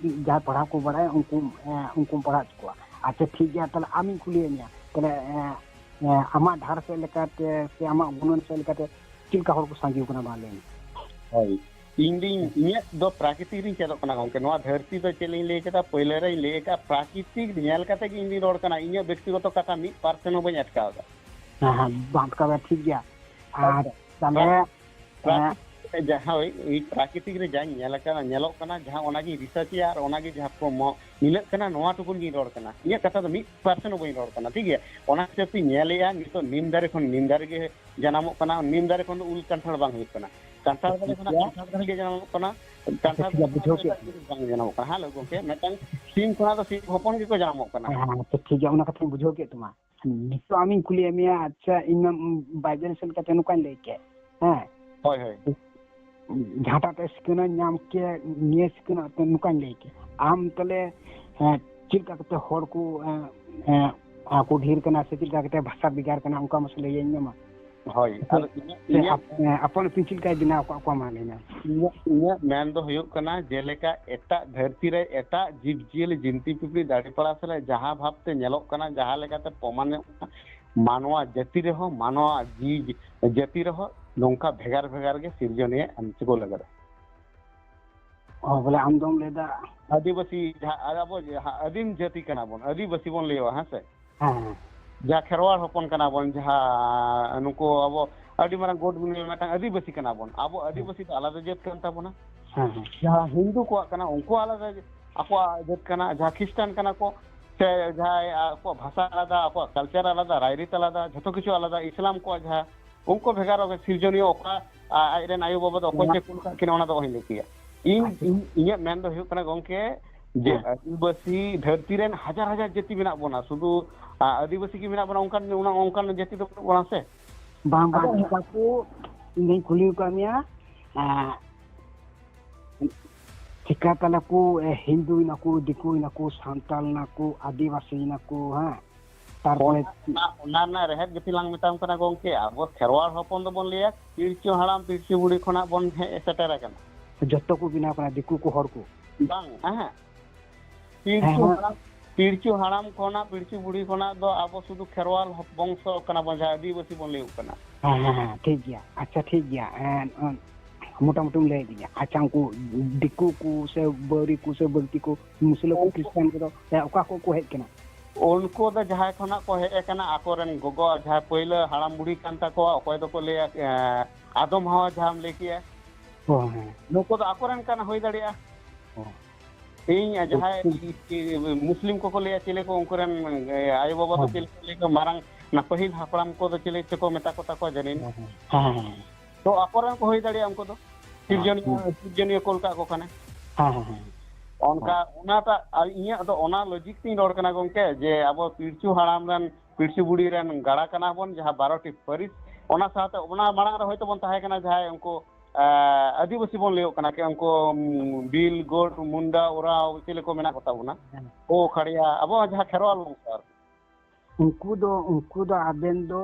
ᱡᱟᱦᱟᱸᱭ ᱯᱟᱲᱦᱟᱣ ᱠᱚ ᱵᱟᱲᱟᱭᱟ, ᱩᱱᱠᱩ, ᱮ, ᱩᱱᱠᱩᱢ ᱯᱟᱲᱦᱟᱣ ᱦᱚᱪᱚ ᱠᱚᱣᱟ᱾ ᱟᱪᱪᱷᱟ, ᱴᱷᱤᱠ ᱜᱮᱭᱟ, ᱛᱟᱦᱞᱮ ᱟᱢᱤᱧ ᱠᱩᱞᱤᱭᱮᱫ ᱢᱮᱭᱟ, ᱛᱟᱦᱞᱮ, ᱮ, ᱮ, ᱟᱢᱟᱜ ᱰᱟᱦᱟᱨ ᱥᱮᱫ ᱞᱮᱠᱟᱛᱮ ᱥᱮ ᱟᱢᱟᱜ ᱜᱩᱱᱟᱹᱱ ᱥᱮᱫ ᱞᱮᱠᱟᱛᱮ ᱪᱮᱫ ᱞᱮᱠᱟ ᱦᱚᱲ ᱠᱚ ᱥᱟᱸᱜᱮ ᱠᱟᱱᱟ, ᱢᱟ ᱞᱟᱹᱭ ᱢᱮ? ᱦᱳᱭ, ᱤᱧ ᱫᱩᱧ, ᱤᱧᱟᱹᱜ ᱫᱚ ᱯᱨᱟᱠᱨᱤᱛᱤᱠ ᱨᱤᱧ ᱪᱮᱫᱚᱜ ᱠᱟᱱᱟ ᱜᱚᱝᱠᱮ᱾ ᱱᱚᱣᱟ ᱫᱷᱟᱹᱨᱛᱤ ᱫᱚ ᱪᱮᱫ ᱞᱤᱧ ᱞᱟᱹᱭ ᱠᱮᱫᱟ, ᱯᱳᱭᱞᱳ ᱨᱮᱧ ᱞᱟᱹᱭ ᱟᱠᱟᱫ, ᱯᱨᱟᱠᱨᱤᱛᱤᱠ ᱧᱮᱞ ᱠᱟᱛᱮ ᱜᱮ ᱤᱧ ᱫᱩᱧ ᱨᱚᱲ ᱠᱟᱱᱟ᱾ ᱤᱧᱟᱹᱜ ᱵᱮᱠᱛᱤᱜᱚᱛᱚ ᱠᱟᱛᱷᱟ ᱢᱤᱫ ᱯᱟᱨᱥᱮᱱᱴ ᱦᱚᱸ ᱵᱟᱹᱧ ᱟᱴᱠᱟᱣ ᱮᱫᱟ᱾ ᱦᱮᱸ, ᱦᱮᱸ, ᱵᱟᱝ ᱟᱴᱠᱟᱣ ᱫᱟ, ᱴᱷᱤᱠ ᱜᱮᱭᱟ᱾ ᱟᱨ ᱛᱟᱦᱞᱮ, ᱯᱨᱟ-, ᱮᱸ, ᱯᱨᱟᱠᱨᱤᱛᱤᱠ ᱨᱮ ᱡᱟᱦᱟᱸ, ᱳᱭ, ᱳᱭ ᱯᱨᱟᱠᱨᱤᱛᱤᱠ ᱨᱮ ᱡᱟᱧ ᱧᱮᱞ ᱟᱠᱟᱱᱟ, ᱧᱮᱞᱚᱜ ᱠᱟᱱᱟ, ᱡᱟᱦᱟᱸ ᱚᱱᱟᱜᱤᱧ ᱨᱤᱥᱟᱨᱪ ᱮᱜᱼᱟ ᱟᱨ ᱚᱱᱟᱜᱮ ᱡᱟᱦᱟᱸ ᱠᱚ ᱢᱚ-, ᱢᱤᱞᱟᱹᱜ ᱠᱟᱱᱟ, ᱱᱚᱣᱟ ᱴᱩᱠᱩᱱ ᱜᱤᱧ ᱨᱚᱲ ᱠᱟᱱᱟ᱾ ᱤᱧᱟᱹᱜ ᱠᱟᱛᱷᱟ ᱫᱚ ᱢᱤᱫ ᱯᱟᱨᱥᱮᱱᱴ ᱦᱚᱸ ᱵᱟᱹᱧ ᱨᱚᱲ ᱠᱟᱱᱟ, ᱴᱷᱤᱠ ᱜᱮᱭᱟ? ᱚᱱᱟ ᱦᱤᱥᱟᱹᱵ ᱛᱤᱧ ᱧᱮᱞᱮᱜᱼᱟ, ᱱᱤᱛᱚᱜ ᱱᱤᱢ ᱫᱟᱨᱮ ᱠᱷᱚᱱ ᱱᱤᱢ ᱫᱟᱨᱮ ᱜᱮ ᱡᱟᱱᱟᱢᱚᱜ ᱠᱟᱱᱟ, ᱱᱤᱢ ᱫᱟᱨᱮ ᱠᱷᱚᱱ ᱫᱚ ᱩᱞ ᱠᱟᱱᱴᱷᱟᱲ ᱵᱟᱝ ᱦᱩᱭᱩᱜ ᱠᱟᱱᱟ, ᱠᱟᱱᱴᱷᱟᱲ ᱟᱪᱪᱷᱟ, ᱫᱟᱨᱮ ᱴᱷᱤᱠ ᱠᱷᱚᱱᱟᱜ ᱜᱮᱭᱟ᱾ ᱠᱟᱱᱴᱷᱟᱲ ᱫᱟᱨᱮ ᱜᱮ ᱡᱟᱱᱟᱢᱚᱜ ᱠᱟᱱᱟ, ᱟᱪᱪᱷᱟ, ᱠᱟᱱᱴᱷᱟᱲ ᱴᱷᱤᱠ ᱫᱟᱨᱮ ᱜᱮᱭᱟ, ᱠᱷᱚᱱᱟᱜ ᱵᱩᱡᱷᱟᱹᱣ ᱫᱚ ᱠᱮᱫ᱾ ᱮᱴᱟᱜ ᱡᱤᱱᱤᱥ ᱵᱟᱝ ᱡᱟᱱᱟᱢᱚᱜ ᱠᱟᱱᱟ᱾ ᱦᱮᱸ, ᱞᱟᱹᱭ ᱜᱚᱝᱠᱮ, ᱢᱤᱫᱴᱟᱝ ᱥᱤᱢ ᱠᱷᱚᱱᱟᱜ ᱫᱚ ᱥᱤᱢ ᱦᱚᱯᱚᱱ ᱜᱮᱠᱚ ᱡᱟᱱᱟᱢᱚᱜ ᱠᱟᱱᱟ᱾ ᱦᱮᱸ, ᱦᱮᱸ, ᱟᱪᱪᱷᱟ, ᱴᱷᱤᱠ ᱜᱮᱭᱟ, ᱚᱱᱟ ᱠᱟᱛᱷᱟᱧ ᱵᱩᱡᱷᱟᱹᱣ ᱠᱮᱫ ᱛᱟᱢᱟ᱾ ᱱᱤᱛᱚᱜ ᱟᱢᱤᱧ ᱠᱩᱞᱤᱭᱮᱫ ᱢᱮᱭᱟ, ᱟᱪᱪᱷᱟ, ᱤᱧ ᱢᱟ ᱵᱟᱭᱵᱮᱞ ᱥᱮᱫ ᱞᱮᱠᱟᱛᱮ ᱱᱚᱝᱠᱟᱧ ᱞᱟᱹᱭ ᱠᱮᱫ, ᱦᱮᱸ? ᱦᱳᱭ, ᱦᱳᱭ᱾ ᱡᱟᱦᱟᱸᱴᱟᱜ ᱛᱮ ᱥᱤᱠᱷᱱᱟᱹᱛ ᱧᱟᱢ ᱠᱮ, ᱱᱤᱭᱟᱹ ᱥᱤᱠᱷᱱᱟᱹᱛ ᱛᱮ ᱱᱚᱝᱠᱟᱧ ᱞᱟᱹᱭ ᱠᱮ᱾ ᱟᱢ ᱛᱟᱦᱞᱮ, ᱦᱮᱸ, ᱪᱮᱫ ᱞᱮᱠᱟ ᱠᱟᱛᱮ ᱦᱚᱲ ᱠᱚ, ᱮᱸ, ᱮᱸ, ᱟᱠᱚ ᱰᱷᱮᱨ ᱠᱟᱱᱟ ᱥᱮ ᱪᱮᱫ ᱞᱮᱠᱟ ᱠᱟᱛᱮ ᱵᱷᱟᱥᱟ ᱵᱷᱮᱜᱟᱨ ᱠᱟᱱᱟ, ᱚᱱᱠᱟ ᱢᱟᱥᱮ ᱞᱟᱹᱭᱟᱹᱧ ᱢᱮ ᱢᱟ᱾ ᱦᱳᱭ, ᱟᱫᱚ ᱤᱧᱟᱹᱜ, ᱥᱮ ᱤᱧᱟᱹᱜ ᱟᱯ-, ᱮᱸ, ᱟᱯᱟᱱ ᱟᱹᱯᱤᱱ ᱪᱮᱫ ᱞᱮᱠᱟᱭ ᱵᱮᱱᱟᱣ ᱟᱠᱟᱫ ᱠᱚᱣᱟ, ᱢᱟ ᱞᱟᱹᱭ ᱢᱮ᱾ ᱤᱧᱟᱹᱜ, ᱤᱧᱟᱹᱜ ᱢᱮᱱ ᱫᱚ ᱦᱩᱭᱩᱜ ᱠᱟᱱᱟ, ᱡᱮᱞᱮᱠᱟ ᱮᱴᱟᱜ ᱫᱷᱟᱹᱨᱛᱤ ᱨᱮ ᱮᱴᱟᱜ ᱡᱤᱵᱽ ᱡᱤᱭᱟᱹᱞᱤ, ᱡᱤᱱᱛᱤ ᱯᱤᱯᱤᱲᱤ, ᱫᱟᱨᱮ ᱯᱟᱲᱟ ᱥᱟᱞᱟᱜ ᱡᱟᱦᱟᱸ ᱵᱷᱟᱵᱽ ᱛᱮ ᱧᱮᱞᱚᱜ ᱠᱟᱱᱟ, ᱡᱟᱦᱟᱸ ᱞᱮᱠᱟᱛᱮ ᱯᱨᱚᱢᱟᱱᱚᱜ ᱠᱟᱱᱟ, ᱢᱟᱱᱣᱟ ᱡᱟᱹᱛᱤ ᱨᱮᱦᱚᱸ, ᱢᱟᱱᱣᱟ ᱡᱤᱣᱤ ᱡᱟᱹᱛᱤ ᱨᱮᱦᱚᱸ ᱱᱚᱝᱠᱟ ᱵᱷᱮᱜᱟᱨ ᱵᱷᱮᱜᱟᱨ ᱜᱮ ᱥᱤᱨᱡᱚᱱᱤᱭᱟᱹ ᱮᱢ ᱪᱤᱠᱟᱹ ᱞᱟᱹᱜᱤᱫ᱾ ᱚ, ᱵᱚᱞᱮ ᱟᱢ ᱫᱚᱢ ᱞᱟᱹᱭᱫᱟ᱾ ᱟᱹᱫᱤᱵᱟᱹᱥᱤ ᱡᱟᱦᱟᱸ, ᱟᱨ ᱟᱵᱚ ᱡᱟᱦᱟᱸ ᱟᱹᱫᱤᱢ ᱡᱟᱹᱛᱤ ᱠᱟᱱᱟ ᱵᱚᱱ, ᱟᱹᱫᱤᱵᱟᱹᱥᱤ ᱵᱚᱱ ᱞᱟᱹᱭᱚᱜᱼᱟ, ᱦᱮᱸ ᱥᱮ? ᱦᱮᱸ, ᱦᱮᱸ᱾ ᱡᱟᱦᱟᱸ ᱠᱷᱮᱨᱣᱟᱲ ᱦᱚᱯᱚᱱ ᱠᱟᱱᱟ ᱵᱚᱱ, ᱡᱟᱦᱟᱸ ᱱᱩᱠᱩ ᱟᱵᱚ ᱟᱹᱰᱤ ᱢᱟᱨᱟᱝ ᱜᱚᱴ ᱢᱤᱫᱴᱟᱝ ᱟᱹᱫᱤᱵᱟᱹᱥᱤ ᱠᱟᱱᱟ ᱵᱚᱱ, ᱟᱵᱚ ᱟᱹᱫᱤᱵᱟᱹᱥᱤ ᱫᱚ ᱟᱞᱟᱫᱟ ᱡᱟᱹᱛ ᱠᱟᱱ ᱛᱟᱵᱚᱱᱟ᱾ ᱦᱮᱸ, ᱦᱮᱸ᱾ ᱡᱟᱦᱟᱸ ᱦᱤᱱᱫᱩ ᱠᱚᱣᱟᱜ ᱠᱟᱱᱟ, ᱩᱱᱠᱩ ᱟᱞᱟᱫᱟ ᱡᱟᱹᱛ, ᱟᱠᱚᱣᱟᱜ ᱡᱟᱹᱛ ᱠᱟᱱᱟ, ᱡᱟᱦᱟᱸ ᱠᱷᱨᱤᱥᱴᱟᱱ ᱠᱟᱱᱟ ᱠᱚ, ᱥᱮ ᱡᱟᱦᱟᱸᱭ ᱟᱠᱚᱣᱟᱜ ᱵᱷᱟᱥᱟ ᱟᱞᱟᱫᱟ, ᱟᱠᱚᱣᱟᱜ culture ᱟᱞᱟᱫᱟ, ᱨᱟᱭᱨᱤᱛ ᱟᱞᱟᱫᱟ, ᱡᱷᱚᱛᱚ ᱠᱤᱪᱷᱩ ᱟᱞᱟᱫᱟ, ᱤᱥᱞᱟᱢ ᱠᱚᱣᱟᱜ ᱡᱟᱦᱟᱸ ᱩᱱᱠᱩ ᱵᱷᱮᱜᱟᱨ ᱚᱠᱟ ᱥᱤᱨᱡᱚᱱᱤᱭᱟᱹ ᱚᱠᱟ, ᱟ-, ᱟᱡᱨᱮᱱ ᱟᱭᱳᱼᱵᱟᱵᱟ ᱫᱚ ᱚᱠᱚᱭ ᱪᱮᱫ ᱠᱚ ᱠᱟᱜ ᱠᱤᱱᱟ, ᱚᱱᱟ ᱫᱚ ᱚᱦᱚᱧ ᱞᱟᱹᱭ ᱠᱮᱭᱟ᱾ ᱤᱧ, ᱟᱪᱪᱷᱟ᱾ ᱤᱧ, ᱤᱧᱟᱹᱜ ᱢᱮᱱ ᱫᱚ ᱦᱩᱭᱩᱜ ᱠᱟᱱᱟ, ᱜᱚᱢᱠᱮ, ᱡᱮ ᱦᱮᱸ᱾ ᱟᱹᱫᱤᱵᱟᱹᱥᱤ ᱫᱷᱟᱹᱨᱛᱤ ᱨᱮᱱ ᱦᱟᱡᱟᱨ ᱦᱟᱡᱟᱨ ᱡᱟᱹᱛᱤ ᱢᱮᱱᱟᱜ ᱵᱚᱱᱟ, ᱥᱩᱫᱷᱩ, ᱟ, ᱟᱹᱫᱤᱵᱟᱹᱥᱤ ᱜᱮ ᱢᱮᱱᱟᱜ ᱵᱚᱱᱟ, ᱚᱱᱠᱟᱱ, ᱚᱱᱟ, ᱚᱱᱠᱟᱱ ᱡᱟᱹᱛᱤ ᱫᱚ ᱵᱟᱹᱱᱩᱜ ᱵᱚᱱᱟ ᱥᱮ? ᱵᱟᱝ, ᱵᱟᱝ, ᱟᱫᱚ ᱪᱮᱠᱟ ᱠᱚ, ᱤᱧ ᱫᱚᱧ ᱠᱩᱞᱤ ᱟᱠᱟᱫ ᱢᱮᱭᱟ, ᱮᱸ, ᱪᱮᱠᱟ ᱛᱟᱞᱮ ᱠᱚ, ᱮ, ᱦᱤᱱᱫᱩᱭ ᱱᱟᱠᱚ, ᱫᱤᱠᱩᱭ ᱱᱟᱠᱚ, ᱥᱟᱱᱛᱟᱞ ᱱᱟᱠᱚ, ᱟᱹᱫᱤᱵᱟᱹᱥᱤ ᱱᱟᱠᱚ, ᱦᱮᱸ? ᱛᱟᱨᱯᱚᱨᱮ ᱚᱱᱟ, ᱚᱱᱟ, ᱚᱱᱟ ᱨᱮᱱᱟᱜ ᱨᱮᱦᱮᱫ ᱜᱮᱛᱚ ᱞᱟᱝ ᱢᱮᱛᱟᱢ ᱠᱟᱱᱟ ᱜᱚᱢᱠᱮ, ᱟᱵᱚ ᱠᱷᱮᱨᱣᱟᱲ ᱦᱚᱯᱚᱱ ᱫᱚᱵᱚᱱ ᱞᱟᱹᱭᱟ ᱯᱤᱞᱪᱩ ᱦᱟᱲᱟᱢ ᱯᱤᱞᱪᱩ ᱵᱩᱲᱦᱤ ᱠᱷᱚᱱᱟᱜ ᱵᱚᱱ ᱦᱮᱡ ᱥᱮᱴᱮᱨ ᱟᱠᱟᱱᱟ᱾ ᱡᱚᱛᱚ ᱠᱚ ᱵᱮᱱᱟᱣ ᱠᱟᱱᱟ, ᱫᱤᱠᱩ ᱠᱚ, ᱦᱚᱲ ᱠᱚ᱾ ᱵᱟᱝ, ᱮᱦᱮᱸ᱾ ᱯᱤᱞᱪᱩ ᱦᱮᱸ, ᱦᱮᱸ᱾ ᱦᱟᱲᱟᱢ, ᱯᱤᱞᱪᱩ ᱦᱟᱲᱟᱢ ᱠᱷᱚᱱᱟᱜ, ᱯᱤᱞᱪᱩ ᱵᱩᱲᱦᱤ ᱠᱷᱚᱱᱟᱜ ᱫᱚ ᱟᱵᱚ ᱥᱩᱫᱷᱩ ᱠᱷᱮᱨᱣᱟᱞ ᱦᱚᱯ-, ᱵᱚᱝᱥᱚ ᱠᱟᱱᱟ ᱵᱚᱱ, ᱡᱟᱦᱟᱸ ᱟᱹᱫᱤᱵᱟᱹᱥᱤ ᱵᱚᱱ ᱞᱟᱹᱭᱚᱜ ᱠᱟᱱᱟ᱾ ᱦᱮᱸ, ᱦᱮᱸ, ᱦᱮᱸ, ᱴᱷᱤᱠ ᱜᱮᱭᱟ᱾ ᱟᱪᱪᱷᱟ, ᱴᱷᱤᱠ ᱜᱮᱭᱟ᱾ ᱮᱸ, ᱮᱸ, ᱢᱚᱴᱟᱢᱩᱴᱤᱢ ᱞᱟᱹᱭ ᱟᱹᱫᱤᱧᱟ᱾ ᱟᱪᱪᱷᱟ, ᱩᱱᱠᱩ ᱫᱤᱠᱩ ᱠᱚ ᱥᱮ ᱵᱟᱹᱣᱨᱤ ᱠᱚ ᱥᱮ ᱵᱟᱹᱞᱛᱤ ᱠᱚ, ᱢᱩᱥᱞᱟᱹ ᱠᱚ, ᱩᱱᱠᱩ ᱠᱷᱨᱤᱥᱴᱟᱱ ᱠᱚᱫᱚ, ᱮᱸ, ᱚᱠᱟ ᱠᱷᱚᱱ ᱠᱚ ᱦᱮᱡ ᱠᱟᱱᱟ? ᱩᱱᱠᱩ ᱫᱚ ᱡᱟᱦᱟᱸᱭ ᱠᱷᱚᱱᱟᱜ ᱠᱚ ᱦᱮᱡ ᱟᱠᱟᱱᱟ, ᱟᱠᱚᱨᱮᱱ ᱜᱚᱜᱚ, ᱡᱟᱦᱟᱸᱭ ᱯᱟᱹᱭᱞᱟᱹ ᱦᱟᱲᱟᱢ ᱵᱩᱲᱦᱤ ᱠᱟᱱ ᱛᱟᱠᱚᱣᱟ, ᱚᱠᱚᱭ ᱫᱚᱠᱚ ᱞᱟᱹᱭᱟ, ᱮᱸ, ᱟᱫᱚᱢ ᱦᱟᱣᱟ, ᱡᱟᱦᱟᱸᱢ ᱞᱟᱹᱭ ᱠᱮᱜᱼᱟ᱾ ᱚ, ᱦᱮᱸ᱾ ᱱᱩᱠᱩ ᱫᱚ ᱟᱠᱚᱨᱮᱱ ᱠᱟᱱᱟ, ᱦᱩᱭ ᱫᱟᱲᱮᱭᱟᱜᱼᱟ᱾ ᱚ᱾ ᱤᱧ, ᱟᱨ ᱡᱟᱦᱟᱸᱭ ᱴᱷᱤᱠ᱾ ᱢᱩᱥᱞᱤᱢ ᱠᱚᱠᱚ ᱞᱟᱹᱭᱟ, ᱪᱤᱞᱤ ᱠᱚ, ᱩᱱᱠᱩᱨᱮᱱ, ᱮ, ᱟᱭᱳᱼᱵᱟᱵᱟ ᱫᱚ ᱦᱮᱸ᱾ ᱪᱤᱞᱤ ᱠᱚ ᱞᱟᱹᱭ ᱠᱚᱣᱟ, ᱢᱟᱨᱟᱝ, ᱚᱱᱟ ᱯᱟᱹᱦᱤᱞ ᱦᱟᱯᱲᱟᱢ ᱠᱚᱫᱚ ᱪᱤᱞᱤ ᱪᱚᱠᱚ ᱢᱮᱛᱟ ᱠᱚ ᱛᱟᱠᱚᱣᱟ ᱡᱟᱹᱱᱤᱡ᱾ ᱦᱮᱸ, ᱦᱮᱸ᱾ ᱦᱮᱸ, ᱦᱮᱸ, ᱦᱮᱸ᱾ ᱛᱚ, ᱟᱠᱚᱨᱮᱱ ᱠᱚ ᱦᱩᱭ ᱫᱟᱲᱮᱭᱟᱜᱼᱟ ᱩᱱᱠᱩ ᱫᱚ᱾ ᱦᱮᱸ, ᱥᱤᱨᱡᱚᱱᱤᱭᱟᱹ, ᱦᱮᱸ᱾ ᱥᱤᱨᱡᱚᱱᱤᱭᱟᱹ ᱠᱚ ᱚᱞ ᱠᱟᱜ ᱠᱚ ᱠᱷᱟᱱᱮ᱾ ᱦᱮᱸ, ᱦᱮᱸ, ᱦᱮᱸ᱾ ᱚᱱᱠᱟ, ᱦᱮᱸ᱾ ᱚᱱᱟᱴᱟᱜ, ᱟᱨ ᱤᱧᱟᱹᱜ ᱫᱚ ᱚᱱᱟ logic ᱛᱤᱧ ᱨᱚᱲ ᱠᱟᱱᱟ ᱜᱚᱢᱠᱮ, ᱡᱮ ᱟᱵᱚ ᱯᱤᱞᱪᱩ ᱦᱟᱲᱟᱢ ᱨᱮᱱ, ᱯᱤᱞᱪᱩ ᱵᱩᱲᱦᱤ ᱨᱮᱱ ᱜᱟᱲᱟ ᱠᱟᱱᱟ ᱵᱚᱱ, ᱡᱟᱦᱟᱸ ᱵᱟᱨᱚ ᱴᱤ ᱯᱟᱹᱨᱤᱥ, ᱚᱱᱟ ᱥᱟᱶᱛᱮ ᱚᱱᱟ ᱢᱟᱲᱟᱝ ᱨᱮ ᱦᱚᱭᱛᱳ ᱵᱚᱱ ᱛᱟᱦᱮᱸ ᱠᱟᱱᱟ, ᱡᱟᱦᱟᱸᱭ ᱩᱱᱠᱩ ᱟᱹᱫᱤᱵᱟᱹᱥᱤ ᱵᱚᱱ ᱞᱟᱹᱭᱚᱜ ᱠᱟᱱᱟ, ᱠᱤ ᱩᱱᱠᱩ ᱵᱤᱞ, ᱜᱳᱰ, ᱢᱩᱱᱰᱟ, ᱳᱨᱟᱣ, ᱪᱮᱫ ᱞᱮᱠᱟ ᱢᱮᱱᱟᱜ ᱠᱚ ᱛᱟᱵᱚᱱᱟ, ᱦᱮᱸ᱾ ᱳ ᱠᱷᱟᱲᱭᱟ, ᱟᱵᱚ ᱡᱟᱦᱟᱸ ᱠᱷᱮᱨᱣᱟᱞ ᱵᱚᱝᱥᱚ ᱟᱨᱠᱤ᱾ ᱩᱱᱠᱩ ᱫᱚ, ᱩᱱᱠᱩ ᱫᱚ ᱟᱵᱮᱱ ᱫᱚ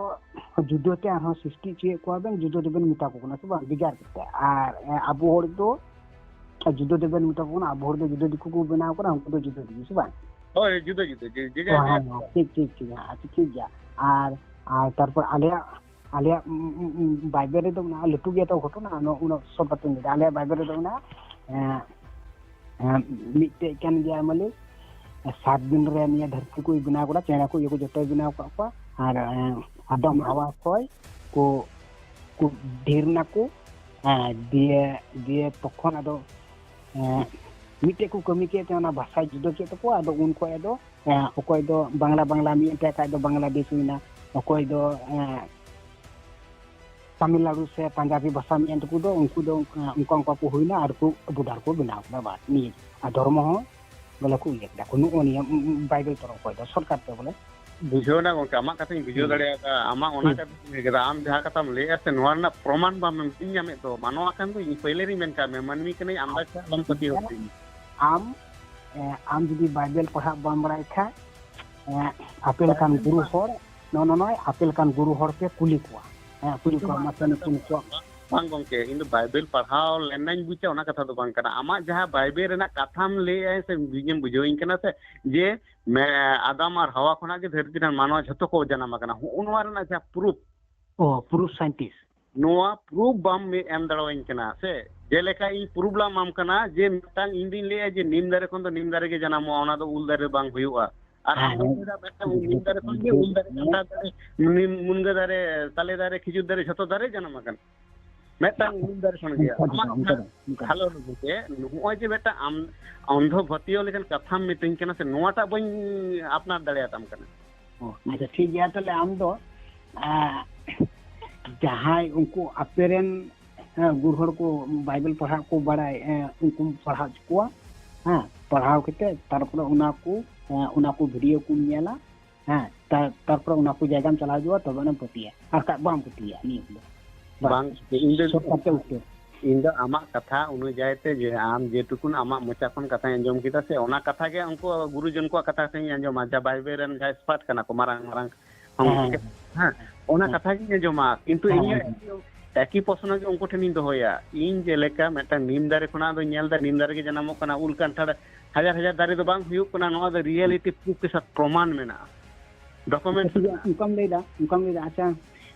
ᱡᱩᱫᱟᱹ ᱛᱮ ᱟᱨᱦᱚᱸ ᱥᱨᱤᱥᱴᱤ ᱦᱚᱪᱚᱭᱮᱫ ᱠᱚᱣᱟ ᱵᱮᱱ, ᱡᱩᱫᱟᱹ ᱛᱮᱵᱮᱱ ᱢᱮᱛᱟ ᱠᱚ ᱠᱟᱱᱟ, ᱥᱮ ᱵᱟᱝ? ᱵᱷᱮᱜᱟᱨ ᱠᱟᱛᱮ᱾ ᱟᱨ, ᱮ, ᱟᱵᱚ ᱦᱚᱲ ᱫᱚ ᱡᱩᱫᱟᱹ ᱛᱮᱵᱮᱱ ᱢᱮᱛᱟ ᱠᱚ ᱠᱟᱱᱟ, ᱟᱵᱚ ᱦᱚᱲ ᱫᱚ ᱡᱩᱫᱟᱹ ᱫᱤᱠᱩ ᱠᱚ ᱵᱮᱱᱟᱣ ᱠᱟᱱᱟ, ᱩᱱᱠᱩ ᱫᱚ ᱡᱩᱫᱟᱹ ᱫᱤᱠᱩ, ᱥᱮ ᱵᱟᱝ? ᱦᱳᱭ, ᱡᱩᱫᱟᱹ ᱡᱩᱫᱟᱹ, ᱡᱮ, ᱡᱮ ᱦᱮᱸ, ᱡᱟᱦᱟᱸ ᱦᱮᱸ, ᱦᱮᱸ, ᱴᱷᱤᱠ, ᱴᱷᱤᱠ, ᱴᱷᱤᱠ, ᱦᱮᱸ, ᱟᱪᱪᱷᱟ, ᱴᱷᱤᱠ ᱜᱮᱭᱟ᱾ ᱟᱨ, ᱟᱨ ᱛᱟᱨᱯᱚᱨ ᱟᱞᱮᱭᱟᱜ, ᱟᱞᱮᱭᱟᱜ, ᱩᱸ, ᱩᱸ, ᱩᱸ, ᱵᱟᱭᱵᱮᱞ ᱨᱮᱫᱚ ᱢᱮᱱᱟᱜᱼᱟ, ᱞᱟᱹᱴᱩ ᱜᱮᱭᱟ ᱛᱚ ᱜᱷᱚᱴᱚᱱᱟ, ᱩᱱᱟᱹᱜ, ᱩᱱᱟᱹᱜ ᱥᱚᱨᱴ ᱠᱟᱛᱮᱧ ᱞᱟᱹᱭᱫᱟ᱾ ᱟᱞᱮᱭᱟᱜ ᱵᱟᱭᱵᱮᱞ ᱨᱮᱫᱚ ᱢᱮᱱᱟᱜᱼᱟ, ᱮᱸ, ᱮᱸ, ᱢᱤᱫᱴᱮᱡ ᱠᱟᱱ ᱜᱮᱭᱟ ᱢᱟᱹᱞᱤᱠ, ᱥᱟᱛ ᱫᱤᱱ ᱨᱮ ᱱᱤᱭᱟᱹ ᱫᱷᱟᱹᱨᱛᱤ ᱠᱚᱭ ᱵᱮᱱᱟᱣ ᱠᱟᱫᱟ, ᱪᱮᱬᱮ ᱠᱚ ᱤᱭᱟᱹ ᱠᱚ ᱡᱚᱛᱚᱭ ᱵᱮᱱᱟᱣ ᱠᱟᱜ ᱠᱚᱣᱟ, ᱟᱨ, ᱮᱸ, ᱟᱫᱚᱢ ᱦᱟᱣᱟ ᱠᱷᱚᱡ ᱠᱚ, ᱠᱚ ᱰᱷᱮᱨ ᱱᱟᱠᱚ, ᱦᱮᱸ, ᱫᱤᱭᱮ, ᱫᱤᱭᱮ ᱛᱚᱠᱷᱚᱱ ᱟᱫᱚ, ᱮᱸ, ᱢᱤᱫᱴᱮᱡ ᱠᱚ ᱠᱟᱹᱢᱤ ᱠᱮᱫ ᱛᱮ ᱚᱱᱟ ᱵᱷᱟᱥᱟᱭ ᱡᱩᱫᱟᱹ ᱠᱮᱫ ᱛᱟᱠᱚᱣᱟ, ᱟᱫᱚ ᱩᱱ ᱠᱷᱚᱡ ᱟᱫᱚ, ᱮᱸ, ᱚᱠᱚᱭ ᱫᱚ ᱵᱟᱝᱞᱟ, ᱵᱟᱝᱞᱟ ᱢᱤᱫ ᱮᱱᱛᱮ ᱠᱷᱟᱡ ᱫᱚ ᱵᱟᱝᱞᱟᱫᱮᱥ ᱦᱩᱭᱱᱟ, ᱚᱠᱚᱭ ᱫᱚ, ᱮᱸ, ᱛᱟᱢᱤᱞᱱᱟᱲᱩ ᱥᱮ ᱯᱟᱧᱡᱟᱵᱤ ᱵᱷᱟᱥᱟ ᱢᱮᱱ ᱛᱟᱠᱚ ᱫᱚ, ᱩᱱᱠᱩ ᱫᱚ ᱚᱱᱠᱟ, ᱚᱱᱠᱟ ᱠᱚ ᱦᱩᱭᱱᱟ ᱟᱨ ᱠᱚ ᱵᱚᱰᱟᱨ ᱠᱚ ᱵᱮᱱᱟᱣ ᱠᱮᱫᱟ, ᱵᱟᱥ ᱱᱤᱭᱟᱹ᱾ ᱟᱨ ᱫᱷᱚᱨᱢᱚ ᱦᱚᱸ ᱵᱚᱞᱮ ᱠᱚ ᱤᱭᱟᱹ ᱠᱮᱫᱟ ᱠᱚ, ᱱᱚᱜᱼᱚ ᱱᱤᱭᱟᱹ, ᱩᱸ, ᱩᱸ, ᱵᱟᱭᱵᱮᱞ ᱛᱚᱨᱚᱯ ᱠᱷᱚᱡ ᱫᱚ ᱥᱚᱨᱠᱟᱨ ᱛᱮ ᱵᱚᱞᱮ᱾ ᱵᱩᱡᱷᱟᱹᱣ ᱮᱱᱟ ᱜᱚᱝᱠᱮ, ᱟᱢᱟᱜ ᱠᱟᱛᱷᱟᱧ ᱵᱩᱡᱷᱟᱹᱣ ᱦᱩᱸ᱾ ᱫᱟᱲᱮᱭᱟᱫᱟ, ᱟᱢᱟᱜ ᱚᱱᱟ ᱦᱩᱸ᱾ ᱠᱟᱛᱷᱟᱧ ᱞᱟᱹᱭ ᱠᱮᱫᱟ, ᱟᱢ ᱡᱟᱦᱟᱸ ᱠᱟᱛᱷᱟᱢ ᱞᱟᱹᱭᱮᱫᱼᱟ ᱥᱮ, ᱱᱚᱣᱟ ᱨᱮᱱᱟᱜ ᱯᱨᱚᱢᱟᱱ ᱵᱟᱢ ᱧᱟᱢᱮᱫ ᱫᱚ, ᱢᱟᱱᱣᱟ ᱠᱟᱱ ᱫᱚ ᱤᱧ ᱯᱟᱹᱭᱞᱟᱹ ᱨᱤᱧ ᱢᱮᱱ ᱠᱟᱜ ᱢᱮ, ᱢᱟᱹᱱᱢᱤ ᱠᱟᱹᱱᱟᱹᱧ, ᱟᱢᱫᱟ ᱠᱟᱛᱷᱟ ᱟᱞᱚᱢ ᱯᱟᱹᱛᱭᱟᱹᱣ ᱦᱚᱪᱚᱧ᱾ ᱟᱢ, ᱮ, ᱟᱢ ᱡᱩᱫᱤ ᱵᱟᱭᱵᱮᱞ ᱯᱟᱲᱦᱟᱜ ᱵᱟᱢ ᱵᱟᱲᱟᱭ ᱠᱷᱟᱡ, ᱮ, ᱟᱯᱮ ᱞᱮᱠᱟᱱ ᱵᱟᱭᱵᱮᱞ ᱜᱩᱨᱩ ᱯᱟᱲᱦᱟᱜ ᱦᱚᱲ, ᱱᱚᱜᱼᱚ ᱱᱚᱜᱼᱚᱭ ᱟᱯᱮ ᱞᱮᱠᱟᱱ ᱜᱩᱨᱩ ᱦᱚᱲ ᱯᱮ ᱠᱩᱞᱤ ᱠᱚᱣᱟ᱾ ᱦᱮᱸ, ᱠᱩᱞᱤ ᱤᱧ ᱫᱚ ᱠᱚᱣᱟ, ᱵᱟᱝ ᱢᱟᱥᱮ ᱠᱟᱱᱟ, ᱱᱩᱠᱩ ᱱᱩᱠᱩᱣᱟᱜ᱾ ᱵᱟᱝ ᱜᱚᱝᱠᱮ, ᱤᱧ ᱫᱚ ᱵᱟᱭᱵᱮᱞ ᱯᱟᱲᱦᱟᱣ ᱞᱮᱱᱟᱧ ᱵᱩᱡᱟ, ᱚᱱᱟ ᱠᱟᱛᱷᱟ ᱫᱚ ᱵᱟᱝ ᱠᱟᱱᱟ᱾ ᱟᱢᱟᱜ ᱡᱟᱦᱟᱸ ᱵᱟᱭᱵᱮᱞ ᱨᱮᱱᱟᱜ ᱠᱟᱛᱷᱟᱢ ᱞᱟᱹᱭᱮᱜᱼᱟ ᱥᱮ, ᱤᱧᱮᱢ ᱵᱩᱡᱷᱟᱹᱣᱤᱧ ᱠᱟᱱᱟ ᱥᱮ, ᱡᱮ ᱢᱮ-, ᱟᱫᱟᱢ ᱟᱨ ᱦᱟᱣᱟ ᱠᱷᱚᱱᱟᱜ ᱜᱮ ᱫᱷᱟᱹᱨᱛᱤ ᱨᱮᱱ ᱢᱟᱱᱣᱟ ᱡᱷᱚᱛᱚ ᱠᱚ ᱡᱟᱱᱟᱢ ᱟᱠᱟᱱᱟ, ᱦᱚᱸᱜᱼᱚ ᱱᱚᱣᱟ ᱨᱮᱱᱟᱜ ᱡᱟᱦᱟᱸ ᱯᱨᱩᱯ, ᱚ, ᱯᱨᱩᱯ ᱥᱟᱭᱮᱱᱴᱤᱥᱴ᱾ ᱱᱚᱣᱟ ᱯᱨᱩᱯ ᱵᱟᱢ ᱮᱢ ᱫᱟᱲᱮᱣᱟᱹᱧ ᱠᱟᱱᱟ ᱥᱮ? ᱡᱮᱞᱮᱠᱟ ᱤᱧ ᱯᱨᱩᱯ ᱞᱟᱝ ᱮᱢᱟᱢ ᱠᱟᱱᱟ ᱡᱮ ᱢᱤᱫᱴᱟᱝ, ᱤᱧ ᱫᱩᱧ ᱞᱟᱹᱭᱟ ᱡᱮ ᱱᱤᱢ ᱫᱟᱨᱮ ᱠᱷᱚᱱ ᱫᱚ ᱱᱤᱢ ᱫᱟᱨᱮ ᱜᱮ ᱡᱟᱱᱟᱢᱚᱜᱼᱟ, ᱚᱱᱟ ᱫᱚ ᱩᱞ ᱫᱟᱨᱮ ᱵᱟᱝ ᱦᱩᱭᱩᱜᱼᱟ᱾ ᱟᱨ ᱦᱮᱸ, ᱟᱢ ᱦᱮᱸ᱾ ᱫᱚ ᱢᱤᱫᱴᱟᱝ ᱱᱤᱢ ᱫᱟᱨᱮ ᱠᱷᱚᱱ ᱜᱮ ᱩᱞ ᱫᱟᱨᱮ, ᱠᱟᱱᱴᱷᱟᱲ ᱫᱟᱨᱮ, ᱱᱤᱢ, ᱢᱩᱱᱜᱟᱹ ᱫᱟᱨᱮ, ᱛᱟᱞᱮ ᱫᱟᱨᱮ, ᱠᱷᱤᱡᱩᱨ ᱫᱟᱨᱮ, ᱡᱷᱚᱛᱚ ᱫᱟᱨᱮ ᱡᱟᱱᱟᱢ ᱟᱠᱟᱱᱟ᱾ ᱢᱤᱫᱴᱟᱝ ᱩᱞ ᱫᱟᱨᱮ ᱠᱷᱚᱱ ᱜᱮ᱾ ᱚᱱᱠᱟ ᱫᱚ ᱟᱢᱟᱜ ᱵᱟᱝ, ᱚᱱᱠᱟ ᱡᱟᱦᱟᱸ, ᱫᱚ ᱵᱟᱝ, ᱚᱱᱠᱟ ᱫᱚ ᱦᱮᱞᱳ ᱵᱟᱝ᱾ ᱜᱚᱢᱠᱮ, ᱱᱚᱜᱼᱚᱭ ᱡᱮ ᱢᱤᱫᱴᱟᱝ ᱟᱢ ᱚᱱᱫᱷᱚ ᱯᱟᱹᱛᱭᱟᱹᱣ ᱞᱮᱠᱟᱱ ᱠᱟᱛᱷᱟᱢ ᱢᱤᱛᱟᱹᱧ ᱠᱟᱱᱟ ᱥᱮ, ᱱᱚᱣᱟᱴᱟᱜ ᱵᱟᱹᱧ ᱟᱯᱱᱟᱨ ᱫᱟᱲᱮᱭᱟᱛᱟᱢ ᱠᱟᱱᱟ᱾ ᱚ, ᱟᱪᱪᱷᱟ, ᱴᱷᱤᱠ ᱜᱮᱭᱟ᱾ ᱛᱟᱦᱞᱮ ᱟᱢ ᱫᱚ, ᱮᱸ, ᱡᱟᱦᱟᱸᱭ ᱩᱱᱠᱩ ᱟᱯᱮ ᱨᱮᱱ, ᱦᱮᱸ, ᱜᱩᱨ ᱦᱚᱲ ᱠᱚ ᱵᱟᱭᱵᱮᱞ ᱯᱟᱲᱦᱟᱜ ᱠᱚ ᱵᱟᱲᱟᱭ, ᱮᱸ, ᱩᱱᱠᱩᱢ ᱯᱟᱲᱦᱟᱣ ᱦᱚᱪᱚ ᱠᱚᱣᱟ᱾ ᱦᱮᱸ, ᱯᱟᱲᱦᱟᱣ ᱠᱟᱛᱮ ᱛᱟᱨᱯᱚᱨᱮ ᱚᱱᱟ ᱠᱚ, ᱮᱸ, ᱚᱱᱟ ᱠᱚ ᱵᱷᱤᱰᱤᱭᱳ ᱠᱚᱢ ᱧᱮᱞᱟ᱾ ᱦᱮᱸ, ᱛᱟ-, ᱛᱟᱨᱯᱚᱨᱮ ᱚᱱᱟ ᱠᱚ ᱡᱟᱭᱜᱟᱢ ᱪᱟᱞᱟᱣ ᱦᱤᱡᱩᱜᱼᱟ, ᱛᱚᱵᱮ ᱟᱱᱟᱢ ᱯᱟᱹᱛᱭᱟᱹᱜᱼᱟ, ᱟᱨ ᱵᱟᱠᱷᱟᱡ ᱵᱟᱢ ᱯᱟᱹᱛᱭᱟᱹᱜᱼᱟ ᱱᱤᱭᱟᱹ ᱠᱚᱫᱚ᱾ ᱵᱟᱥ, ᱵᱟᱝ, ᱤᱧ ᱫᱚ ᱥᱚᱨᱴ ᱠᱟᱴ ᱛᱮ ᱩᱛᱟᱹᱨ᱾ ᱤᱧ ᱫᱚ ᱟᱢᱟᱜ ᱠᱟᱛᱷᱟ ᱚᱱᱩᱡᱟᱭᱤ ᱛᱮ, ᱡᱮ ᱟᱢ ᱡᱮᱴᱩᱠᱩᱱ ᱟᱢᱟᱜ ᱢᱚᱪᱟ ᱠᱷᱚᱱ ᱠᱟᱛᱷᱟᱧ ᱟᱸᱡᱚᱢ ᱠᱮᱫᱟ ᱥᱮ, ᱚᱱᱟ ᱠᱟᱛᱷᱟ ᱜᱮ ᱩᱱᱠᱩ ᱜᱩᱨᱩᱡᱚᱱ ᱠᱚᱣᱟᱜ ᱠᱟᱛᱷᱟ ᱠᱟᱛᱷᱟᱧ ᱟᱸᱡᱚᱢᱟ, ᱡᱟᱦᱟᱸ ᱵᱟᱭᱵᱮᱞ ᱨᱮᱱ ᱡᱟᱦᱟᱸᱭ expert ᱠᱟᱱᱟ ᱠᱚ, ᱢᱟᱨᱟᱝ ᱢᱟᱨᱟᱝ ᱦᱚᱸ᱾ ᱦᱮᱸ, ᱚᱱᱟ ᱦᱮᱸ᱾ ᱠᱟᱛᱷᱟ ᱜᱤᱧ ᱟᱸᱡᱚᱢᱟ, ᱠᱤᱱᱛᱩ ᱦᱮᱸ, ᱤᱧ ᱦᱚᱸ ᱦᱮᱸ᱾ ᱮᱠᱤ ᱯᱨᱚᱥᱱᱚ ᱜᱮ ᱩᱱᱠᱩ ᱴᱷᱮᱱᱤᱧ ᱫᱚᱦᱚᱭᱟ᱾ ᱤᱧ ᱡᱮᱞᱮᱠᱟ ᱢᱤᱫᱴᱟᱝ ᱱᱤᱢ ᱫᱟᱨᱮ ᱠᱷᱚᱱᱟᱜ ᱫᱚ ᱧᱮᱞ ᱫᱟ, ᱱᱤᱢ ᱫᱟᱨᱮ ᱜᱮ ᱡᱟᱱᱟᱢᱚᱜ ᱠᱟᱱᱟ, ᱩᱞ ᱠᱟᱱᱴᱷᱟᱲ ᱦᱟᱡᱟᱨ ᱦᱟᱡᱟᱨ ᱫᱟᱨᱮ ᱫᱚ ᱵᱟᱝ ᱦᱩᱭᱩᱜ ᱠᱟᱱᱟ, ᱱᱚᱣᱟ ᱫᱚ reality proof ᱠᱮ ᱥᱟᱛ ᱯᱨᱚᱢᱟᱱ ᱢᱮᱱᱟᱜᱼᱟ, documents ᱟᱪᱪᱷᱟ, ᱴᱷᱤᱠ ᱜᱮᱭᱟ, ᱢᱮᱱᱟᱜᱼᱟ᱾ ᱚᱱᱠᱟᱢ ᱞᱟᱹᱭᱫᱟ, ᱚᱱᱠᱟᱢ ᱞᱟᱹᱭᱫᱟ᱾ ᱟᱪᱪᱷᱟ,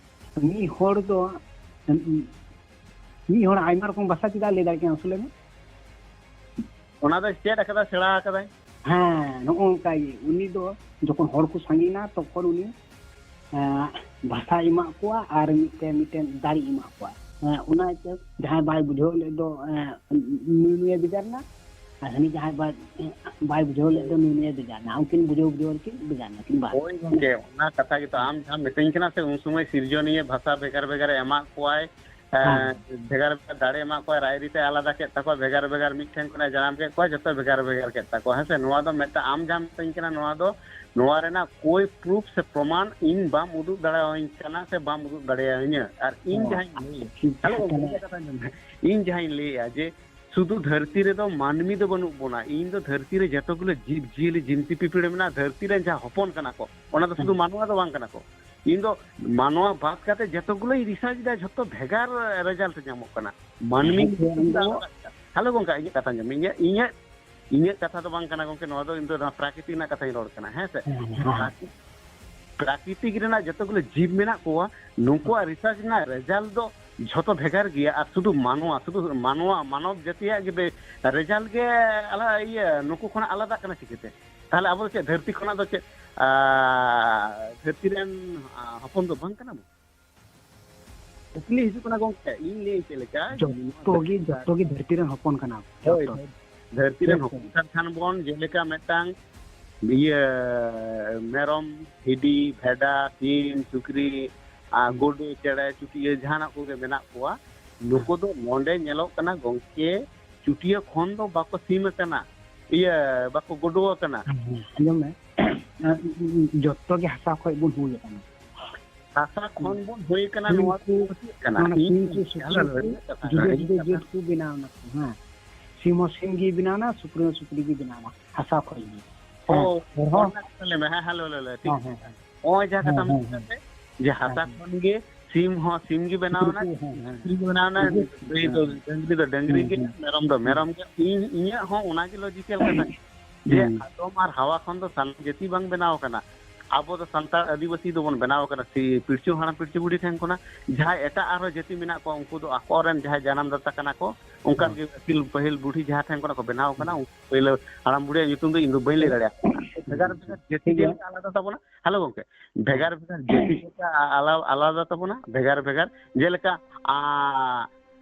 ᱢᱤᱫ ᱦᱚᱲ ᱫᱚ, ᱢᱤᱫ ᱦᱚᱲ ᱟᱭᱢᱟ ᱨᱚᱠᱚᱢ ᱵᱷᱟᱥᱟ ᱪᱮᱫᱟᱜ ᱞᱟᱹᱭ ᱫᱟᱲᱮᱭᱟᱜ ᱠᱟᱱᱟ, ᱟᱥᱚᱞᱮ ᱢᱮ? ᱚᱱᱟ ᱫᱚᱭ ᱪᱮᱫ ᱟᱠᱟᱫᱟ, ᱥᱮᱬᱟ ᱟᱠᱟᱫᱟᱭ᱾ ᱦᱮᱸ, ᱱᱚᱜᱼᱚ ᱱᱚᱝᱠᱟ ᱜᱮ᱾ ᱩᱱᱤ ᱫᱚ ᱡᱚᱠᱷᱚᱱ ᱦᱚᱲ ᱠᱚ ᱥᱟᱸᱜᱮᱭᱮᱱᱟ, ᱛᱚᱠᱷᱚᱱ ᱩᱱᱤ, ᱮᱸ, ᱵᱷᱟᱥᱟᱭ ᱮᱢᱟᱜ ᱠᱚᱣᱟ ᱟᱨ ᱢᱤᱫᱴᱮᱱ, ᱢᱤᱫᱴᱮᱱ ᱫᱟᱲᱮᱭ ᱮᱢᱟᱜ ᱠᱚᱣᱟ᱾ ᱮᱸ, ᱚᱱᱟ ᱤᱭᱟᱹᱛᱮ ᱡᱟᱦᱟᱸᱭ ᱵᱟᱭ ᱵᱩᱡᱷᱟᱹᱣ ᱞᱮᱫ ᱫᱚ, ᱮᱸ, ᱱᱩᱭ ᱱᱩᱭᱮ ᱵᱷᱮᱜᱟᱨ ᱮᱱᱟ, ᱟᱨ ᱦᱟᱹᱱᱤ ᱡᱟᱦᱟᱸᱭ ᱵᱟᱭ, ᱵᱟᱭ ᱵᱩᱡᱷᱟᱹᱣ ᱞᱮᱫ ᱫᱚ ᱱᱩᱭ ᱱᱩᱭᱮ ᱵᱷᱮᱜᱟᱨ ᱮᱱᱟ᱾ ᱩᱱᱠᱤᱱ ᱵᱩᱡᱷᱟᱹᱣ ᱵᱩᱡᱷᱟᱹᱣ ᱨᱮᱠᱤᱱ ᱵᱷᱮᱜᱟᱨ ᱮᱱᱟ, ᱠᱤᱱ ᱵᱟᱦᱟ᱾ ᱦᱳᱭ ᱜᱚᱢᱠᱮ, ᱚᱱᱟ ᱠᱟᱛᱷᱟ ᱜᱮᱛᱚ ᱟᱢ ᱡᱟᱦᱟᱸᱢ ᱢᱤᱛᱟᱹᱧ ᱠᱟᱱᱟ ᱥᱮ, ᱩᱱ ᱥᱚᱢᱚᱭ ᱥᱤᱨᱡᱚᱱᱤᱭᱟᱹ ᱵᱷᱟᱥᱟ ᱵᱷᱮᱜᱟᱨ ᱵᱷᱮᱜᱟᱨ ᱮ ᱮᱢᱟᱜ ᱠᱚᱣᱟᱭ, ᱦᱮᱸ᱾ ᱮᱸ, ᱵᱷᱮᱜᱟᱨ ᱵᱷᱮᱜᱟᱨ ᱫᱟᱲᱮ ᱮᱢᱟᱜ ᱠᱚᱣᱟᱭ, ᱨᱟᱭᱨᱤᱛ ᱮ ᱟᱞᱟᱫᱟ ᱠᱮᱫ ᱛᱟᱠᱚᱣᱟ, ᱵᱷᱮᱜᱟᱨ ᱵᱷᱮᱜᱟᱨ ᱢᱤᱫ ᱴᱷᱮᱱ ᱠᱷᱚᱱᱟᱜ ᱡᱟᱱᱟᱢ ᱠᱮᱫ ᱠᱚᱣᱟ, ᱡᱚᱛᱚ ᱵᱷᱮᱜᱟᱨ ᱵᱷᱮᱜᱟᱨ ᱠᱮᱫ ᱛᱟᱠᱚᱣᱟ, ᱦᱮᱸ ᱥᱮ? ᱱᱚᱣᱟ ᱫᱚ ᱢᱤᱫᱴᱟᱝ ᱟᱢ ᱡᱟᱦᱟᱸᱢ ᱢᱤᱛᱟᱹᱧ ᱠᱟᱱᱟ, ᱱᱚᱣᱟ ᱫᱚ, ᱱᱚᱣᱟ ᱨᱮᱱᱟᱜ ᱠᱳᱭ proof ᱥᱮ ᱯᱨᱚᱢᱟᱱ ᱤᱧ ᱵᱟᱢ ᱩᱫᱩᱜ ᱫᱟᱲᱮᱭᱟᱹᱧ ᱠᱟᱱᱟ ᱥᱮ ᱵᱟᱢ ᱩᱫᱩᱜ ᱫᱟᱲᱮᱭᱟᱹᱧᱟᱹ᱾ ᱟᱨ ᱤᱧ ᱚ, ᱡᱟᱦᱟᱸᱧ ᱞᱟᱹᱭ, ᱴᱷᱤᱠ ᱦᱮᱞᱳ ᱜᱚᱢᱠᱮ, ᱜᱮᱭᱟ᱾ ᱤᱧᱟᱹᱜ ᱠᱟᱛᱷᱟ ᱟᱸᱡᱚᱢ ᱢᱮ᱾ ᱤᱧ ᱡᱟᱦᱟᱸᱧ ᱞᱟᱹᱭᱮᱫᱼᱟ ᱡᱮ ᱥᱩᱫᱷᱩ ᱫᱷᱟᱹᱨᱛᱤ ᱨᱮᱫᱚ ᱢᱟᱹᱱᱢᱤ ᱫᱚ ᱵᱟᱹᱱᱩᱜ ᱵᱚᱱᱟ, ᱤᱧ ᱫᱚ ᱫᱷᱟᱹᱨᱛᱤ ᱨᱮ ᱡᱚᱛᱚ ᱜᱩᱞᱟᱹ ᱡᱤᱵᱽ ᱡᱤᱭᱟᱹᱞᱤ ᱡᱤᱱᱛᱤ ᱯᱤᱯᱤᱲᱤ ᱢᱮᱱᱟᱜᱼᱟ, ᱫᱷᱟᱹᱨᱛᱤ ᱨᱮᱱ ᱡᱟᱦᱟᱸ ᱦᱚᱯᱚᱱ ᱠᱟᱱᱟ ᱠᱚ, ᱚᱱᱟ ᱫᱚ ᱥᱩᱫᱷᱩ ᱦᱮᱸ᱾ ᱢᱟᱱᱣᱟ ᱫᱚ ᱵᱟᱝ ᱠᱟᱱᱟ ᱠᱚ᱾ ᱤᱧ ᱫᱚ ᱢᱟᱱᱣᱟ ᱵᱟᱫ ᱠᱟᱛᱮ ᱡᱚᱛᱚ ᱜᱩᱞᱟᱹᱧ research ᱮᱫᱟ, ᱡᱷᱚᱛᱚ ᱵᱷᱮᱜᱟᱨ result ᱧᱟᱢᱚᱜ ᱠᱟᱱᱟ᱾ ᱢᱟᱹᱱᱢᱤ ᱦᱮᱸ, ᱧᱩᱛᱩᱢ ᱤᱧ ᱫᱚ ᱫᱚ ᱟᱞᱟᱫᱟ ᱠᱟᱱᱟ᱾ ᱦᱮᱞᱳ ᱜᱚᱢᱠᱮ, ᱤᱧᱟᱹᱜ ᱠᱟᱛᱷᱟ ᱟᱸᱡᱚᱢ ᱢᱮ, ᱤᱧᱟᱹᱜ, ᱤᱧᱟᱹᱜ, ᱤᱧᱟᱹᱜ ᱠᱟᱛᱷᱟ ᱫᱚ ᱵᱟᱝ ᱠᱟᱱᱟ ᱜᱚᱢᱠᱮ, ᱱᱚᱣᱟ ᱫᱚ ᱤᱧ ᱫᱚ ᱱᱚᱣᱟ ᱯᱨᱟᱠᱨᱤᱛᱤᱠ ᱨᱮᱱᱟᱜ ᱠᱟᱛᱷᱟᱧ ᱨᱚᱲ ᱠᱟᱱᱟ, ᱦᱮᱸ ᱥᱮ? ᱦᱮᱸ, ᱦᱮᱸ, ᱦᱮᱸ᱾ ᱯᱨᱟᱠᱨᱤᱛᱤᱠ, ᱯᱨᱟᱠᱨᱤᱛᱤᱠ ᱨᱮᱱᱟᱜ ᱡᱚᱛᱚ ᱜᱩᱞᱟᱹ ᱡᱤᱵᱽ ᱢᱮᱱᱟᱜ ᱠᱚᱣᱟ, ᱱᱩᱠᱩᱣᱟᱜ research ᱨᱮᱱᱟᱜ result ᱫᱚ ᱡᱷᱚᱛᱚ ᱵᱷᱮᱜᱟᱨ ᱜᱮᱭᱟ, ᱟᱨ ᱥᱩᱫᱷᱩ ᱢᱟᱱᱣᱟ, ᱥᱩᱫᱷᱩ ᱢᱟᱱᱣᱟ, ᱢᱟᱱᱚᱵ ᱡᱟᱹᱛᱤᱭᱟᱜ ᱜᱮ ᱵᱮ-, result ᱜᱮ ᱟᱞᱟ-, ᱤᱭᱟᱹ, ᱱᱩᱠᱩ ᱠᱷᱚᱱᱟᱜ ᱟᱞᱟᱫᱟᱜ ᱠᱟᱱᱟ ᱪᱤᱠᱟᱹᱛᱮ? ᱛᱟᱦᱞᱮ ᱟᱵᱚ ᱫᱚ ᱪᱮᱫ ᱫᱷᱟᱹᱨᱛᱤ ᱠᱷᱚᱱᱟᱜ ᱫᱚ ᱪᱮᱫ, ᱟ, ᱫᱷᱟᱹᱨᱛᱤ ᱨᱮᱱ, ᱟ, ᱦᱚᱯᱚᱱ ᱫᱚ ᱵᱟᱝ ᱠᱟᱱᱟ ᱵᱚᱱ? ᱠᱩᱠᱞᱤ ᱦᱤᱡᱩᱜ ᱠᱟᱱᱟ ᱜᱚᱝᱠᱮ, ᱤᱧ ᱞᱟᱹᱭ ᱪᱮᱫ ᱞᱮᱠᱟ, ᱡᱚᱛᱚ ᱜᱮ, ᱡᱚᱛᱚ ᱜᱮ ᱫᱷᱟᱹᱨᱛᱤ ᱨᱮᱱ ᱦᱚᱯᱚᱱ ᱠᱟᱱᱟ ᱵᱚᱱ᱾ ᱦᱳᱭ, ᱡᱚᱛᱚ᱾ ᱫᱷᱟᱹᱨᱛᱤ ᱨᱮᱱ ᱦᱮᱸ, ᱦᱚᱯᱚᱱ ᱦᱮᱸ᱾ ᱠᱟᱱ ᱠᱷᱟᱱ ᱵᱚᱱ, ᱡᱮᱞᱮᱠᱟ ᱢᱤᱫᱴᱟᱝ ᱤᱭᱟᱹ ᱢᱮᱨᱚᱢ, ᱵᱷᱤᱰᱤ, ᱵᱷᱮᱰᱟ, ᱥᱤᱢ, ᱥᱩᱠᱨᱤ, ᱟᱨ ᱦᱩᱸ᱾ ᱜᱩᱰᱩ, ᱪᱮᱬᱮ, ᱪᱩᱴᱭᱟᱹ ᱡᱟᱦᱟᱱᱟᱜ ᱠᱚᱜᱮ ᱢᱮᱱᱟᱜ ᱠᱚᱣᱟ, ᱦᱮᱸ᱾ ᱱᱩᱠᱩ ᱫᱚ ᱱᱚᱰᱮ ᱧᱮᱞᱚᱜ ᱠᱟᱱᱟ ᱜᱚᱝᱠᱮ, ᱪᱩᱴᱭᱟᱹ ᱠᱷᱚᱱ ᱫᱚ ᱵᱟᱠᱚ ᱥᱤᱢ ᱟᱠᱟᱱᱟ, ᱤᱭᱟᱹ, ᱵᱟᱠᱚ ᱜᱩᱰᱩ ᱟᱠᱟᱱᱟ᱾ ᱦᱮᱸ, ᱦᱮᱸ, ᱟᱸᱡᱚᱢ ᱢᱮ᱾ ᱡᱚᱛᱚ ᱜᱮ ᱦᱟᱥᱟ ᱠᱷᱚᱡ ᱵᱚᱱ ᱦᱩᱭ ᱟᱠᱟᱱᱟ᱾ ᱦᱟᱥᱟ ᱠᱷᱚᱱ ᱵᱚᱱ ᱦᱩᱭ ᱠᱟᱱᱟ, ᱱᱚᱣᱟ ᱫᱚ ᱪᱮᱫ ᱠᱟᱱᱟ? ᱢᱟᱱᱮ ᱤᱧ ᱥᱤᱢ ᱠᱚ ᱥᱩᱠᱨᱤ ᱦᱮᱞᱳ, ᱠᱚ ᱦᱮᱞᱳ, ᱠᱟᱛᱷᱟ ᱡᱩᱫᱟᱹ ᱠᱟᱱᱟ, ᱤᱧ ᱡᱩᱫᱟᱹ ᱠᱟᱛᱷᱟ ᱡᱟᱹᱛ ᱠᱚ ᱵᱮᱱᱟᱣ ᱮᱱᱟ ᱠᱚ, ᱦᱮᱸ᱾ ᱥᱤᱢ ᱦᱚᱸ ᱥᱤᱢ ᱜᱮ ᱵᱮᱱᱟᱣ ᱮᱱᱟ, ᱥᱩᱠᱨᱤ ᱦᱚᱸ ᱥᱩᱠᱨᱤ ᱜᱮ ᱵᱮᱱᱟᱣ ᱮᱱᱟ, ᱦᱟᱥᱟ ᱠᱷᱚᱱ ᱜᱮ᱾ ᱦᱳᱭ, ᱦᱮᱸ, ᱦᱮᱸ᱾ ᱚᱱᱟ ᱠᱟᱛᱷᱟ ᱞᱟᱹᱭ ᱢᱮ᱾ ᱦᱮᱸ, ᱦᱮᱞᱳ, ᱦᱮᱞᱳ, ᱦᱮᱞᱳ, ᱴᱷᱤᱠ᱾ ᱦᱮᱸ, ᱦᱮᱸ, ᱦᱮᱸ᱾ ᱱᱚᱜᱼᱚᱭ ᱡᱟᱦᱟᱸ ᱦᱮᱸ, ᱠᱟᱛᱷᱟᱢ ᱦᱮᱸ, ᱞᱟᱹᱭ ᱦᱮᱸ᱾ ᱠᱮᱫ, ᱡᱮ ᱦᱟᱥᱟ ᱦᱮᱸ, ᱦᱮᱸ᱾ ᱠᱷᱚᱱ ᱜᱮ ᱥᱤᱢ ᱦᱚᱸ ᱥᱤᱢ ᱜᱮ ᱵᱮᱱᱟᱣ ᱮᱱᱟ, ᱦᱮᱸ, ᱦᱮᱸ, ᱥᱩᱠᱨᱤ ᱜᱮ ᱵᱮᱱᱟᱣ ᱮᱱᱟ, ᱦᱮᱸ, ᱦᱮᱸ᱾ ᱜᱟᱹᱭ ᱫᱚ ᱰᱟᱹᱝᱨᱤ ᱫᱚ ᱰᱟᱹᱝᱨᱤ ᱦᱮᱸ, ᱜᱮ, ᱦᱮᱸ᱾ ᱢᱮᱨᱚᱢ ᱫᱚ ᱦᱮᱸ᱾ ᱢᱮᱨᱚᱢ ᱜᱮ᱾ ᱤᱧ, ᱤᱧᱟᱹᱜ ᱦᱚᱸ ᱚᱱᱟᱜᱮ ᱞᱚᱡᱤᱠᱮᱞ ᱠᱟᱛᱷᱟ, ᱡᱮ ᱦᱮᱸ᱾ ᱟᱫᱚᱢ ᱟᱨ ᱦᱟᱣᱟ ᱠᱷᱚᱱ ᱫᱚ ᱥᱟᱱᱟᱢ ᱡᱟᱹᱛᱤ ᱵᱟᱝ ᱵᱮᱱᱟᱣ ᱟᱠᱟᱱᱟ᱾ ᱟᱵᱚ ᱫᱚ ᱥᱟᱱᱛᱟᱲ ᱟᱹᱫᱤᱵᱟᱹᱥᱤ ᱫᱚᱵᱚᱱ ᱵᱮᱱᱟᱣ ᱟᱠᱟᱱᱟ ᱥᱤ-, ᱯᱤᱞᱪᱩ ᱦᱟᱲᱟᱢ ᱯᱤᱞᱪᱩ ᱵᱩᱲᱦᱤ ᱴᱷᱮᱱ ᱠᱷᱚᱱᱟᱜ᱾ ᱡᱟᱦᱟᱸᱭ ᱮᱴᱟᱜ ᱟᱨᱦᱚᱸ ᱡᱟᱹᱛᱤ ᱢᱮᱱᱟᱜ ᱠᱚᱣᱟ, ᱩᱱᱠᱩ ᱫᱚ ᱟᱠᱚᱨᱮᱱ ᱡᱟᱦᱟᱸᱭ ᱡᱟᱱᱟᱢ ᱫᱟᱛᱟ ᱠᱟᱱᱟ ᱠᱚ, ᱚᱱᱠᱟᱱ ᱦᱮᱸ᱾ ᱜᱮ ᱟᱹᱠᱤᱞ ᱯᱟᱹᱦᱤᱞ ᱵᱩᱲᱦᱤ ᱡᱟᱦᱟᱸ ᱴᱷᱮᱱ ᱠᱷᱚᱱᱟᱜ ᱠᱚ ᱵᱮᱱᱟᱣ ᱟᱠᱟᱱᱟ, ᱦᱮᱸ᱾ ᱩᱱᱠᱩ ᱯᱟᱹᱦᱤᱞ ᱦᱟᱲᱟᱢ ᱵᱩᱲᱦᱤᱭᱟᱜ ᱧᱩᱛᱩᱢ ᱫᱚ ᱤᱧ ᱫᱚ ᱵᱟᱹᱧ ᱞᱟᱹᱭ ᱫᱟᱲᱮᱭᱟᱜ ᱠᱟᱱᱟ᱾ ᱵᱷᱮᱜᱟᱨ ᱵᱷᱮᱜᱟᱨ ᱡᱟᱹᱛᱤ ᱴᱷᱤᱠ ᱜᱮᱭᱟ᱾ ᱡᱮᱞᱮᱠᱟ ᱟᱞᱟᱫᱟ ᱛᱟᱵᱚᱱᱟ᱾ ᱦᱮᱞᱳ ᱜᱚᱝᱠᱮ, ᱵᱷᱮᱜᱟᱨ ᱵᱷᱮᱜᱟᱨ ᱡᱟᱹᱛᱤ ᱡᱮᱞᱮᱠᱟ ᱟᱞᱟ-, ᱟᱞᱟᱫᱟ ᱛᱟᱵᱚᱱᱟ, ᱵᱷᱮᱜᱟᱨ ᱵᱷᱮᱜᱟᱨ ᱡᱮᱞᱮᱠᱟ, ᱟ,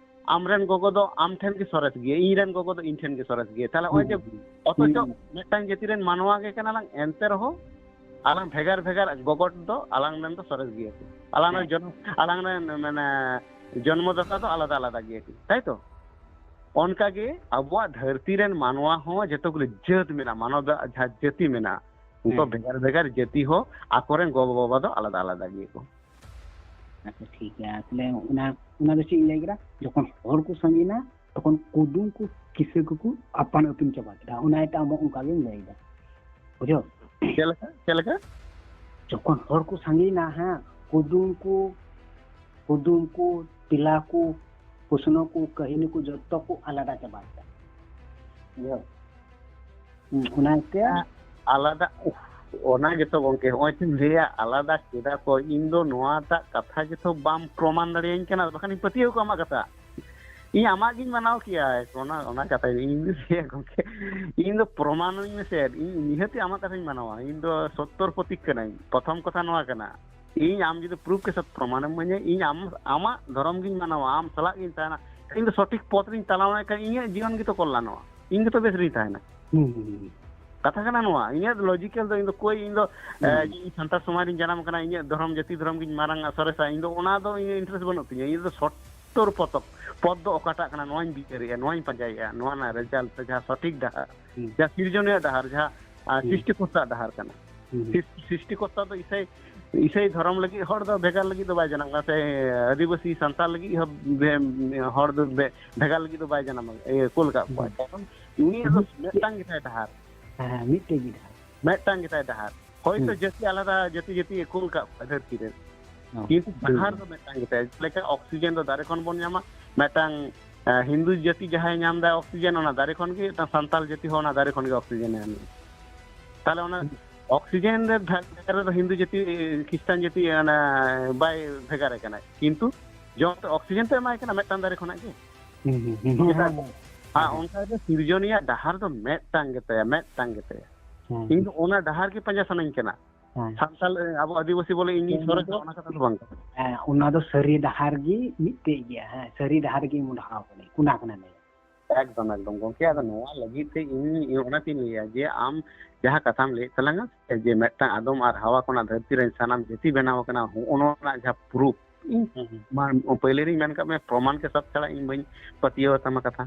ᱟᱢᱨᱮᱱ ᱜᱚᱜᱚ ᱫᱚ ᱟᱢ ᱴᱷᱮᱱ ᱜᱮ ᱥᱚᱨᱮᱥ ᱜᱮᱭᱟ, ᱤᱧ ᱨᱮᱱ ᱜᱚᱜᱚ ᱫᱚ ᱤᱧ ᱴᱷᱮᱱ ᱜᱮ ᱥᱚᱨᱮᱥ ᱜᱮᱭᱟ᱾ ᱛᱟᱦᱞᱮ ᱱᱚᱜᱼᱚᱭ ᱡᱮ ᱦᱩᱸ, ᱦᱩᱸ᱾ ᱚᱛᱷᱚᱪᱚ ᱦᱩᱸ᱾ ᱢᱤᱫᱴᱟᱝ ᱡᱟᱹᱛᱤ ᱨᱮᱱ ᱢᱟᱱᱣᱟ ᱜᱮ ᱠᱟᱱᱟ ᱞᱟᱝ, ᱮᱱᱛᱮ ᱨᱮᱦᱚᱸ ᱟᱞᱟᱝ ᱵᱷᱮᱜᱟᱨ ᱵᱷᱮᱜᱟᱨ ᱜᱚᱜᱚ ᱫᱚ ᱟᱞᱟᱝ ᱨᱮᱱ ᱫᱚ ᱥᱚᱨᱮᱥ ᱜᱮᱭᱟ ᱠᱚ᱾ ᱟᱞᱟᱝ ᱨᱮᱱ ᱦᱮᱸ᱾ ᱡᱚᱱ-, ᱟᱞᱟᱝ ᱨᱮᱱ ᱢᱟᱱᱮ ᱡᱚᱱᱢᱚᱫᱟᱛᱟ ᱫᱚ ᱟᱞᱟᱫᱟ ᱟᱞᱟᱫᱟ ᱜᱮᱭᱟ ᱠᱚ, ᱛᱟᱭ ᱛᱚ? ᱚᱱᱠᱟ ᱜᱮ ᱟᱵᱚᱣᱟᱜ ᱫᱷᱟᱹᱨᱛᱤ ᱨᱮᱱ ᱢᱟᱱᱣᱟ ᱦᱚᱸ ᱡᱚᱛᱚ ᱜᱩᱞᱤ ᱡᱟᱹᱛ ᱢᱮᱱᱟᱜᱼᱟ, ᱢᱟᱱᱚᱵ ᱡᱟᱹᱛᱤ ᱢᱮᱱᱟᱜᱼᱟ, ᱩᱱᱠᱩ ᱦᱮᱸ᱾ ᱵᱷᱮᱜᱟᱨ ᱵᱷᱮᱜᱟᱨ ᱡᱟᱹᱛᱤ ᱦᱚᱸ ᱟᱠᱚᱨᱮᱱ ᱜᱚ ᱵᱟᱵᱟ ᱫᱚ ᱟᱞᱟᱫᱟ ᱟᱞᱟᱫᱟ ᱜᱮᱭᱟ ᱠᱚ᱾ ᱟᱪᱪᱷᱟ, ᱴᱷᱤᱠ ᱜᱮᱭᱟ᱾ ᱛᱟᱦᱞᱮ ᱚᱱᱟ, ᱚᱱᱟ ᱫᱚ ᱪᱮᱫ ᱤᱧ ᱞᱟᱹᱭ ᱠᱮᱫᱟ? ᱡᱚᱠᱷᱚᱱ ᱦᱚᱲ ᱠᱚ ᱥᱟᱸᱜᱮᱭᱮᱱᱟ, ᱛᱚᱠᱷᱚᱱ ᱠᱩᱫᱩᱢ ᱠᱚ ᱠᱤᱥᱟᱹ ᱠᱚᱠᱚ ᱟᱯᱟᱱ ᱟᱹᱯᱤᱱ ᱪᱟᱵᱟ ᱠᱮᱫᱟ᱾ ᱚᱱᱟ ᱤᱭᱟᱹᱛᱮ ᱟᱢ ᱦᱚᱸ ᱚᱱᱠᱟ ᱜᱮᱢ ᱞᱟᱹᱭ ᱮᱫᱟ᱾ ᱵᱩᱡᱷᱟᱹᱣ? ᱪᱮᱫ ᱞᱮᱠᱟ? ᱪᱮᱫ ᱞᱮᱠᱟ? ᱡᱚᱠᱷᱚᱱ ᱦᱚᱲ ᱠᱚ ᱥᱟᱸᱜᱮᱭᱮᱱᱟ, ᱦᱮᱸ, ᱠᱩᱫᱩᱢ ᱠᱚ, ᱠᱩᱫᱩᱢ ᱠᱚ, ᱛᱮᱞᱟ ᱠᱚ, ᱯᱨᱚᱥᱱᱚ ᱠᱚ, ᱠᱟᱹᱦᱱᱤ ᱠᱚ ᱡᱚᱛᱚ ᱠᱚ ᱟᱞᱟᱫᱟ ᱪᱟᱵᱟ ᱠᱮᱫᱟ᱾ ᱵᱩᱡᱷᱟᱹᱣ? ᱦᱩᱸ, ᱚᱱᱟ ᱤᱭᱟᱹᱛᱮ ᱟᱞᱟᱫᱟ, ᱩᱦ, ᱚᱱᱟ ᱜᱮᱛᱚ ᱜᱚᱝᱠᱮ, ᱦᱚᱸᱜᱼᱚᱭ ᱛᱚᱧ ᱞᱟᱹᱭᱟ, ᱟᱞᱟᱫᱟ ᱠᱮᱫᱟ ᱠᱚ᱾ ᱤᱧ ᱫᱚ ᱱᱚᱣᱟᱴᱟᱜ ᱠᱟᱛᱷᱟ ᱜᱮᱛᱚ ᱵᱟᱢ ᱯᱨᱚᱢᱟᱱ ᱫᱟᱲᱮᱭᱟᱹᱧ ᱠᱟᱱᱟ, ᱵᱟᱠᱷᱟᱱᱤᱧ ᱯᱟᱹᱛᱭᱟᱹᱣ ᱠᱚᱜᱼᱟ ᱟᱢᱟᱜ ᱠᱟᱛᱷᱟ᱾ ᱤᱧ ᱟᱢᱟᱜ ᱜᱤᱧ ᱢᱟᱱᱟᱣ ᱠᱮᱭᱟ, ᱚᱱᱟ, ᱚᱱᱟ ᱠᱟᱛᱷᱟ ᱤᱧ ᱫᱚ ᱞᱟᱹᱭᱟ ᱜᱚᱝᱠᱮ, ᱤᱧ ᱫᱚ ᱯᱨᱚᱢᱟᱱ ᱟᱹᱧ ᱢᱮᱥᱮ, ᱤᱧ ᱱᱤᱦᱟᱹᱛᱤ ᱟᱢᱟᱜ ᱠᱟᱛᱷᱟᱧ ᱢᱟᱱᱟᱣᱟ᱾ ᱤᱧ ᱫᱚ ᱥᱚᱛᱛᱚᱨ ᱯᱨᱚᱛᱤᱠ ᱠᱟᱹᱱᱟᱹᱧ, ᱯᱨᱚᱛᱷᱚᱢ ᱠᱟᱛᱷᱟ ᱱᱚᱣᱟ ᱠᱟᱱᱟ᱾ ᱤᱧ ᱟᱢ ᱡᱩᱫᱤ ᱯᱨᱩᱯᱷ ᱠᱮ ᱥᱟᱛ ᱯᱨᱚᱢᱟᱱᱮᱢ ᱤᱢᱟᱹᱧᱟ, ᱤᱧ ᱟᱢ, ᱟᱢᱟᱜ ᱫᱷᱚᱨᱚᱢ ᱜᱤᱧ ᱢᱟᱱᱟᱣᱟ, ᱟᱢ ᱥᱟᱞᱟᱜ ᱜᱤᱧ ᱛᱟᱦᱮᱱᱟ, ᱤᱧ ᱫᱚ ᱥᱚᱴᱷᱤᱠ ᱯᱚᱛᱷ ᱨᱤᱧ ᱛᱟᱲᱟᱢ ᱞᱮᱠᱷᱟᱱ ᱤᱧᱟᱹᱜ ᱡᱤᱭᱚᱱ ᱜᱮᱛᱚ ᱠᱚᱞᱞᱟᱱᱚᱜᱼᱟ, ᱤᱧ ᱜᱮᱛᱚ ᱵᱮᱥ ᱨᱤᱧ ᱛᱟᱦᱮᱱᱟ᱾ ᱦᱩᱸ, ᱦᱩᱸ, ᱦᱩᱸ᱾ ᱠᱟᱛᱷᱟ ᱠᱟᱱᱟ ᱱᱚᱣᱟ, ᱤᱧᱟᱹᱜ ᱞᱚᱡᱤᱠᱮᱞ ᱫᱚ, ᱤᱧ ᱫᱚ ᱠᱚᱭ, ᱤᱧ ᱫᱚ, ᱦᱩᱸ, ᱮ, ᱦᱩᱸ᱾ ᱤᱧ ᱥᱟᱱᱛᱟᱲ ᱥᱚᱢᱟᱡᱽ ᱨᱤᱧ ᱡᱟᱱᱟᱢ ᱠᱟᱱᱟ, ᱤᱧᱟᱹᱜ ᱫᱷᱚᱨᱚᱢ, ᱡᱟᱹᱛᱤ ᱫᱷᱚᱨᱚᱢ ᱜᱤᱧ ᱢᱟᱨᱟᱝᱟ, ᱥᱚᱨᱮᱥᱟ, ᱤᱧ ᱫᱚ ᱚᱱᱟ ᱫᱚ ᱤᱧᱟᱹᱜ ᱤᱱᱴᱟᱨᱮᱥᱴ ᱵᱟᱹᱱᱩᱜ ᱛᱤᱧᱟᱹ᱾ ᱤᱧ ᱫᱚ ᱥᱚᱴ ᱩᱛᱛᱚᱨ ᱯᱚᱛᱚᱵ, ᱯᱚᱫ ᱫᱚ ᱚᱠᱟᱴᱟᱜ ᱠᱟᱱᱟ, ᱱᱚᱣᱟᱧ ᱵᱤᱪᱟᱹᱨᱮᱜᱼᱟ, ᱱᱚᱣᱟᱧ ᱯᱟᱸᱡᱟᱭᱮᱜᱼᱟ, ᱱᱚᱣᱟ ᱨᱮᱱᱟᱜ ᱨᱮᱡᱟᱞᱴ ᱥᱮ ᱡᱟᱦᱟᱸ ᱥᱚᱴᱷᱤᱠ ᱰᱟᱦᱟᱨ, ᱦᱩᱸ᱾ ᱡᱟᱦᱟᱸ ᱥᱤᱨᱡᱚᱱᱤᱭᱟᱹ ᱰᱟᱦᱟᱨ, ᱡᱟᱦᱟᱸ, ᱟᱨ, ᱦᱩᱸ᱾ ᱥᱨᱤᱥᱴᱤ ᱠᱚᱨᱛᱟ ᱰᱟᱦᱟᱨ ᱠᱟᱱᱟ᱾ ᱥᱤᱥ- ᱥᱨᱤᱥᱴᱤᱠᱚᱨᱛᱟ ᱫᱚ ᱤᱥᱟᱹᱭ ᱤᱥᱟᱹᱭ ᱫᱷᱚᱨᱚᱢ ᱞᱟᱹᱜᱤᱫ ᱦᱚᱲ ᱫᱚ ᱵᱷᱮᱜᱟᱨ ᱞᱟᱹᱜᱤᱫ ᱫᱚ ᱵᱟᱭ ᱡᱟᱱᱟᱢ ᱠᱟᱱᱟ, ᱥᱮ ᱟᱹᱫᱤᱵᱟᱹᱥᱤ ᱥᱟᱱᱛᱟᱲ ᱞᱟᱹᱜᱤᱫ ᱦᱚᱸ ᱵᱷᱮ- ᱦᱚᱲ ᱫᱚ ᱵᱷᱮ- ᱵᱷᱮᱜᱟᱨ ᱞᱟᱹᱜᱤᱫ ᱫᱚ ᱵᱟᱭ ᱡᱟᱱᱟᱢ ᱤᱭᱟᱹ ᱠᱳᱞ ᱠᱟᱜ ᱠᱚᱣᱟ᱾ ᱦᱩᱸ᱾ ᱠᱟᱨᱚᱱ ᱩᱱᱤᱭᱟᱜ ᱫᱚ ᱦᱩᱸ᱾ ᱢᱤᱫᱴᱟᱝ ᱜᱮᱛᱟᱭ ᱰᱟᱦᱟᱨ᱾ ᱦᱮᱸ, ᱢᱤᱫᱴᱮᱡ ᱜᱮ ᱰᱟᱦᱟᱨ᱾ ᱢᱤᱫᱴᱟᱝ ᱜᱮᱛᱟᱭ ᱰᱟᱦᱟᱨ᱾ ᱦᱳᱭᱛᱳ ᱦᱩᱸ᱾ ᱡᱟᱹᱛᱤ ᱟᱞᱟᱫᱟ ᱡᱟᱹᱛᱤ ᱡᱟᱹᱛᱤ ᱠᱳᱞ ᱠᱟᱜ ᱠᱚᱣᱟ ᱫᱷᱟᱹᱨᱛᱤ ᱨᱮ, ᱦᱚᱸ᱾ ᱠᱤᱱᱛᱩ ᱦᱩᱸ᱾ ᱰᱟᱦᱟᱨ ᱫᱚ ᱢᱤᱫᱴᱟᱝ ᱜᱮᱛᱟᱭᱟ᱾ ᱡᱮᱞᱮᱠᱟ ᱚᱠᱥᱤᱡᱮᱱ ᱫᱚ ᱫᱟᱨᱮ ᱠᱷᱚᱱ ᱵᱚᱱ ᱧᱟᱢᱟ, ᱢᱤᱫᱴᱟᱝ ᱮ, ᱦᱤᱱᱫᱩ ᱡᱟᱹᱛᱤ ᱡᱟᱦᱟᱸᱭ ᱧᱟᱢ ᱮᱫᱟ ᱚᱠᱥᱤᱡᱮᱱ, ᱚᱱᱟ ᱫᱟᱨᱮ ᱠᱷᱚᱱ ᱜᱮ, ᱢᱤᱫᱴᱟᱝ ᱥᱟᱱᱛᱟᱲ ᱡᱟᱹᱛᱤ ᱦᱚᱸ ᱚᱱᱟ ᱫᱟᱨᱮ ᱠᱷᱚᱱ ᱜᱮ ᱚᱠᱥᱤᱡᱮᱱ ᱮ ᱧᱟᱢ ᱮᱫᱟ᱾ ᱛᱟᱦᱞᱮ ᱚᱱᱟ ᱚᱠᱥᱤᱡᱮᱱ ᱨᱮ ᱵᱷᱮᱜᱟᱨ ᱨᱮᱫᱚ ᱦᱤᱱᱫᱩ ᱡᱟᱹᱛᱤ, ᱠᱷᱨᱤᱥᱴᱟᱱ ᱡᱟᱹᱛᱤ ᱚᱱᱟ ᱵᱟᱭ ᱵᱷᱮᱜᱟᱨᱮ ᱠᱟᱱᱟ, ᱠᱤᱱᱛᱩ ᱡᱚᱢ ᱛᱮ ᱚᱠᱥᱤᱡᱮᱱ ᱛᱚ ᱮᱢᱟᱭ ᱠᱟᱱᱟ ᱢᱤᱫᱴᱟᱝ ᱫᱟᱨᱮ ᱠᱷᱚᱱᱟᱜ ᱜᱮ᱾ ᱦᱩᱸ, ᱦᱩᱸ, ᱦᱩᱸ, ᱦᱩᱸ, ᱪᱮᱫᱟᱜ? ᱦᱮᱸ, ᱟᱨ ᱦᱮᱸ, ᱚᱱᱠᱟ ᱜᱮ ᱥᱤᱨᱡᱚᱱᱤᱭᱟᱜ ᱰᱟᱦᱟᱨ ᱫᱚ ᱢᱤᱫᱴᱟᱝ ᱜᱮᱛᱟᱭᱟ, ᱢᱤᱫᱴᱟᱝ ᱜᱮᱛᱟᱭᱟ᱾ ᱦᱮᱸ, ᱤᱧ ᱫᱚ ᱚᱱᱟ ᱰᱟᱦᱟᱨ ᱜᱮ ᱯᱟᱸᱡᱟ ᱥᱟᱱᱟᱧ ᱠᱟᱱᱟ᱾ ᱦᱮᱸ᱾ ᱥᱟᱱᱛᱟᱲ, ᱟᱵᱚ ᱟᱹᱫᱤᱵᱟᱹᱥᱤ ᱵᱚᱞᱮ ᱤᱧ ᱦᱮᱸ, ᱥᱚᱨᱮᱥᱟ, ᱚᱱᱟ ᱫᱚ, ᱚᱱᱟ ᱠᱟᱛᱷᱟ ᱫᱚ ᱵᱟᱝ ᱠᱟᱱᱟ᱾ ᱦᱮᱸ, ᱚᱱᱟ ᱫᱚ ᱥᱟᱹᱨᱤ ᱰᱟᱦᱟᱨ ᱜᱮ ᱢᱤᱫᱴᱮᱡ ᱜᱮᱭᱟ᱾ ᱦᱮᱸ, ᱥᱟᱹᱨᱤ ᱰᱟᱦᱟᱨ ᱜᱮ ᱢᱚᱦᱰᱟᱣ ᱠᱟᱱᱟ, ᱚᱱᱟ ᱠᱟᱱᱟ ᱱᱤᱭᱟᱹ᱾ ᱮᱠᱫᱚᱢ, ᱮᱠᱫᱚᱢ ᱜᱚᱢᱠᱮ, ᱟᱫᱚ ᱱᱚᱣᱟ ᱞᱟᱹᱜᱤᱫ ᱛᱮ ᱤᱧ, ᱤᱧ ᱚᱱᱟᱛᱤᱧ ᱞᱟᱹᱭᱟ ᱡᱮ ᱟᱢ ᱡᱟᱦᱟᱸ ᱠᱟᱛᱷᱟᱢ ᱞᱟᱹᱭᱮᱫ ᱛᱟᱞᱟᱝᱟ ᱥᱮ, ᱡᱮ ᱢᱤᱫᱴᱟᱝ ᱟᱫᱚᱢ ᱟᱨ ᱦᱟᱣᱟ ᱠᱷᱚᱱᱟᱜ ᱫᱷᱟᱹᱨᱛᱤ ᱨᱮ ᱥᱟᱱᱟᱢ ᱡᱟᱹᱛᱤ ᱵᱮᱱᱟᱣ ᱟᱠᱟᱱᱟ, ᱦᱚᱸᱜᱼᱚ ᱱᱚᱣᱟ ᱨᱮᱱᱟᱜ ᱡᱟᱦᱟᱸ ᱯᱨᱩᱯᱷ, ᱤᱧ ᱦᱩᱸ, ᱦᱩᱸ᱾ ᱢᱟ ᱯᱳᱭᱞᱳ ᱨᱤᱧ ᱢᱮᱱ ᱠᱟᱜ ᱢᱮ, ᱯᱨᱚᱢᱟᱱ ᱠᱮ ᱥᱟᱛ ᱪᱷᱟᱲᱟ ᱤᱧ ᱵᱟᱹᱧ ᱯᱟᱹᱛᱭᱟᱹᱣ ᱟᱛᱟᱢᱟ ᱠᱟᱛᱷᱟ᱾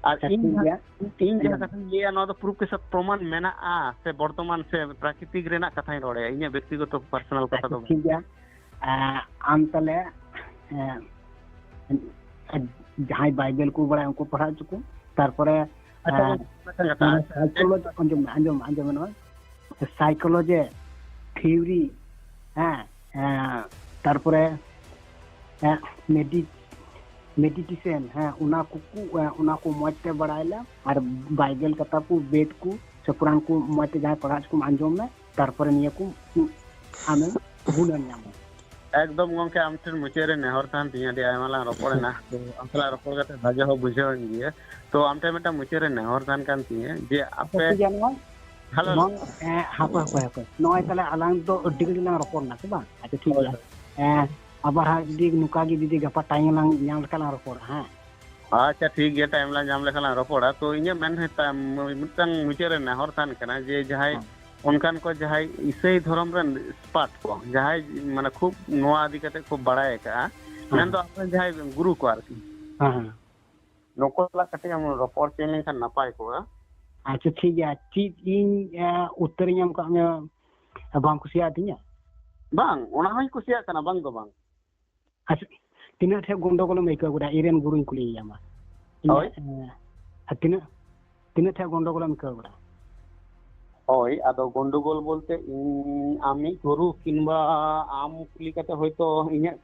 ᱟᱨ ᱟᱪᱪᱷᱟ, ᱤᱧ ᱴᱷᱤᱠ ᱡᱟᱦᱟᱸ, ᱜᱮᱭᱟ᱾ ᱤᱧ ᱡᱟᱦᱟᱸ ᱦᱮᱸ᱾ ᱠᱟᱛᱷᱟᱧ ᱞᱟᱹᱭᱟ, ᱱᱚᱣᱟ ᱫᱚ ᱯᱨᱩᱯᱷ ᱠᱮ ᱥᱟᱛ ᱯᱨᱚᱢᱟᱱ ᱢᱮᱱᱟᱜᱼᱟ ᱥᱮ ᱵᱚᱨᱛᱚᱢᱟᱱ ᱥᱮ ᱯᱨᱟᱠᱨᱤᱛᱤᱠ ᱨᱮᱱᱟᱜ ᱠᱟᱛᱷᱟᱧ ᱨᱚᱲᱮᱫᱼᱟ, ᱤᱧᱟᱹᱜ ᱵᱮᱠᱛᱤᱜᱚᱛᱚ ᱯᱟᱨᱥᱚᱱᱟᱞ ᱠᱟᱛᱷᱟ ᱟᱪᱪᱷᱟ, ᱫᱚ ᱵᱟᱝ᱾ ᱴᱷᱤᱠ ᱜᱮᱭᱟ᱾ ᱮᱸ, ᱟᱢ ᱛᱟᱦᱞᱮ, ᱮᱸ, ᱡᱟᱦᱟᱸᱭ ᱵᱟᱭᱵᱮᱞ ᱠᱚ ᱵᱟᱲᱟᱭᱟ, ᱩᱱᱠᱩ ᱯᱟᱲᱦᱟᱣ ᱦᱚᱪᱚ ᱠᱚ᱾ ᱛᱟᱨᱯᱚᱨᱮ, ᱟᱪᱪᱷᱟ, ᱮᱸ, ᱢᱤᱫᱴᱟᱝ ᱠᱟᱛᱷᱟ, ᱢᱟᱱᱮ ᱟᱪᱪᱷᱟ, ᱪᱮᱫ psychology, ᱟᱸᱡᱚᱢ ᱢᱮ, ᱟᱸᱡᱚᱢ ᱢᱮ, ᱟᱸᱡᱚᱢ ᱢᱮ ᱱᱚᱣᱟ᱾ Psychology, theory, ᱦᱮᱸ, ᱮᱸ, ᱛᱟᱨᱯᱚᱨᱮ, ᱮᱸ, medi-, meditation, ᱦᱮᱸ, ᱚᱱᱟ ᱠᱚᱠᱚ, ᱮᱸ, ᱚᱱᱟ ᱠᱚ ᱢᱚᱡᱽ ᱛᱮ ᱵᱟᱲᱟᱭ ᱞᱮ, ᱟᱨ ᱵᱟᱭᱵᱮᱞ ᱠᱟᱛᱷᱟ ᱠᱚ, ᱵᱮᱫ ᱠᱚ, ᱥᱮ ᱠᱩᱨᱟᱱ ᱠᱚ ᱢᱚᱡᱽ ᱛᱮ ᱡᱟᱦᱟᱸᱭ ᱯᱟᱲᱦᱟᱣ ᱦᱚᱪᱚ ᱠᱚᱢ ᱟᱸᱡᱚᱢ ᱢᱮ, ᱛᱟᱨᱯᱚᱨᱮ ᱱᱤᱭᱟᱹ ᱠᱚ ᱟᱢᱮᱢ ᱜᱩᱱᱮᱢ ᱧᱟᱢᱟ᱾ ᱮᱠᱫᱚᱢ ᱜᱚᱢᱠᱮ, ᱟᱢ ᱴᱷᱮᱱ ᱢᱩᱪᱟᱹᱫ ᱨᱮ ᱱᱮᱦᱚᱨ ᱛᱟᱦᱮᱱ ᱛᱤᱧᱟᱹ, ᱟᱹᱰᱤ ᱟᱭᱢᱟ ᱞᱟᱝ ᱨᱚᱯᱚᱲᱮᱱᱟ, ᱛᱚ ᱟᱢ ᱥᱟᱞᱟᱜ ᱨᱚᱯᱚᱲ ᱠᱟᱛᱮ ᱵᱷᱟᱜᱮ ᱦᱚᱸ ᱵᱩᱡᱷᱟᱹᱣ ᱮᱱ ᱜᱮᱭᱟ᱾ ᱛᱚ ᱟᱢ ᱴᱷᱮᱱ ᱢᱤᱫᱴᱟᱝ ᱢᱩᱪᱟᱹᱫ ᱨᱮ ᱱᱮᱦᱚᱨ ᱛᱟᱦᱮᱱ ᱠᱟᱱ ᱛᱤᱧᱟᱹ ᱡᱮ ᱟᱯᱮ ᱴᱷᱤᱠ ᱜᱮᱭᱟ, ᱱᱚᱣᱟ, ᱦᱮᱞᱳ᱾ ᱱᱚᱣᱟ, ᱮᱸ, ᱦᱟᱯᱳᱭ, ᱦᱟᱯᱳᱭ, ᱦᱟᱯᱳᱭ᱾ ᱱᱚᱜᱼᱚᱭ ᱛᱟᱦᱞᱮ ᱟᱞᱟᱝ ᱫᱚ ᱟᱹᱰᱤ ᱜᱷᱟᱹᱲᱤᱡ ᱞᱟᱝ ᱨᱚᱯᱚᱲ ᱮᱱᱟ, ᱥᱮ ᱵᱟᱝ? ᱟᱪᱪᱷᱟ, ᱴᱷᱤᱠ ᱦᱳᱭ, ᱜᱮᱭᱟ᱾ ᱦᱳᱭ᱾ ᱮᱸ, ᱟᱵᱟᱨ ᱦᱟᱸᱜ ᱡᱩᱫᱤ ᱱᱚᱝᱠᱟ ᱜᱮ ᱡᱩᱫᱤ ᱜᱟᱯᱟ time ᱞᱟᱝ ᱧᱟᱢ ᱞᱮᱠᱷᱟᱱ ᱞᱟᱝ ᱨᱚᱯᱚᱲᱟ, ᱦᱮᱸ? ᱟᱪᱪᱷᱟ, ᱴᱷᱤᱠ ᱜᱮᱭᱟ, time ᱞᱟᱝ ᱧᱟᱢ ᱞᱮᱠᱷᱟᱱ ᱞᱟᱝ ᱨᱚᱯᱚᱲᱟ᱾ ᱛᱚ ᱤᱧᱟᱹᱜ ᱢᱮᱱ ᱦᱩᱭᱩᱜ ᱛᱟᱢ, ᱢᱤᱫᱴᱟᱝ ᱢᱩᱪᱟᱹᱫ ᱨᱮ ᱱᱮᱦᱚᱨ ᱛᱟᱦᱮᱱ ᱠᱟᱱᱟ ᱡᱮ ᱡᱟᱦᱟᱸᱭ ᱦᱮᱸ᱾ ᱚᱱᱠᱟᱱ ᱠᱚ ᱡᱟᱦᱟᱸᱭ ᱤᱥᱟᱹᱭ ᱫᱷᱚᱨᱚᱢ ᱨᱮᱱ expert ᱠᱚ, ᱡᱟᱦᱟᱸᱭ ᱢᱟᱱᱮ ᱠᱷᱩᱵ ᱱᱚᱣᱟ ᱤᱫᱤ ᱠᱟᱛᱮ ᱠᱷᱩᱵ ᱵᱟᱲᱟᱭ ᱟᱠᱟᱜᱼᱟ, ᱦᱮᱸ᱾ ᱢᱮᱱᱫᱚ ᱟᱵᱚᱨᱮᱱ ᱡᱟᱦᱟᱸᱭ ᱜᱩᱨᱩ ᱠᱚ ᱟᱨᱠᱤ, ᱦᱮᱸ, ᱦᱮᱸ᱾ ᱱᱩᱠᱩ ᱥᱟᱞᱟᱜ ᱠᱟᱹᱴᱤᱡ ᱮᱢ ᱨᱚᱯᱚᱲ ᱦᱚᱪᱚ ᱞᱮᱱᱠᱷᱟᱱ ᱱᱟᱯᱟᱭ ᱠᱚᱜᱼᱟ᱾ ᱟᱪᱪᱷᱟ, ᱴᱷᱤᱠ ᱜᱮᱭᱟ᱾ ᱪᱮᱫ ᱤᱧ, ᱮ, ᱩᱛᱛᱚᱨᱤᱧ ᱮᱢ ᱠᱟᱜ ᱢᱮᱭᱟ, ᱵᱟᱢ ᱠᱩᱥᱤᱭᱟᱜ ᱛᱤᱧᱟ? ᱵᱟᱝ, ᱚᱱᱟ ᱦᱚᱸᱧ ᱠᱩᱥᱤᱭᱟᱜ ᱠᱟᱱᱟ, ᱵᱟᱝ ᱫᱚ ᱵᱟᱝ᱾ ᱟᱪᱪᱷᱟ, ᱛᱤᱱᱟᱹᱜ ᱴᱷᱮᱡ ᱜᱚᱱᱰᱚᱜᱳᱞᱮᱢ ᱟᱹᱭᱠᱟᱹᱣ ᱠᱮᱫᱟ? ᱤᱧ ᱨᱮᱱ ᱜᱩᱨᱩᱧ ᱠᱩᱞᱤᱭᱮᱭᱟ ᱢᱟ᱾ ᱤᱧᱟᱹᱜ, ᱦᱳᱭ᱾ ᱮ, ᱟᱨ ᱛᱤᱱᱟᱹᱜ, ᱛᱤᱱᱟᱹᱜ ᱴᱷᱮᱡ ᱜᱚᱱᱰᱚᱜᱳᱞᱮᱢ ᱟᱹᱭᱠᱟᱹᱣ ᱠᱮᱫᱟ? ᱦᱳᱭ, ᱟᱫᱚ ᱜᱚᱱᱰᱚᱜᱳᱞ ᱵᱚᱞᱛᱮ ᱤᱧ ᱟᱢᱤᱡ ᱜᱩᱨᱩ ᱠᱤᱝᱵᱟ ᱟᱢ ᱠᱩᱞᱤ ᱠᱟᱛᱮ ᱦᱚᱭᱛᱳ ᱤᱧᱟᱹᱜ,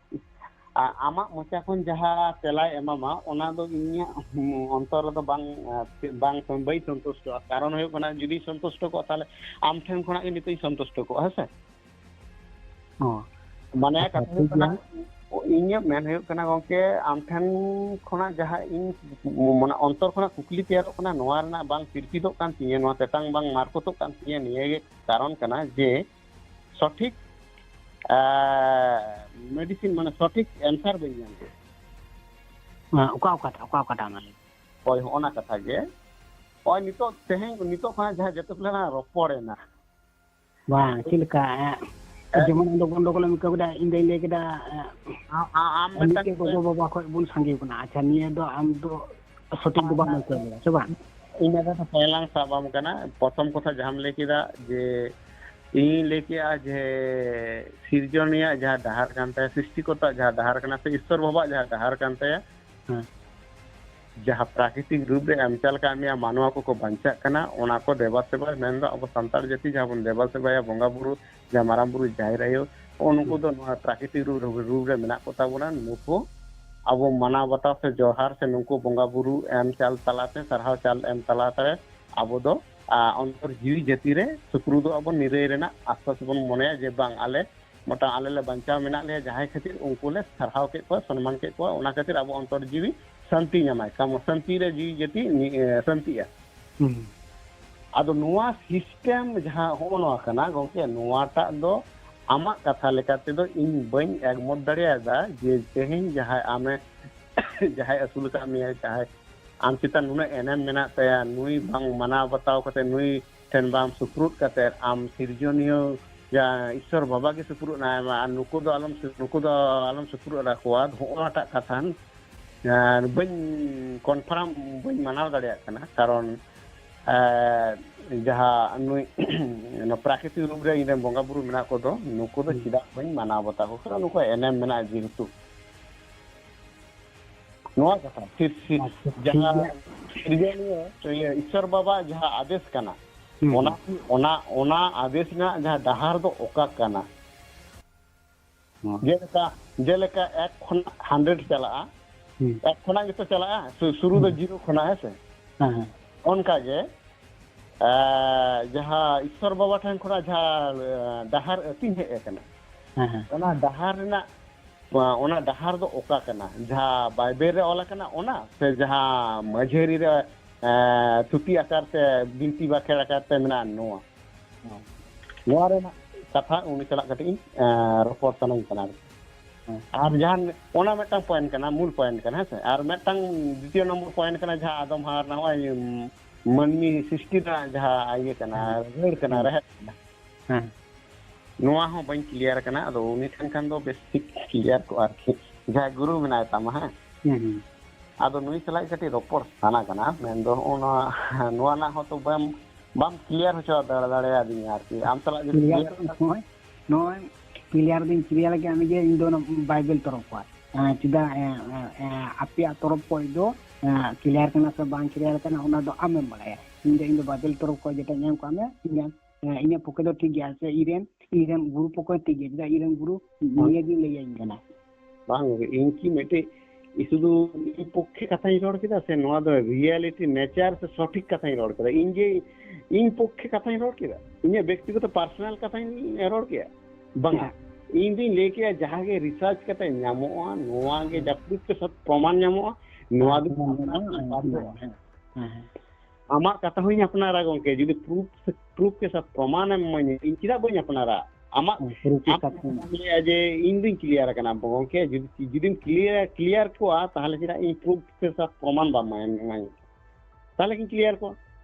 ᱟ-, ᱟᱢᱟᱜ ᱢᱚᱪᱟ ᱠᱷᱚᱱ ᱡᱟᱦᱟᱸ ᱛᱮᱞᱟᱭ ᱮᱢᱟᱢᱟ, ᱚᱱᱟ ᱫᱚ ᱤᱧᱟᱹᱜ ᱚᱱᱛᱚᱨ ᱨᱮᱫᱚ ᱵᱟᱝ, ᱟ, ᱵᱟᱝ, ᱵᱟᱹᱧ ᱥᱚᱱᱛᱩᱥᱴᱚᱜᱼᱟ᱾ ᱠᱟᱨᱚᱱ ᱦᱩᱭᱩᱜ ᱠᱟᱱᱟ, ᱡᱩᱫᱤᱧ ᱥᱚᱱᱛᱩᱥᱴᱚ ᱠᱚᱜᱼᱟ, ᱛᱟᱦᱞᱮ ᱟᱢ ᱴᱷᱮᱱ ᱠᱷᱚᱱᱟᱜ ᱜᱮ ᱱᱤᱛᱚᱜ ᱤᱧ ᱥᱚᱱᱛᱩᱥᱴᱚ ᱠᱚᱜᱼᱟ, ᱦᱮᱸ ᱥᱮ? ᱚ, ᱢᱟᱱᱮ, ᱟᱪᱪᱷᱟ, ᱠᱟᱛᱷᱟ ᱦᱩᱭᱩᱜ ᱴᱷᱤᱠ ᱠᱟᱱᱟ, ᱜᱮᱭᱟ᱾ ᱤᱧᱟᱹᱜ ᱢᱮᱱ ᱦᱩᱭᱩᱜ ᱠᱟᱱᱟ, ᱜᱚᱝᱠᱮ, ᱟᱢ ᱴᱷᱮᱱ ᱠᱷᱚᱱᱟᱜ ᱡᱟᱦᱟᱸ ᱤᱧ ᱢᱟᱱᱮ ᱚᱱᱛᱚᱨ ᱠᱷᱚᱱᱟᱜ ᱠᱩᱠᱞᱤ ᱛᱮᱭᱟᱨᱚᱜ ᱠᱟᱱᱟ, ᱱᱚᱣᱟ ᱨᱮᱱᱟᱜ ᱵᱟᱝ ᱛᱤᱨᱯᱤᱫᱚᱜ ᱠᱟᱱ ᱛᱤᱧᱟᱹ, ᱱᱚᱣᱟ ᱛᱮᱛᱟᱝ ᱵᱟᱝ ᱢᱟᱨᱠᱚᱛᱚᱜ ᱠᱟᱱ ᱛᱤᱧᱟᱹ, ᱱᱤᱭᱟᱹ ᱜᱮ ᱠᱟᱨᱚᱱ ᱠᱟᱱᱟ ᱡᱮ ᱥᱚᱴᱷᱤᱠ, ᱟ, medicine, ᱢᱟᱱᱮ ᱥᱚᱴᱷᱤᱠ answer ᱵᱟᱹᱧ ᱧᱟᱢ ᱠᱮᱫᱟ᱾ ᱦᱮᱸ, ᱚᱠᱟ ᱚᱠᱟᱴᱟᱜ, ᱚᱠᱟ ᱚᱠᱟᱴᱟᱜ ᱚᱱᱟ ᱞᱟᱹᱭ? ᱦᱳᱭ, ᱦᱚᱸᱜᱼᱚ ᱱᱟ ᱠᱟᱛᱷᱟ ᱜᱮ᱾ ᱦᱚᱸᱜᱼᱚᱭ ᱱᱤᱛᱚᱜ, ᱛᱮᱦᱮᱧ, ᱱᱤᱛᱚᱜ ᱠᱷᱚᱱᱟᱜ ᱡᱟᱦᱟᱸ ᱡᱚᱛᱚ ᱠᱷᱚᱱᱟᱜ ᱞᱟᱝ ᱨᱚᱯᱚᱲ ᱮᱱᱟ, ᱵᱟᱝ, ᱪᱮᱫ ᱞᱮᱠᱟ? ᱮ, ᱮ, ᱡᱮᱢᱚᱱ ᱤᱧ ᱫᱚ ᱜᱚᱱᱰᱚᱜᱳᱞ ᱮᱢ ᱟᱹᱭᱠᱟᱹᱣ ᱠᱮᱫᱟ, ᱤᱧ ᱫᱚᱧ ᱞᱟᱹᱭ ᱠᱮᱫᱟ, ᱮ, ᱟ-, ᱟ-, ᱟᱢ ᱢᱤᱫᱴᱟᱝ ᱢᱤᱫᱴᱮᱱ ᱜᱚᱜᱚ ᱵᱟᱵᱟ ᱠᱷᱚᱡ ᱵᱚᱱ ᱥᱟᱸᱜᱮ ᱠᱟᱱᱟ᱾ ᱟᱪᱪᱷᱟ, ᱱᱤᱭᱟᱹ ᱫᱚ ᱟᱢ ᱫᱚ ᱥᱚᱴᱷᱤᱠ ᱫᱚ ᱵᱟᱢ ᱟᱹᱭᱠᱟᱹᱣ ᱠᱮᱫᱟ, ᱥᱮ ᱵᱟᱝ? ᱤᱧ ᱫᱚ ᱯᱚᱭᱞᱟᱝ ᱥᱟᱵ ᱟᱢ ᱠᱟᱱᱟ᱾ ᱯᱨᱚᱛᱷᱚᱢ ᱠᱟᱛᱷᱟ ᱡᱟᱦᱟᱸᱢ ᱞᱟᱹᱭ ᱠᱮᱫᱟ ᱡᱮ ᱤᱧ ᱞᱟᱹᱭ ᱠᱮᱜᱼᱟ ᱡᱮ ᱥᱤᱨᱡᱚᱱᱤᱭᱟᱜ ᱡᱟᱦᱟᱸ ᱰᱟᱦᱟᱨ ᱠᱟᱱ ᱛᱟᱭᱟ, ᱥᱨᱤᱥᱴᱤᱠᱚᱨᱛᱟᱜ ᱡᱟᱦᱟᱸ ᱰᱟᱦᱟᱨ ᱠᱟᱱᱟ, ᱥᱮ ᱤᱥᱥᱚᱨ ᱵᱟᱵᱟᱣᱟᱜ ᱡᱟᱦᱟᱸ ᱰᱟᱦᱟᱨ ᱠᱟᱱ ᱛᱟᱭᱟ, ᱦᱮᱸ᱾ ᱡᱟᱦᱟᱸ ᱯᱨᱟᱠᱨᱤᱛᱤᱠ ᱨᱩᱯ ᱨᱮ ᱮᱢ ᱪᱟᱞ ᱠᱟᱜ ᱢᱮᱭᱟ, ᱢᱟᱱᱣᱟ ᱠᱚᱠᱚ ᱵᱟᱧᱪᱟᱜ ᱠᱟᱱᱟ, ᱚᱱᱟ ᱠᱚ ᱫᱮᱵᱟ ᱥᱮᱵᱟ, ᱢᱮᱱᱫᱚ ᱟᱵᱚ ᱥᱟᱱᱛᱟᱲ ᱡᱟᱹᱛᱤ ᱡᱟᱦᱟᱸ ᱵᱚᱱ ᱫᱮᱵᱟ ᱥᱮᱵᱟᱭᱟ, ᱵᱚᱸᱜᱟ ᱵᱩᱨᱩ, ᱡᱟᱦᱟᱸ ᱢᱟᱨᱟᱝ ᱵᱩᱨᱩ, ᱡᱟᱦᱮᱨ ᱟᱭᱳ, ᱱᱚᱜᱼᱚ ᱱᱩᱠᱩ ᱫᱚ ᱱᱚᱣᱟ ᱯᱨᱟᱠᱨᱤᱛᱤᱠ ᱨᱩᱯ, ᱨᱩᱯ ᱨᱮ ᱢᱮᱱᱟᱜ ᱠᱚ ᱛᱟᱵᱚᱱᱟ᱾ ᱱᱩᱠᱩ ᱟᱵᱚ ᱢᱟᱱᱟᱣ ᱵᱟᱛᱟᱣ ᱥᱮ ᱡᱚᱦᱟᱨ ᱥᱮ ᱱᱩᱠᱩ ᱵᱚᱸᱜᱟ ᱵᱩᱨᱩ ᱮᱢ ᱪᱟᱞ ᱛᱟᱞᱟᱛᱮ, ᱥᱟᱨᱦᱟᱣ ᱪᱟᱞ ᱮᱢ ᱛᱟᱞᱟᱛᱮ ᱟᱵᱚ ᱫᱚ, ᱟ, ᱚᱱᱛᱚᱨ ᱡᱤᱣᱤ ᱡᱟᱹᱛᱤ ᱨᱮ ᱥᱩᱯᱨᱩᱫᱚᱜ ᱟᱵᱚᱱ, ᱱᱤᱨᱟᱹᱭ ᱨᱮᱱᱟᱜ ᱟᱥᱥᱟᱥ ᱵᱚᱱ ᱢᱚᱱᱮᱭᱟ ᱡᱮ ᱵᱟᱝ, ᱟᱞᱮ ᱢᱤᱫᱴᱟᱝ ᱟᱞᱮ ᱞᱮ ᱵᱟᱧᱪᱟᱣ ᱢᱮᱱᱟᱜ ᱞᱮᱭᱟ, ᱡᱟᱦᱟᱸᱭ ᱠᱷᱟᱹᱛᱤᱨ ᱩᱱᱠᱩ ᱞᱮ ᱥᱟᱨᱦᱟᱣ ᱠᱮᱫ ᱠᱚᱣᱟ, ᱥᱚᱱᱢᱟᱱ ᱠᱮᱫ ᱠᱚᱣᱟ, ᱚᱱᱟ ᱠᱷᱟᱹᱛᱤᱨ ᱟᱵᱚ ᱚᱱᱛᱚᱨ ᱡᱤᱣᱤ ᱥᱟᱱᱛᱤ ᱧᱟᱢᱟᱭ, ᱠᱟᱢᱚ ᱥᱟᱱᱛᱤ ᱨᱮ ᱡᱤᱣᱤ ᱡᱟᱹᱛᱤ ᱱᱤ-, ᱮ, ᱥᱟᱱᱛᱤᱜᱼᱟ᱾ ᱦᱩᱸ᱾ ᱟᱫᱚ ᱱᱚᱣᱟ system ᱡᱟᱦᱟᱸ ᱦᱚᱸᱜᱼᱚ ᱱᱚᱣᱟ ᱠᱟᱱᱟ, ᱜᱚᱝᱠᱮ, ᱱᱚᱣᱟᱴᱟᱜ ᱫᱚ ᱟᱢᱟᱜ ᱠᱟᱛᱷᱟ ᱞᱮᱠᱟ ᱛᱮᱫᱚ ᱤᱧ ᱵᱟᱹᱧ ᱮᱜᱢᱚᱛ ᱫᱟᱲᱮᱭᱟᱫᱟ ᱡᱮ ᱛᱮᱦᱮᱧ ᱡᱟᱦᱟᱸᱭ ᱟᱢᱮ, ᱡᱟᱦᱟᱸᱭ ᱟᱹᱥᱩᱞ ᱟᱠᱟᱫ ᱢᱮᱭᱟ, ᱡᱟᱦᱟᱸᱭ ᱟᱢ ᱪᱮᱛᱟᱱ ᱱᱩᱱᱟᱹᱜ ᱮᱱᱮᱢ ᱢᱮᱱᱟᱜ ᱛᱟᱭᱟ, ᱱᱩᱭ ᱵᱟᱝ ᱢᱟᱱᱟᱣ ᱵᱟᱛᱟᱣ ᱠᱟᱛᱮ, ᱱᱩᱭ ᱴᱷᱮᱱ ᱵᱟᱢ ᱥᱩᱯᱨᱩᱫ ᱠᱟᱛᱮ, ᱟᱢ ᱥᱤᱨᱡᱚᱱᱤᱭᱟᱹ ᱡᱟ ᱤᱥᱥᱚᱨ ᱵᱟᱵᱟ ᱜᱮ ᱥᱩᱯᱨᱩᱫ ᱮᱱᱟᱭ, ᱟᱨ ᱱᱩᱠᱩ ᱫᱚ ᱟᱞᱚᱢ ᱥᱩ-, ᱱᱩᱠᱩ ᱫᱚ ᱟᱞᱚᱢ ᱥᱩᱯᱨᱩᱫ ᱟᱠᱚᱣᱟ, ᱦᱚᱸᱜᱼᱚ ᱱᱟᱴᱟᱜ ᱠᱟᱛᱷᱟ, ᱟᱨ ᱵᱟᱹᱧ confirm, ᱵᱟᱹᱧ ᱢᱟᱱᱟᱣ ᱫᱟᱲᱮᱭᱟᱜ ᱠᱟᱱᱟ᱾ ᱠᱟᱨᱚᱱ ᱮ, ᱡᱟᱦᱟᱸ ᱱᱩᱭ ᱱᱚᱣᱟ ᱯᱨᱟᱠᱨᱤᱛᱤᱠ ᱨᱩᱯ ᱨᱮ ᱤᱧ ᱨᱮᱱ ᱵᱚᱸᱜᱟ ᱵᱩᱨᱩ ᱢᱮᱱᱟᱜ ᱠᱚᱫᱚ, ᱱᱩᱠᱩ ᱫᱚ ᱦᱩᱸ᱾ ᱪᱮᱫᱟᱜ ᱵᱟᱹᱧ ᱢᱟᱱᱟᱣ ᱵᱟᱛᱟᱣ ᱠᱚ ᱠᱟᱱᱟ? ᱱᱩᱠᱩᱣᱟᱜ ᱮᱱᱮᱢ ᱢᱮᱱᱟᱜᱼᱟ ᱡᱮᱦᱮᱛᱩ᱾ ᱱᱚᱣᱟ ᱠᱟᱛᱷᱟ, ᱥᱤᱨ-, ᱥᱤᱨ-, ᱟᱪᱪᱷᱟ, ᱴᱷᱤᱠ ᱡᱟᱦᱟᱸ ᱜᱮᱭᱟ᱾ ᱥᱤᱨᱡᱚᱱᱤᱭᱟᱹ, ᱤᱭᱟᱹ, ᱤᱥᱥᱚᱨ ᱵᱟᱵᱟ ᱡᱟᱦᱟᱸ ᱟᱫᱮᱥ ᱠᱟᱱᱟ, ᱦᱩᱸ, ᱚᱱᱟ, ᱦᱩᱸ᱾ ᱚᱱᱟ, ᱚᱱᱟ ᱟᱫᱮᱥ ᱨᱮᱱᱟᱜ ᱡᱟᱦᱟᱸ ᱰᱟᱦᱟᱨ ᱫᱚ ᱚᱠᱟ ᱠᱟᱱᱟ? ᱦᱩᱸ᱾ ᱡᱮᱞᱮᱠᱟ, ᱡᱮᱞᱮᱠᱟ ᱮᱠ ᱠᱷᱚᱱᱟᱜ ᱦᱟᱱᱰᱨᱮᱰ ᱪᱟᱞᱟᱜᱼᱟ, ᱦᱩᱸ᱾ ᱮᱠ ᱠᱷᱚᱱᱟᱜ ᱜᱮᱛᱚ ᱪᱟᱞᱟᱜᱼᱟ, ᱥᱩ-, ᱥᱩᱨᱩ ᱫᱚ ᱦᱩᱸ᱾ ᱡᱤᱨᱳ ᱠᱷᱚᱱᱟᱜ, ᱦᱮᱸ ᱥᱮ? ᱦᱮᱸ, ᱦᱮᱸ᱾ ᱚᱱᱠᱟ ᱜᱮ, ᱮ, ᱡᱟᱦᱟᱸ ᱤᱥᱥᱚᱨ ᱵᱟᱵᱟ ᱴᱷᱮᱱ ᱠᱷᱚᱱᱟᱜ ᱡᱟᱦᱟᱸ, ᱮ, ᱰᱟᱦᱟᱨ ᱟᱹᱛᱤᱧ ᱦᱮᱡ ᱟᱠᱟᱱᱟ, ᱦᱮᱸ, ᱦᱮᱸ᱾ ᱚᱱᱟ ᱰᱟᱦᱟᱨ ᱨᱮᱱᱟᱜ, ᱚᱱᱟ ᱰᱟᱦᱟᱨ ᱫᱚ ᱚᱠᱟ ᱠᱟᱱᱟ? ᱡᱟᱦᱟᱸ ᱵᱟᱭᱵᱮᱞ ᱨᱮ ᱚᱞ ᱟᱠᱟᱱᱟ ᱚᱱᱟ, ᱥᱮ ᱡᱟᱦᱟᱸ ᱢᱟᱹᱡᱷᱟᱹᱨᱤ ᱨᱮ, ᱮ, ᱛᱷᱩᱛᱤ ᱟᱠᱟᱨ ᱛᱮ, ᱵᱤᱱᱛᱤ ᱵᱟᱠᱷᱮᱲ ᱟᱠᱟᱨ ᱛᱮ ᱢᱮᱱᱟᱜᱼᱟ ᱱᱚᱣᱟ? ᱦᱮᱸ᱾ ᱱᱚᱣᱟ ᱨᱮᱱᱟᱜ ᱠᱟᱛᱷᱟ ᱩᱱᱤ ᱥᱟᱞᱟᱜ ᱠᱟᱹᱴᱤᱡ ᱤᱧ, ᱮ, ᱨᱚᱯᱚᱲ ᱥᱟᱱᱟᱧ ᱠᱟᱱᱟ ᱟᱨᱠᱤ᱾ ᱦᱮᱸ᱾ ᱟᱨ ᱡᱟᱦᱟᱸ ᱚᱱᱟ ᱢᱤᱫᱴᱟᱝ ᱯᱚᱭᱮᱱᱴ ᱠᱟᱱᱟ, ᱢᱩᱞ ᱯᱚᱭᱮᱱᱴ ᱠᱟᱱᱟ, ᱦᱮᱸ ᱥᱮ? ᱟᱨ ᱢᱤᱫᱴᱟᱝ ᱫᱤᱛᱤᱭᱚ ᱱᱚᱢᱵᱚᱨ ᱯᱚᱭᱮᱱᱴ ᱠᱟᱱᱟ, ᱡᱟᱦᱟᱸ ᱟᱫᱚᱢ ᱦᱟᱨ ᱱᱚᱜᱼᱚᱭ, ᱩᱢ, ᱢᱟᱹᱱᱢᱤ ᱥᱨᱤᱥᱴᱤ ᱨᱮᱱᱟᱜ ᱡᱟᱦᱟᱸ ᱤᱭᱟᱹ ᱠᱟᱱᱟ, ᱦᱮᱸ᱾ ᱨᱟᱹᱲ ᱠᱟᱱᱟ, ᱦᱮᱸ᱾ ᱨᱮᱦᱮᱫ ᱠᱟᱱᱟ᱾ ᱦᱮᱸ᱾ ᱱᱚᱣᱟ ᱦᱚᱸ ᱵᱟᱹᱧ ᱠᱞᱤᱭᱟᱨ ᱠᱟᱱᱟ, ᱟᱫᱚ ᱩᱱᱤ ᱴᱷᱮᱱ ᱠᱷᱟᱱ ᱫᱚ ᱵᱮᱥ ᱴᱷᱤᱠ ᱠᱞᱤᱭᱟᱨ ᱠᱚᱜᱼᱟ ᱟᱨᱠᱤ, ᱡᱟᱦᱟᱸᱭ ᱜᱩᱨᱩ ᱢᱮᱱᱟᱭ ᱛᱟᱢᱟ, ᱦᱮᱸ᱾ ᱦᱩᱸ, ᱦᱩᱸ᱾ ᱟᱫᱚ ᱱᱩᱭ ᱥᱟᱞᱟᱜ ᱠᱟᱹᱴᱤᱡ ᱨᱚᱯᱚᱲ ᱥᱟᱱᱟ ᱠᱟᱱᱟ, ᱢᱮᱱᱫᱚ ᱦᱚᱸᱜᱼᱚ ᱱᱚᱣᱟ, ᱱᱚᱣᱟ ᱨᱮᱱᱟᱜ ᱦᱚᱸᱛᱚ ᱵᱟᱢ, ᱵᱟᱢ ᱠᱞᱤᱭᱟᱨ ᱦᱚᱪᱚ ᱫᱟᱲᱮ, ᱫᱟᱲᱮᱭᱟᱫᱤᱧᱟ ᱟᱨᱠᱤ, ᱟᱢ ᱥᱟᱞᱟᱜ ᱡᱩᱫᱤ ᱠᱞᱤᱭᱟᱨ ᱠᱞᱤᱭᱟᱨ ᱫᱚ ᱠᱟᱛᱷᱟ ᱱᱚᱜᱼᱚᱭ, ᱱᱚᱜᱼᱚᱭ ᱠᱞᱤᱭᱟᱨ ᱫᱚᱧ ᱠᱞᱤᱭᱟᱨ ᱞᱟᱹᱜᱤᱫ ᱟᱢ ᱡᱮ ᱤᱧ ᱫᱚ ᱚᱱᱟ ᱵᱟᱭᱵᱮᱞ ᱛᱚᱨᱚᱯ ᱠᱷᱚᱱ᱾ ᱦᱮᱸ, ᱪᱮᱫᱟᱜ, ᱮ, ᱮ, ᱮ, ᱟᱯᱮᱭᱟᱜ ᱛᱚᱨᱚᱯ ᱠᱷᱚᱱ ᱫᱚ, ᱮ, ᱠᱞᱤᱭᱟᱨ ᱠᱟᱱᱟ ᱥᱮ ᱵᱟᱝ ᱠᱞᱤᱭᱟᱨ ᱠᱟᱱᱟ, ᱚᱱᱟ ᱫᱚ ᱟᱢᱮᱢ ᱵᱟᱲᱟᱭᱟ᱾ ᱤᱧ ᱫᱚ, ᱤᱧ ᱫᱚ ᱵᱟᱭᱵᱮᱞ ᱛᱚᱨᱚᱯ ᱠᱷᱚᱱ ᱡᱮᱴᱟᱧ ᱮᱢ ᱠᱟᱜ ᱢᱮ, ᱤᱧᱟᱹᱜ ᱦᱮᱸ, ᱤᱧᱟᱹᱜ ᱯᱚᱠᱠᱷᱮ ᱫᱚ ᱴᱷᱤᱠ ᱜᱮᱭᱟ, ᱥᱮ ᱤᱧ ᱨᱮᱱ, ᱤᱧ ᱨᱮᱱ ᱜᱩᱨᱩ ᱯᱚᱠᱠᱷᱮ ᱴᱷᱤᱠ ᱜᱮᱭᱟ, ᱪᱮᱫᱟᱜ ᱤᱧ ᱨᱮᱱ ᱜᱩᱨᱩ ᱦᱮᱸ᱾ ᱱᱤᱭᱟᱹ ᱜᱮ ᱞᱟᱹᱭᱟᱹᱧ ᱠᱟᱱᱟ᱾ ᱵᱟᱝ ᱜᱚᱝᱠᱮ, ᱤᱧ ᱠᱤ ᱢᱤᱫᱴᱮᱡ, ᱥᱩᱫᱷᱩ ᱤᱧ ᱯᱚᱠᱠᱷᱮ ᱠᱟᱛᱷᱟᱧ ᱨᱚᱲ ᱠᱮᱫᱟ, ᱥᱮ ᱱᱚᱣᱟ ᱫᱚ ᱨᱤᱭᱟᱞᱤᱴᱤ ᱱᱮᱪᱟᱨ ᱥᱮ ᱥᱚᱴᱷᱤᱠ ᱠᱟᱛᱷᱟᱧ ᱨᱚᱲ ᱠᱮᱫᱟ? ᱤᱧ ᱡᱮ ᱤᱧ ᱯᱚᱠᱠᱷᱮ ᱠᱟᱛᱷᱟᱧ ᱨᱚᱲ ᱠᱮᱫᱟ, ᱤᱧᱟᱹᱜ ᱵᱮᱠᱛᱤᱜᱚᱛᱚ ᱯᱟᱨᱥᱚᱱᱟᱞ ᱠᱟᱛᱷᱟᱧ ᱨᱚᱲ ᱠᱮᱫᱟ? ᱵᱟᱝᱟ᱾ ᱦᱮᱸ᱾ ᱤᱧ ᱫᱩᱧ ᱞᱟᱹᱭ ᱠᱮᱫᱟ, ᱡᱟᱦᱟᱸ ᱜᱮ ᱨᱤᱥᱟᱨᱪ ᱠᱟᱛᱮ ᱧᱟᱢᱚᱜᱼᱟ, ᱱᱚᱣᱟ ᱜᱮ ᱦᱮᱸ᱾ ᱡᱟᱹᱯᱩᱫ ᱛᱮ ᱥᱚᱵ ᱯᱨᱚᱢᱟᱱ ᱧᱟᱢᱚᱜᱼᱟ, ᱱᱚᱣᱟ ᱦᱮᱸ, ᱫᱚ ᱦᱮᱸ, ᱦᱮᱸ, ᱦᱮᱸ, ᱦᱮᱸ᱾ ᱟᱢᱟᱜ ᱠᱟᱛᱷᱟ ᱦᱚᱸᱧ ᱟᱯᱱᱟᱨᱟ ᱜᱚᱝᱠᱮ, ᱡᱩᱫᱤ ᱯᱨᱩᱯ, ᱯᱨᱩᱯ ᱠᱮ ᱥᱟᱛ ᱯᱨᱚᱢᱟᱱ ᱮᱢ ᱤᱢᱟᱹᱧᱟ, ᱤᱧ ᱪᱮᱫᱟᱜ ᱵᱟᱹᱧ ᱟᱯᱱᱟᱨᱟ? ᱟᱢᱟᱜ, ᱦᱮᱸ, ᱯᱨᱩᱯ ᱠᱮ ᱟᱢ ᱥᱟᱛ ᱯᱨᱚᱢᱟᱱ᱾ ᱞᱟᱹᱭᱟ ᱡᱮ ᱤᱧ ᱫᱩᱧ ᱠᱞᱤᱭᱟᱨ ᱟᱠᱟᱱᱟ ᱜᱚᱝᱠᱮ, ᱡᱩᱫᱤ, ᱡᱩᱫᱤᱢ ᱠᱞᱤᱭᱟᱨ, ᱠᱞᱤᱭᱟᱨ ᱠᱚᱣᱟ, ᱛᱟᱦᱚᱞᱮ ᱪᱮᱫᱟᱜ ᱤᱧ ᱯᱨᱩᱯ ᱠᱮ ᱥᱟᱛ ᱯᱨᱚᱢᱟᱱ ᱵᱟᱢ ᱮᱢᱟᱹᱧᱟ? ᱛᱟᱦᱚᱞᱮ ᱠᱤᱧ ᱠᱞᱤᱭᱟᱨ ᱠᱚᱣᱟ᱾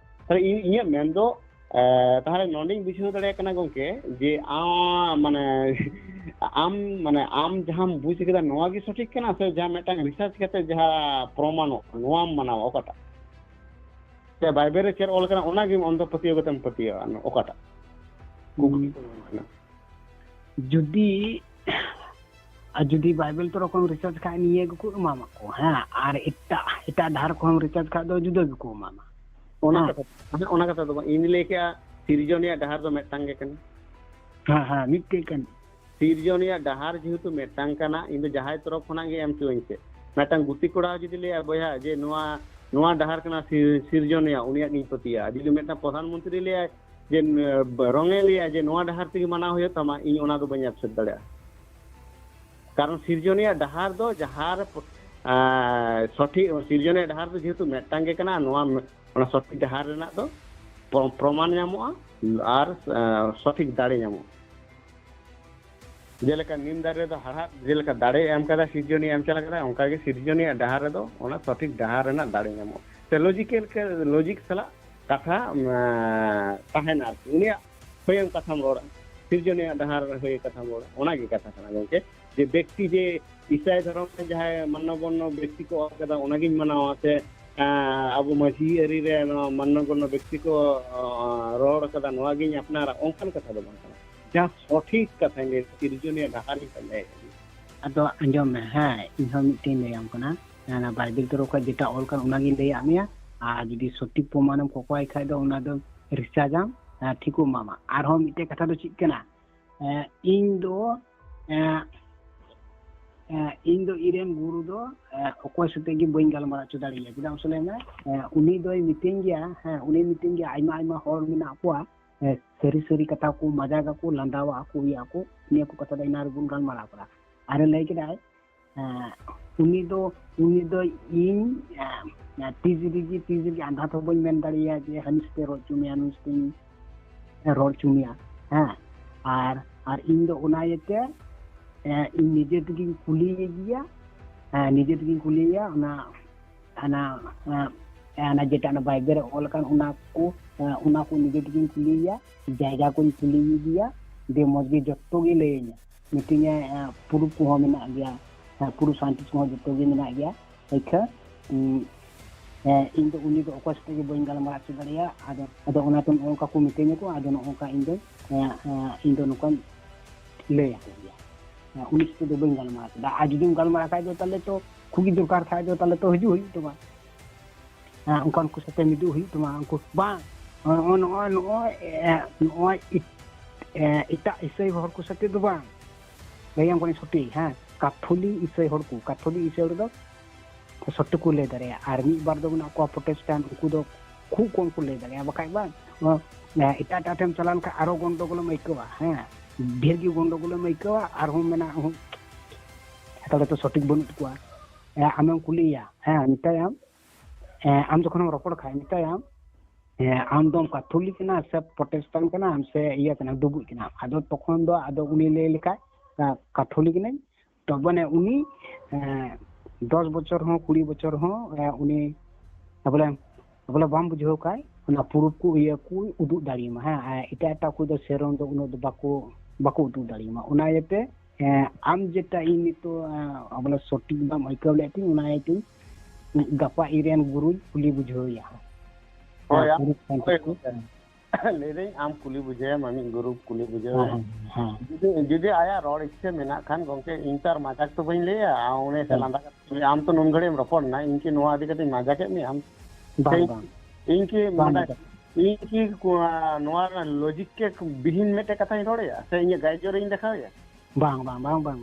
ᱛᱟᱦᱚᱞᱮ ᱤᱧ, ᱤᱧᱟᱹᱜ ᱢᱮᱱ ᱫᱚ, ᱮ, ᱛᱟᱦᱚᱞᱮ ᱱᱚᱰᱮᱧ ᱵᱩᱡᱷᱟᱹᱣ ᱫᱟᱲᱮᱭᱟᱜ ᱠᱟᱱᱟ ᱜᱚᱝᱠᱮ, ᱡᱮ ᱟᱢ, ᱢᱟᱱᱮ, ᱟᱢ, ᱢᱟᱱᱮ, ᱟᱢ ᱡᱟᱦᱟᱸᱢ ᱵᱩᱡᱽ ᱠᱮᱫᱟ, ᱱᱚᱣᱟ ᱜᱮ ᱥᱚᱴᱷᱤᱠ ᱠᱟᱱᱟ, ᱥᱮ ᱡᱟᱦᱟᱸ ᱢᱤᱫᱴᱟᱝ ᱨᱤᱥᱟᱨᱪ ᱠᱟᱛᱮ ᱡᱟᱦᱟᱸ ᱯᱨᱚᱢᱟᱱᱚᱜ, ᱱᱚᱣᱟᱢ ᱢᱟᱱᱟᱣᱟ, ᱚᱠᱟᱴᱟᱜ? ᱥᱮ ᱵᱟᱭᱵᱮᱞ ᱨᱮ ᱪᱮᱫ ᱚᱞ ᱠᱟᱱᱟ, ᱚᱱᱟᱜᱮ ᱚᱱᱫᱷᱚ ᱯᱟᱹᱛᱭᱟᱹᱣ ᱠᱟᱛᱮᱢ ᱯᱟᱹᱛᱭᱟᱹᱣᱟ᱾ ᱚᱠᱟᱴᱟᱜ ᱠᱩᱠᱞᱤ ᱠᱟᱱᱟ? ᱡᱩᱫᱤ ᱟᱨ ᱡᱩᱫᱤ ᱵᱟᱭᱵᱮᱞ ᱛᱚᱨᱚᱯ ᱠᱷᱚᱱ ᱨᱤᱥᱟᱨᱪ ᱠᱷᱟᱡ ᱱᱤᱭᱟᱹ ᱜᱮᱠᱚ ᱮᱢᱟᱢᱟ ᱠᱚ, ᱦᱮᱸ, ᱟᱨ ᱮᱴᱟᱜ ᱮᱴᱟᱜ ᱰᱟᱦᱟᱨ ᱠᱷᱚᱱ ᱨᱤᱥᱟᱨᱪ ᱠᱷᱟᱡ ᱫᱚ ᱡᱩᱫᱟᱹ ᱜᱮᱠᱚ ᱮᱢᱟᱢᱟ᱾ ᱚᱱᱟ ᱦᱮᱸ᱾ ᱠᱟᱛᱷᱟ ᱦᱮᱸ, ᱚᱱᱟ ᱠᱟᱛᱷᱟ ᱫᱚ ᱵᱟᱝ, ᱤᱧ ᱞᱟᱹᱭ ᱠᱮᱜᱼᱟ ᱥᱤᱨᱡᱚᱱ ᱨᱮᱭᱟᱜ ᱰᱟᱦᱟᱨ ᱫᱚ ᱢᱤᱫᱴᱟᱝ ᱜᱮ ᱠᱟᱱᱟ᱾ ᱦᱮᱸ ᱦᱮᱸ, ᱢᱤᱫᱴᱮᱡ ᱠᱟᱱ᱾ ᱥᱤᱨᱡᱚᱱ ᱨᱮᱭᱟᱜ ᱰᱟᱦᱟᱨ ᱡᱮᱦᱮᱛᱩ ᱢᱤᱫᱴᱟᱝ ᱠᱟᱱᱟ, ᱤᱧ ᱫᱚ ᱡᱟᱦᱟᱸᱭ ᱛᱚᱨᱚᱯ ᱠᱷᱚᱱᱟᱜ ᱜᱮ ᱮᱢ ᱦᱚᱪᱚᱣᱟᱹᱧ ᱯᱮ᱾ ᱢᱤᱫᱴᱟᱝ ᱜᱩᱛᱤ ᱠᱚᱲᱟ ᱡᱩᱫᱤ ᱞᱟᱹᱭᱟ, ᱵᱚᱭᱦᱟ, ᱡᱮ ᱱᱚᱣᱟ ᱱᱚᱣᱟ ᱰᱟᱦᱟᱨ ᱠᱟᱱᱟ ᱥᱤᱨ- ᱥᱤᱨᱡᱚᱱ ᱨᱮᱭᱟᱜ, ᱩᱱᱤᱭᱟᱜ ᱜᱤᱧ ᱯᱟᱹᱛᱭᱟᱹᱜᱼᱟ᱾ ᱡᱩᱫᱤ ᱢᱤᱫᱴᱟᱝ ᱯᱨᱚᱫᱷᱟᱱ ᱢᱚᱱᱛᱨᱤ ᱞᱟᱹᱭᱟᱭ ᱡᱮ ᱨᱚᱝᱮ ᱞᱟᱹᱭᱟ ᱡᱮ ᱱᱚᱣᱟ ᱰᱟᱦᱟᱨ ᱛᱮᱜᱮ ᱢᱟᱱᱟᱣ ᱦᱩᱭᱩᱜ ᱛᱟᱢᱟ, ᱤᱧ ᱚᱱᱟ ᱫᱚ ᱵᱟᱹᱧ ᱟᱠᱥᱮᱯᱴ ᱫᱟᱲᱮᱭᱟᱜᱼᱟ᱾ ᱠᱟᱨᱚᱱ ᱥᱤᱨᱡᱚᱱ ᱨᱮᱭᱟᱜ ᱰᱟᱦᱟᱨ ᱫᱚ ᱡᱟᱦᱟᱸ ᱨᱮ ᱯᱨᱚ- ᱟᱸ, ᱥᱚᱴᱷᱤᱠ ᱥᱤᱨᱡᱚᱱ ᱨᱮᱭᱟᱜ ᱰᱟᱦᱟᱨ ᱫᱚ ᱡᱮᱦᱮᱛᱩ ᱢᱤᱫᱴᱟᱝ ᱜᱮ ᱠᱟᱱᱟ, ᱱᱚᱣᱟ ᱚᱱᱟ ᱥᱚᱴᱷᱤᱠ ᱰᱟᱦᱟᱨ ᱨᱮᱱᱟᱜ ᱫᱚ ᱯᱨᱚ- ᱯᱨᱚᱢᱟᱱ ᱧᱟᱢᱚᱜᱼᱟ ᱟᱨ ᱟᱸ, ᱥᱚᱴᱷᱤᱠ ᱫᱟᱲᱮ ᱧᱟᱢᱚᱜᱼᱟ᱾ ᱡᱮᱞᱮᱠᱟ ᱱᱤᱢ ᱫᱟᱨᱮ ᱨᱮᱫᱚ ᱦᱟᱲᱦᱟᱫ ᱡᱮᱞᱮᱠᱟ ᱫᱟᱲᱮ ᱮᱢ ᱠᱟᱫᱟ, ᱥᱤᱨᱡᱚᱱᱤᱭᱟᱹ ᱮᱢ ᱪᱟᱞ ᱠᱟᱫᱟ, ᱚᱱᱠᱟ ᱜᱮ ᱥᱤᱨᱡᱚᱱᱤᱭᱟᱹ ᱰᱟᱦᱟᱨ ᱨᱮᱫᱚ ᱚᱱᱟ ᱥᱚᱴᱷᱤᱠ ᱰᱟᱦᱟᱨ ᱨᱮᱱᱟᱜ ᱫᱟᱲᱮ ᱧᱟᱢᱚᱜᱼᱟ᱾ ᱥᱮ ᱞᱚᱡᱤᱠᱮᱞ ᱞᱚᱡᱤᱠ ᱥᱟᱞᱟᱜ ᱠᱟᱛᱷᱟ ᱛᱟᱦᱮᱱᱟ ᱟᱨᱠᱤ᱾ ᱩᱱᱤᱭᱟᱜ ᱦᱩᱭᱮᱱ ᱠᱟᱛᱷᱟᱢ ᱨᱚᱲᱟ, ᱥᱤᱨᱡᱚᱱᱤᱭᱟᱹ ᱰᱟᱦᱟᱨ ᱦᱩᱭ ᱠᱟᱛᱷᱟᱢ ᱨᱚᱲᱟ, ᱚᱱᱟᱜᱮ ᱠᱟᱛᱷᱟ ᱠᱟᱱᱟ ᱜᱚᱢᱠᱮ᱾ ᱡᱮ ᱵᱮᱠᱛᱤ ᱡᱮ ᱤᱥᱟᱭ ᱫᱷᱚᱨᱚᱢ ᱨᱮ ᱡᱟᱦᱟᱸᱭ ᱢᱟᱱᱱᱚ ᱜᱚᱱᱱᱚ ᱵᱮᱠᱛᱤ ᱠᱚ ᱚᱞ ᱠᱟᱫᱟ, ᱚᱱᱟᱜᱤᱧ ᱢᱟᱱᱟᱣᱟ, ᱥᱮ ᱟᱵᱚ ᱢᱟᱹᱡᱷᱤ ᱟᱹᱨᱤ ᱨᱮ ᱱᱚᱣᱟ ᱢᱟᱱᱱᱚ ᱜᱚᱱᱱᱚ ᱵᱮᱠᱛᱤ ᱠᱚ ᱨᱚᱲ ᱠᱟᱫᱟ, ᱱᱚᱣᱟᱜᱤᱧ ᱟᱯᱱᱟᱨᱟ, ᱚᱱᱠᱟᱱ ᱠᱟᱛᱷᱟ ᱫᱚ ᱵᱟᱝ ᱠᱟᱱᱟ᱾ ᱡᱟᱦᱟᱸ ᱥᱚᱴᱷᱤᱠ ᱠᱟᱛᱷᱟᱧ ᱞᱟᱹᱭ, ᱥᱤᱨᱡᱚᱱᱤᱭᱟᱹ ᱰᱟᱦᱟᱨᱤᱧ ᱯᱟᱸᱡᱟᱭᱮᱫ ᱠᱟᱱᱟ᱾ ᱟᱫᱚ ᱟᱸᱡᱚᱢ ᱢᱮ, ᱦᱮᱸ, ᱤᱧ ᱦᱚᱸ ᱢᱤᱫᱴᱮᱱ ᱞᱟᱹᱭᱟᱢ ᱠᱟᱱᱟ᱾ ᱚᱱᱟ ᱵᱟᱭᱵᱮᱞ ᱛᱚᱨᱚᱯ ᱠᱷᱚᱱ ᱡᱮᱴᱟ ᱚᱞ ᱠᱟᱱ, ᱚᱱᱟᱜᱤᱧ ᱞᱟᱹᱭᱟᱫ ᱢᱮᱭᱟ᱾ ᱟᱨ ᱡᱩᱫᱤ ᱥᱚᱴᱷᱤᱠ ᱯᱨᱚᱢᱟᱱᱮᱢ ᱠᱚᱠᱚᱭ ᱠᱷᱟᱡ ᱫᱚ, ᱚᱱᱟ ᱫᱚ ᱨᱤᱥᱟᱨᱪᱟᱢ, ᱴᱷᱤᱠᱚᱜ ᱮᱢᱟᱢᱟ᱾ ᱟᱨᱦᱚᱸ ᱢᱤᱫᱴᱮᱡ ᱠᱟᱛᱷᱟ ᱫᱚ ᱪᱮᱫ ᱠᱟᱱᱟ? ᱤᱧ ᱫᱚ ᱤᱧ ᱫᱚ ᱤᱧ ᱨᱮᱱ ᱜᱩᱨᱩ ᱫᱚ ᱚᱠᱚᱭ ᱥᱟᱛᱮ ᱜᱮ ᱵᱟᱹᱧ ᱜᱟᱞᱢᱟᱨᱟᱣ ᱦᱚᱪᱚ ᱫᱟᱲᱮᱭᱟᱭᱟ᱾ ᱪᱮᱫᱟᱜ ᱢᱟᱥᱮ ᱞᱟᱹᱭ ᱢᱮ? ᱩᱱᱤ ᱫᱚᱭ ᱢᱤᱛᱟᱹᱧ ᱜᱮᱭᱟ, ᱦᱮᱸ, ᱩᱱᱤ ᱢᱤᱛᱟᱹᱧ ᱜᱮᱭᱟ, ᱟᱭᱢᱟ ᱟᱭᱢᱟ ᱦᱚᱲ ᱢᱮᱱᱟᱜ ᱠᱚᱣᱟ, ᱥᱟᱹᱨᱤ ᱥᱟᱹᱨᱤ ᱠᱟᱛᱷᱟ ᱠᱚ ᱢᱟᱡᱟᱠ ᱟᱠᱚ, ᱞᱟᱸᱫᱟᱣᱟᱜ ᱟᱠᱚ, ᱤᱭᱟᱹ ᱟᱠᱚ, ᱱᱤᱭᱟᱹ ᱠᱚ ᱠᱟᱛᱷᱟ ᱫᱚ ᱮᱱᱟᱝ ᱨᱮᱵᱚᱱ ᱜᱟᱞᱢᱟᱨᱟᱣ ᱠᱟᱫᱟ᱾ ᱟᱨᱮ ᱞᱟᱹᱭ ᱠᱮᱫᱟᱭ, ᱩᱱᱤ ᱫᱚ ᱩᱱᱤ ᱫᱚ ᱤᱧ ᱛᱤᱥ ᱨᱮᱜᱮ ᱛᱤᱥ ᱨᱮᱜᱮ ᱟᱸᱫᱷᱟ ᱛᱮ ᱵᱟᱹᱧ ᱢᱮᱱ ᱫᱟᱲᱮᱭᱟᱭᱟ ᱡᱮ ᱦᱟᱹᱱᱤ ᱥᱟᱛᱮ ᱨᱚᱲ ᱦᱚᱪᱚ ᱢᱮᱭᱟ, ᱱᱩᱭ ᱥᱟᱛᱮᱧ ᱨᱚᱲ ᱦᱚᱪᱚ ᱢᱮᱭᱟ᱾ ᱦᱮᱸ, ᱟᱨ ᱟᱨ ᱤᱧ ᱫᱚ ᱚᱱᱟ ᱤᱭᱟᱹᱛᱮ ᱤᱧ ᱱᱤᱡᱮ ᱛᱮᱜᱮᱧ ᱠᱩᱞᱤᱭᱮ ᱜᱮᱭᱟ, ᱱᱤᱡᱮ ᱛᱮᱜᱮᱧ ᱠᱩᱞᱤᱭᱮᱭᱟ᱾ ᱚᱱᱟ ᱚᱱᱟ ᱚᱱᱟ ᱡᱮᱴᱟ ᱚᱱᱟ ᱵᱟᱭᱵᱮᱞ ᱨᱮ ᱚᱞ ᱟᱠᱟᱱ, ᱚᱱᱟ ᱠᱚ ᱚᱱᱟ ᱠᱚ ᱱᱤᱡᱮ ᱛᱮᱜᱮᱧ ᱠᱩᱞᱤᱭᱮᱭᱟ, ᱡᱟᱭᱜᱟ ᱠᱚᱧ ᱠᱩᱞᱤᱭᱮ ᱜᱮᱭᱟ, ᱫᱤᱭᱮ ᱢᱚᱡᱽ ᱜᱮ ᱡᱚᱛᱚ ᱜᱮ ᱞᱟᱹᱭᱟᱹᱧᱟ, ᱢᱤᱛᱟᱹᱧᱟᱭ᱾ ᱯᱩᱨᱩᱵ ᱠᱚᱦᱚᱸ ᱢᱮᱱᱟᱜ ᱜᱮᱭᱟ, ᱯᱩᱨᱩᱵ ᱥᱟᱭᱮᱱᱴᱤᱥᱴ ᱠᱚᱦᱚᱸ ᱡᱚᱛᱚ ᱜᱮ ᱢᱮᱱᱟᱜ ᱜᱮᱭᱟ᱾ ᱤᱠᱷᱟᱹ ᱦᱮᱸ, ᱤᱧ ᱫᱚ ᱩᱱᱤ ᱫᱚ ᱚᱠᱚᱭ ᱥᱟᱛᱮ ᱜᱮ ᱵᱟᱹᱧ ᱜᱟᱞᱢᱟᱨᱟᱣ ᱦᱚᱪᱚ ᱫᱟᱲᱮᱭᱟᱜᱼᱟ᱾ ᱟᱫᱚ, ᱟᱫᱚ ᱚᱱᱟᱛᱮ ᱱᱚᱜᱼᱚ ᱱᱚᱝᱠᱟ ᱠᱚ ᱢᱤᱛᱟᱹᱧᱟ ᱠᱚ, ᱟᱫᱚ ᱱᱚᱜᱼᱚ ᱱᱚᱝᱠᱟ ᱤᱧ ᱫᱚ, ᱦᱮᱸ, ᱦᱮᱸ, ᱤᱧ ᱫᱚ ᱱᱚᱝᱠᱟᱧ ᱞᱟᱹᱭ ᱟᱠᱚ ᱜᱮᱭᱟ᱾ ᱦᱮᱸ, ᱩᱱᱤ ᱥᱟᱛᱮ ᱫᱚ ᱵᱟᱹᱧ ᱜᱟᱞᱢᱟᱨᱟᱣ ᱠᱮᱫᱟ᱾ ᱟᱨ ᱡᱩᱫᱤᱢ ᱜᱟᱞᱢᱟᱨᱟᱣ ᱠᱷᱟᱡ ᱫᱚ ᱛᱟᱦᱚᱞᱮ ᱛᱚ ᱠᱷᱩᱵᱤ ᱫᱚᱨᱠᱟᱨ ᱠᱷᱟᱡ ᱫᱚ ᱛᱟᱦᱚᱞᱮ ᱛᱚ ᱦᱤᱡᱩᱜ ᱦᱩᱭᱩᱜ ᱛᱟᱢᱟ᱾ ᱦᱮᱸ, ᱚᱱᱠᱟᱱ ᱠᱚ ᱥᱟᱛᱮ ᱢᱤᱫᱩᱜ ᱦᱩᱭᱩᱜ ᱛᱟᱢᱟ᱾ ᱩᱱᱠᱩ ᱵᱟᱝ, ᱱᱚᱜᱼᱚᱭ, ᱱᱚᱜᱼᱚᱭ, ᱱᱚᱜᱼᱚᱭ, ᱮ, ᱱᱚᱜᱼᱚᱭ ᱤᱴ-, ᱮ, ᱮᱴᱟᱜ ᱤᱥᱟᱹᱭ ᱦᱚᱲ ᱠᱚ ᱥᱟᱛᱮ ᱫᱚ ᱵᱟᱝ᱾ ᱞᱟᱹᱭᱟᱢ ᱠᱟᱹᱱᱟᱹᱧ ᱥᱚᱴᱷᱤᱠ, ᱦᱮᱸ, ᱠᱟᱛᱷᱚᱞᱤ ᱤᱥᱟᱹᱭ ᱦᱚᱲ ᱠᱚ, ᱠᱟᱛᱷᱚᱞᱤ ᱤᱥᱟᱹᱭ ᱦᱚᱲ ᱫᱚ ᱥᱚᱴᱷᱤᱠ ᱠᱚ ᱞᱟᱹᱭ ᱫᱟᱲᱮᱭᱟᱜᱼᱟ᱾ ᱟᱨ ᱢᱤᱫ ᱵᱟᱨ ᱫᱚ ᱢᱮᱱᱟᱜ ᱠᱚᱣᱟ ᱯᱨᱚᱴᱮᱥᱴᱟᱱᱴ, ᱩᱱᱠᱩ ᱫᱚ ᱠᱷᱩᱵ ᱠᱚᱢ ᱠᱚ ᱞᱟᱹᱭ ᱫᱟᱲᱮᱭᱟᱜᱼᱟ᱾ ᱵᱟᱠᱷᱟᱡ ᱵᱟᱝ, ᱱᱚᱣᱟ, ᱮ, ᱮᱴᱟᱜ, ᱮᱴᱟᱜ ᱴᱷᱮᱱ ᱪᱟᱞᱟᱣ ᱞᱮᱱᱠᱷᱟᱱ ᱟᱨᱚ ᱜᱚᱱᱰᱚᱜᱳᱞᱮᱢ ᱟᱹᱭᱠᱟᱹᱣᱟ, ᱦᱮᱸ, ᱰᱷᱮᱨ ᱜᱮ ᱜᱚᱱᱰᱚᱜᱳᱞᱮᱢ ᱟᱹᱭᱠᱟᱹᱣᱟ᱾ ᱟᱨᱦᱚᱸ ᱢᱮᱱᱟ, ᱦᱩᱸ, ᱛᱟᱦᱚᱞᱮ ᱛᱚ ᱥᱚᱴᱷᱤᱠ ᱵᱟᱹᱱᱩᱜ ᱛᱟᱠᱚᱣᱟ᱾ ᱮ, ᱟᱢᱮᱢ ᱠᱩᱞᱤᱭᱮᱭᱟ, ᱦᱮᱸ, ᱢᱮᱛᱟᱭᱟᱢ, ᱮ, ᱟᱢ ᱡᱚᱠᱷᱚᱱᱮᱢ ᱨᱚᱯᱚᱲ ᱠᱷᱟᱡ ᱢᱮᱛᱟᱭᱟᱢ, ᱮ, ᱟᱢ ᱫᱚᱢ ᱠᱟᱛᱷᱚᱞᱤᱠ ᱠᱟᱱᱟ ᱥᱮ ᱯᱨᱚᱴᱮᱥᱴᱟᱱᱴ ᱠᱟᱱᱟᱢ ᱥᱮ ᱤᱭᱟᱹ ᱠᱟᱱᱟ, ᱰᱩᱵᱩᱡ ᱠᱟᱱᱟᱢ? ᱟᱫᱚ ᱛᱚᱠᱷᱚᱱ ᱫᱚ ᱟᱫᱚ ᱩᱱᱤ ᱞᱟᱹᱭ ᱞᱮᱠᱷᱟᱡ, ᱮ, ᱠᱟᱛᱷᱚᱞᱤᱠ ᱠᱟᱹᱱᱟᱹᱧ᱾ ᱛᱚ ᱢᱟᱱᱮ ᱩᱱᱤ, ᱮ, ᱫᱚᱥ ᱵᱚᱪᱷᱚᱨ ᱦᱚᱸ, ᱠᱩᱲᱤ ᱵᱚᱪᱷᱚᱨ ᱦᱚᱸ, ᱮ, ᱩᱱᱤ ᱵᱚᱞᱮ, ᱵᱚᱞᱮ ᱵᱟᱢ ᱵᱩᱡᱷᱟᱹᱣ ᱠᱷᱟᱡ ᱚᱱᱟ ᱯᱨᱩᱯᱷ ᱠᱚ ᱤᱭᱟᱹ ᱠᱚ ᱩᱫᱩᱜ ᱫᱟᱲᱮᱭᱟᱢᱟ, ᱦᱮᱸ᱾ ᱟᱨ ᱮᱴᱟᱜ, ᱮᱴᱟᱜ ᱠᱚ ᱫᱚ ᱥᱮᱨᱚᱠᱚᱢ ᱫᱚ ᱩᱱᱟᱹᱜ ᱫᱚ ᱵᱟᱠᱚ, ᱵᱟᱠᱚ ᱩᱫᱩᱜ ᱫᱟᱲᱮᱭᱟᱢᱟ᱾ ᱚᱱᱟ ᱤᱭᱟᱹᱛᱮ, ᱮ, ᱟᱢ ᱡᱮᱴᱟ ᱤᱧ ᱱᱤᱛᱚᱜ, ᱮ, ᱵᱚᱞᱮ ᱥᱚᱴᱷᱤᱠ ᱵᱟᱢ ᱟᱹᱭᱠᱟᱹᱣ ᱞᱮᱫ ᱛᱤᱧ, ᱚᱱᱟ ᱤᱭᱟᱹᱛᱮ ᱜᱟᱯᱟ ᱤᱧ ᱨᱮᱱ ᱜᱩᱨᱩᱧ ᱠᱩᱞᱤ ᱵᱩᱡᱷᱟᱹᱣ ᱮᱭᱟ ᱦᱟᱸᱜ᱾ ᱦᱳᱭ, ᱦᱮᱸ, ᱟᱢ, ᱯᱩᱨᱩᱵ ᱦᱳᱭ, ᱯᱟᱱᱛᱷᱟ ᱠᱚ᱾ ᱦᱳᱭ᱾ ᱞᱟᱹᱭᱫᱟᱹᱧ ᱟᱢ ᱠᱩᱞᱤ ᱵᱩᱡᱷᱟᱹᱣᱮᱢ, ᱟᱢᱤᱡ ᱜᱩᱨᱩ ᱠᱩᱞᱤ ᱵᱩᱡᱷᱟᱹᱣᱮᱢ᱾ ᱦᱮᱸ, ᱦᱮᱸ, ᱦᱮᱸ᱾ ᱡᱩᱫᱤ, ᱡᱩᱫᱤ ᱟᱭᱟᱜ ᱨᱚᱲ ᱤᱪᱪᱷᱟᱹ ᱢᱮᱱᱟᱜ ᱠᱷᱟᱱ, ᱜᱚᱢᱠᱮ, ᱤᱧ ᱛᱚ ᱟᱨ ᱢᱟᱡᱟᱠ ᱫᱚ ᱵᱟᱹᱧ ᱞᱟᱹᱭᱟ, ᱟᱨ ᱩᱱᱤ ᱥᱮ ᱦᱮᱸ᱾ ᱞᱟᱸᱫᱟ ᱠᱟᱛᱮ, ᱟᱢ ᱛᱚ ᱱᱩᱱ ᱜᱷᱟᱹᱲᱤᱡ ᱮᱢ ᱨᱚᱯᱚᱲ ᱮᱱᱟ, ᱤᱧ ᱠᱤ ᱱᱚᱣᱟ ᱤᱫᱤ ᱠᱟᱛᱮᱧ ᱢᱟᱡᱟᱠᱮᱫ ᱢᱮᱭᱟ ᱟᱢ? ᱵᱟᱝ, ᱥᱮ ᱵᱟᱝ᱾ ᱤᱧ ᱠᱤ ᱵᱟᱝ, ᱢᱟᱱᱮ, ᱢᱟᱡᱟᱠ᱾ ᱤᱧ ᱠᱤ ᱠᱚ-, ᱱᱚᱣᱟ ᱨᱮᱱᱟᱜ ᱞᱚᱡᱤᱠ ᱠᱮ ᱵᱤᱦᱤᱱ ᱢᱤᱫᱴᱮᱡ ᱠᱟᱛᱷᱟᱧ ᱨᱚᱲᱮᱭᱟ? ᱥᱮ ᱤᱧᱟᱹᱜ ᱜᱟᱭᱡᱚᱨᱤᱧ ᱫᱮᱠᱷᱟᱣᱮᱭᱟ? ᱵᱟᱝ, ᱵᱟᱝ, ᱵᱟᱝ, ᱵᱟᱝ᱾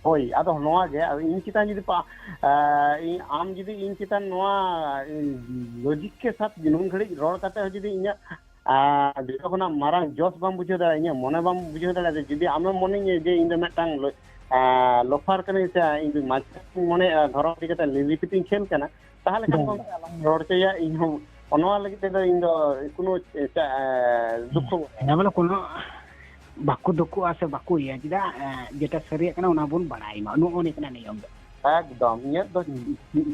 ᱦᱳᱭ, ᱟᱫᱚ ᱱᱚᱣᱟ ᱜᱮ, ᱟᱫᱚ ᱤᱧ ᱪᱮᱛᱟᱱ ᱡᱩᱫᱤ ᱯᱟ-, ᱟ, ᱤᱧ, ᱟᱢ ᱡᱩᱫᱤ ᱤᱧ ᱪᱮᱛᱟᱱ ᱱᱚᱣᱟ, ᱤᱧ, ᱞᱚᱡᱤᱠ ᱠᱮ ᱥᱟᱛ ᱱᱩᱱ ᱜᱷᱟᱹᱲᱤᱡ ᱨᱚᱲ ᱠᱟᱛᱮ ᱦᱚᱸ ᱡᱩᱫᱤ ᱤᱧᱟᱹᱜ, ᱟ, ᱡᱚᱛᱚ ᱠᱷᱚᱱᱟᱜ ᱢᱟᱨᱟᱝ ᱡᱚᱥ ᱵᱟᱢ ᱵᱩᱡᱷᱟᱹᱣ ᱫᱟᱲᱮᱭᱟᱜᱼᱟ, ᱤᱧᱟᱹᱜ ᱢᱚᱱᱮ ᱵᱟᱢ ᱵᱩᱡᱷᱟᱹᱣ ᱫᱟᱲᱮᱭᱟᱜᱼᱟ, ᱡᱮ ᱡᱩᱫᱤ ᱟᱢᱮᱢ ᱢᱚᱱᱮᱧᱟ ᱡᱮ ᱤᱧ ᱫᱚ ᱢᱤᱫᱴᱟᱝ ᱞᱚ-, ᱟ, ᱞᱚᱯᱷᱟᱨ ᱠᱟᱹᱱᱟᱹᱧ ᱥᱮ ᱤᱧ ᱫᱚ ᱢᱟᱡᱷᱮ ᱢᱚᱱᱮᱭᱟ ᱫᱷᱚᱨᱚᱢ ᱤᱫᱤ ᱠᱟᱛᱮ ᱞᱤᱞᱤᱯᱤᱛᱤᱧ ᱠᱷᱮᱞ ᱠᱟᱱᱟ, ᱛᱟᱦᱚᱞᱮ ᱠᱷᱟᱱ ᱵᱟᱝ, ᱜᱚᱢᱠᱮ ᱵᱟᱝ᱾ ᱟᱞᱚᱢ ᱨᱚᱲ ᱦᱚᱪᱚᱭᱟ, ᱤᱧ ᱦᱚᱸ ᱱᱚᱣᱟ ᱞᱟᱹᱜᱤᱫ ᱛᱮᱫᱚ ᱤᱧ ᱫᱚ ᱠᱳᱱᱳ ᱮᱴᱟᱜ, ᱮ, ᱫᱩᱠᱠᱷᱚ ᱵᱟᱹᱱᱩᱜᱼᱟ᱾ ᱦᱮᱸ, ᱵᱚᱞᱮ ᱠᱳᱱᱳ ᱵᱟᱠᱚ ᱫᱩᱠᱠᱷᱚᱜᱼᱟ ᱥᱮ ᱵᱟᱠᱚ ᱤᱭᱟᱹ, ᱪᱮᱫᱟᱜ, ᱮ, ᱡᱮᱴᱟ ᱥᱟᱹᱨᱤᱭᱟᱜ ᱠᱟᱱᱟ ᱚᱱᱟ ᱵᱚᱱ ᱵᱟᱲᱟᱭ ᱢᱟ, ᱱᱚᱜᱼᱚ ᱱᱤᱭᱟᱹ ᱠᱟᱱᱟ ᱱᱤᱭᱚᱢ ᱫᱚ᱾ ᱮᱠᱫᱚᱢ, ᱤᱧᱟᱹᱜ ᱫᱚ, ᱦᱩᱸ᱾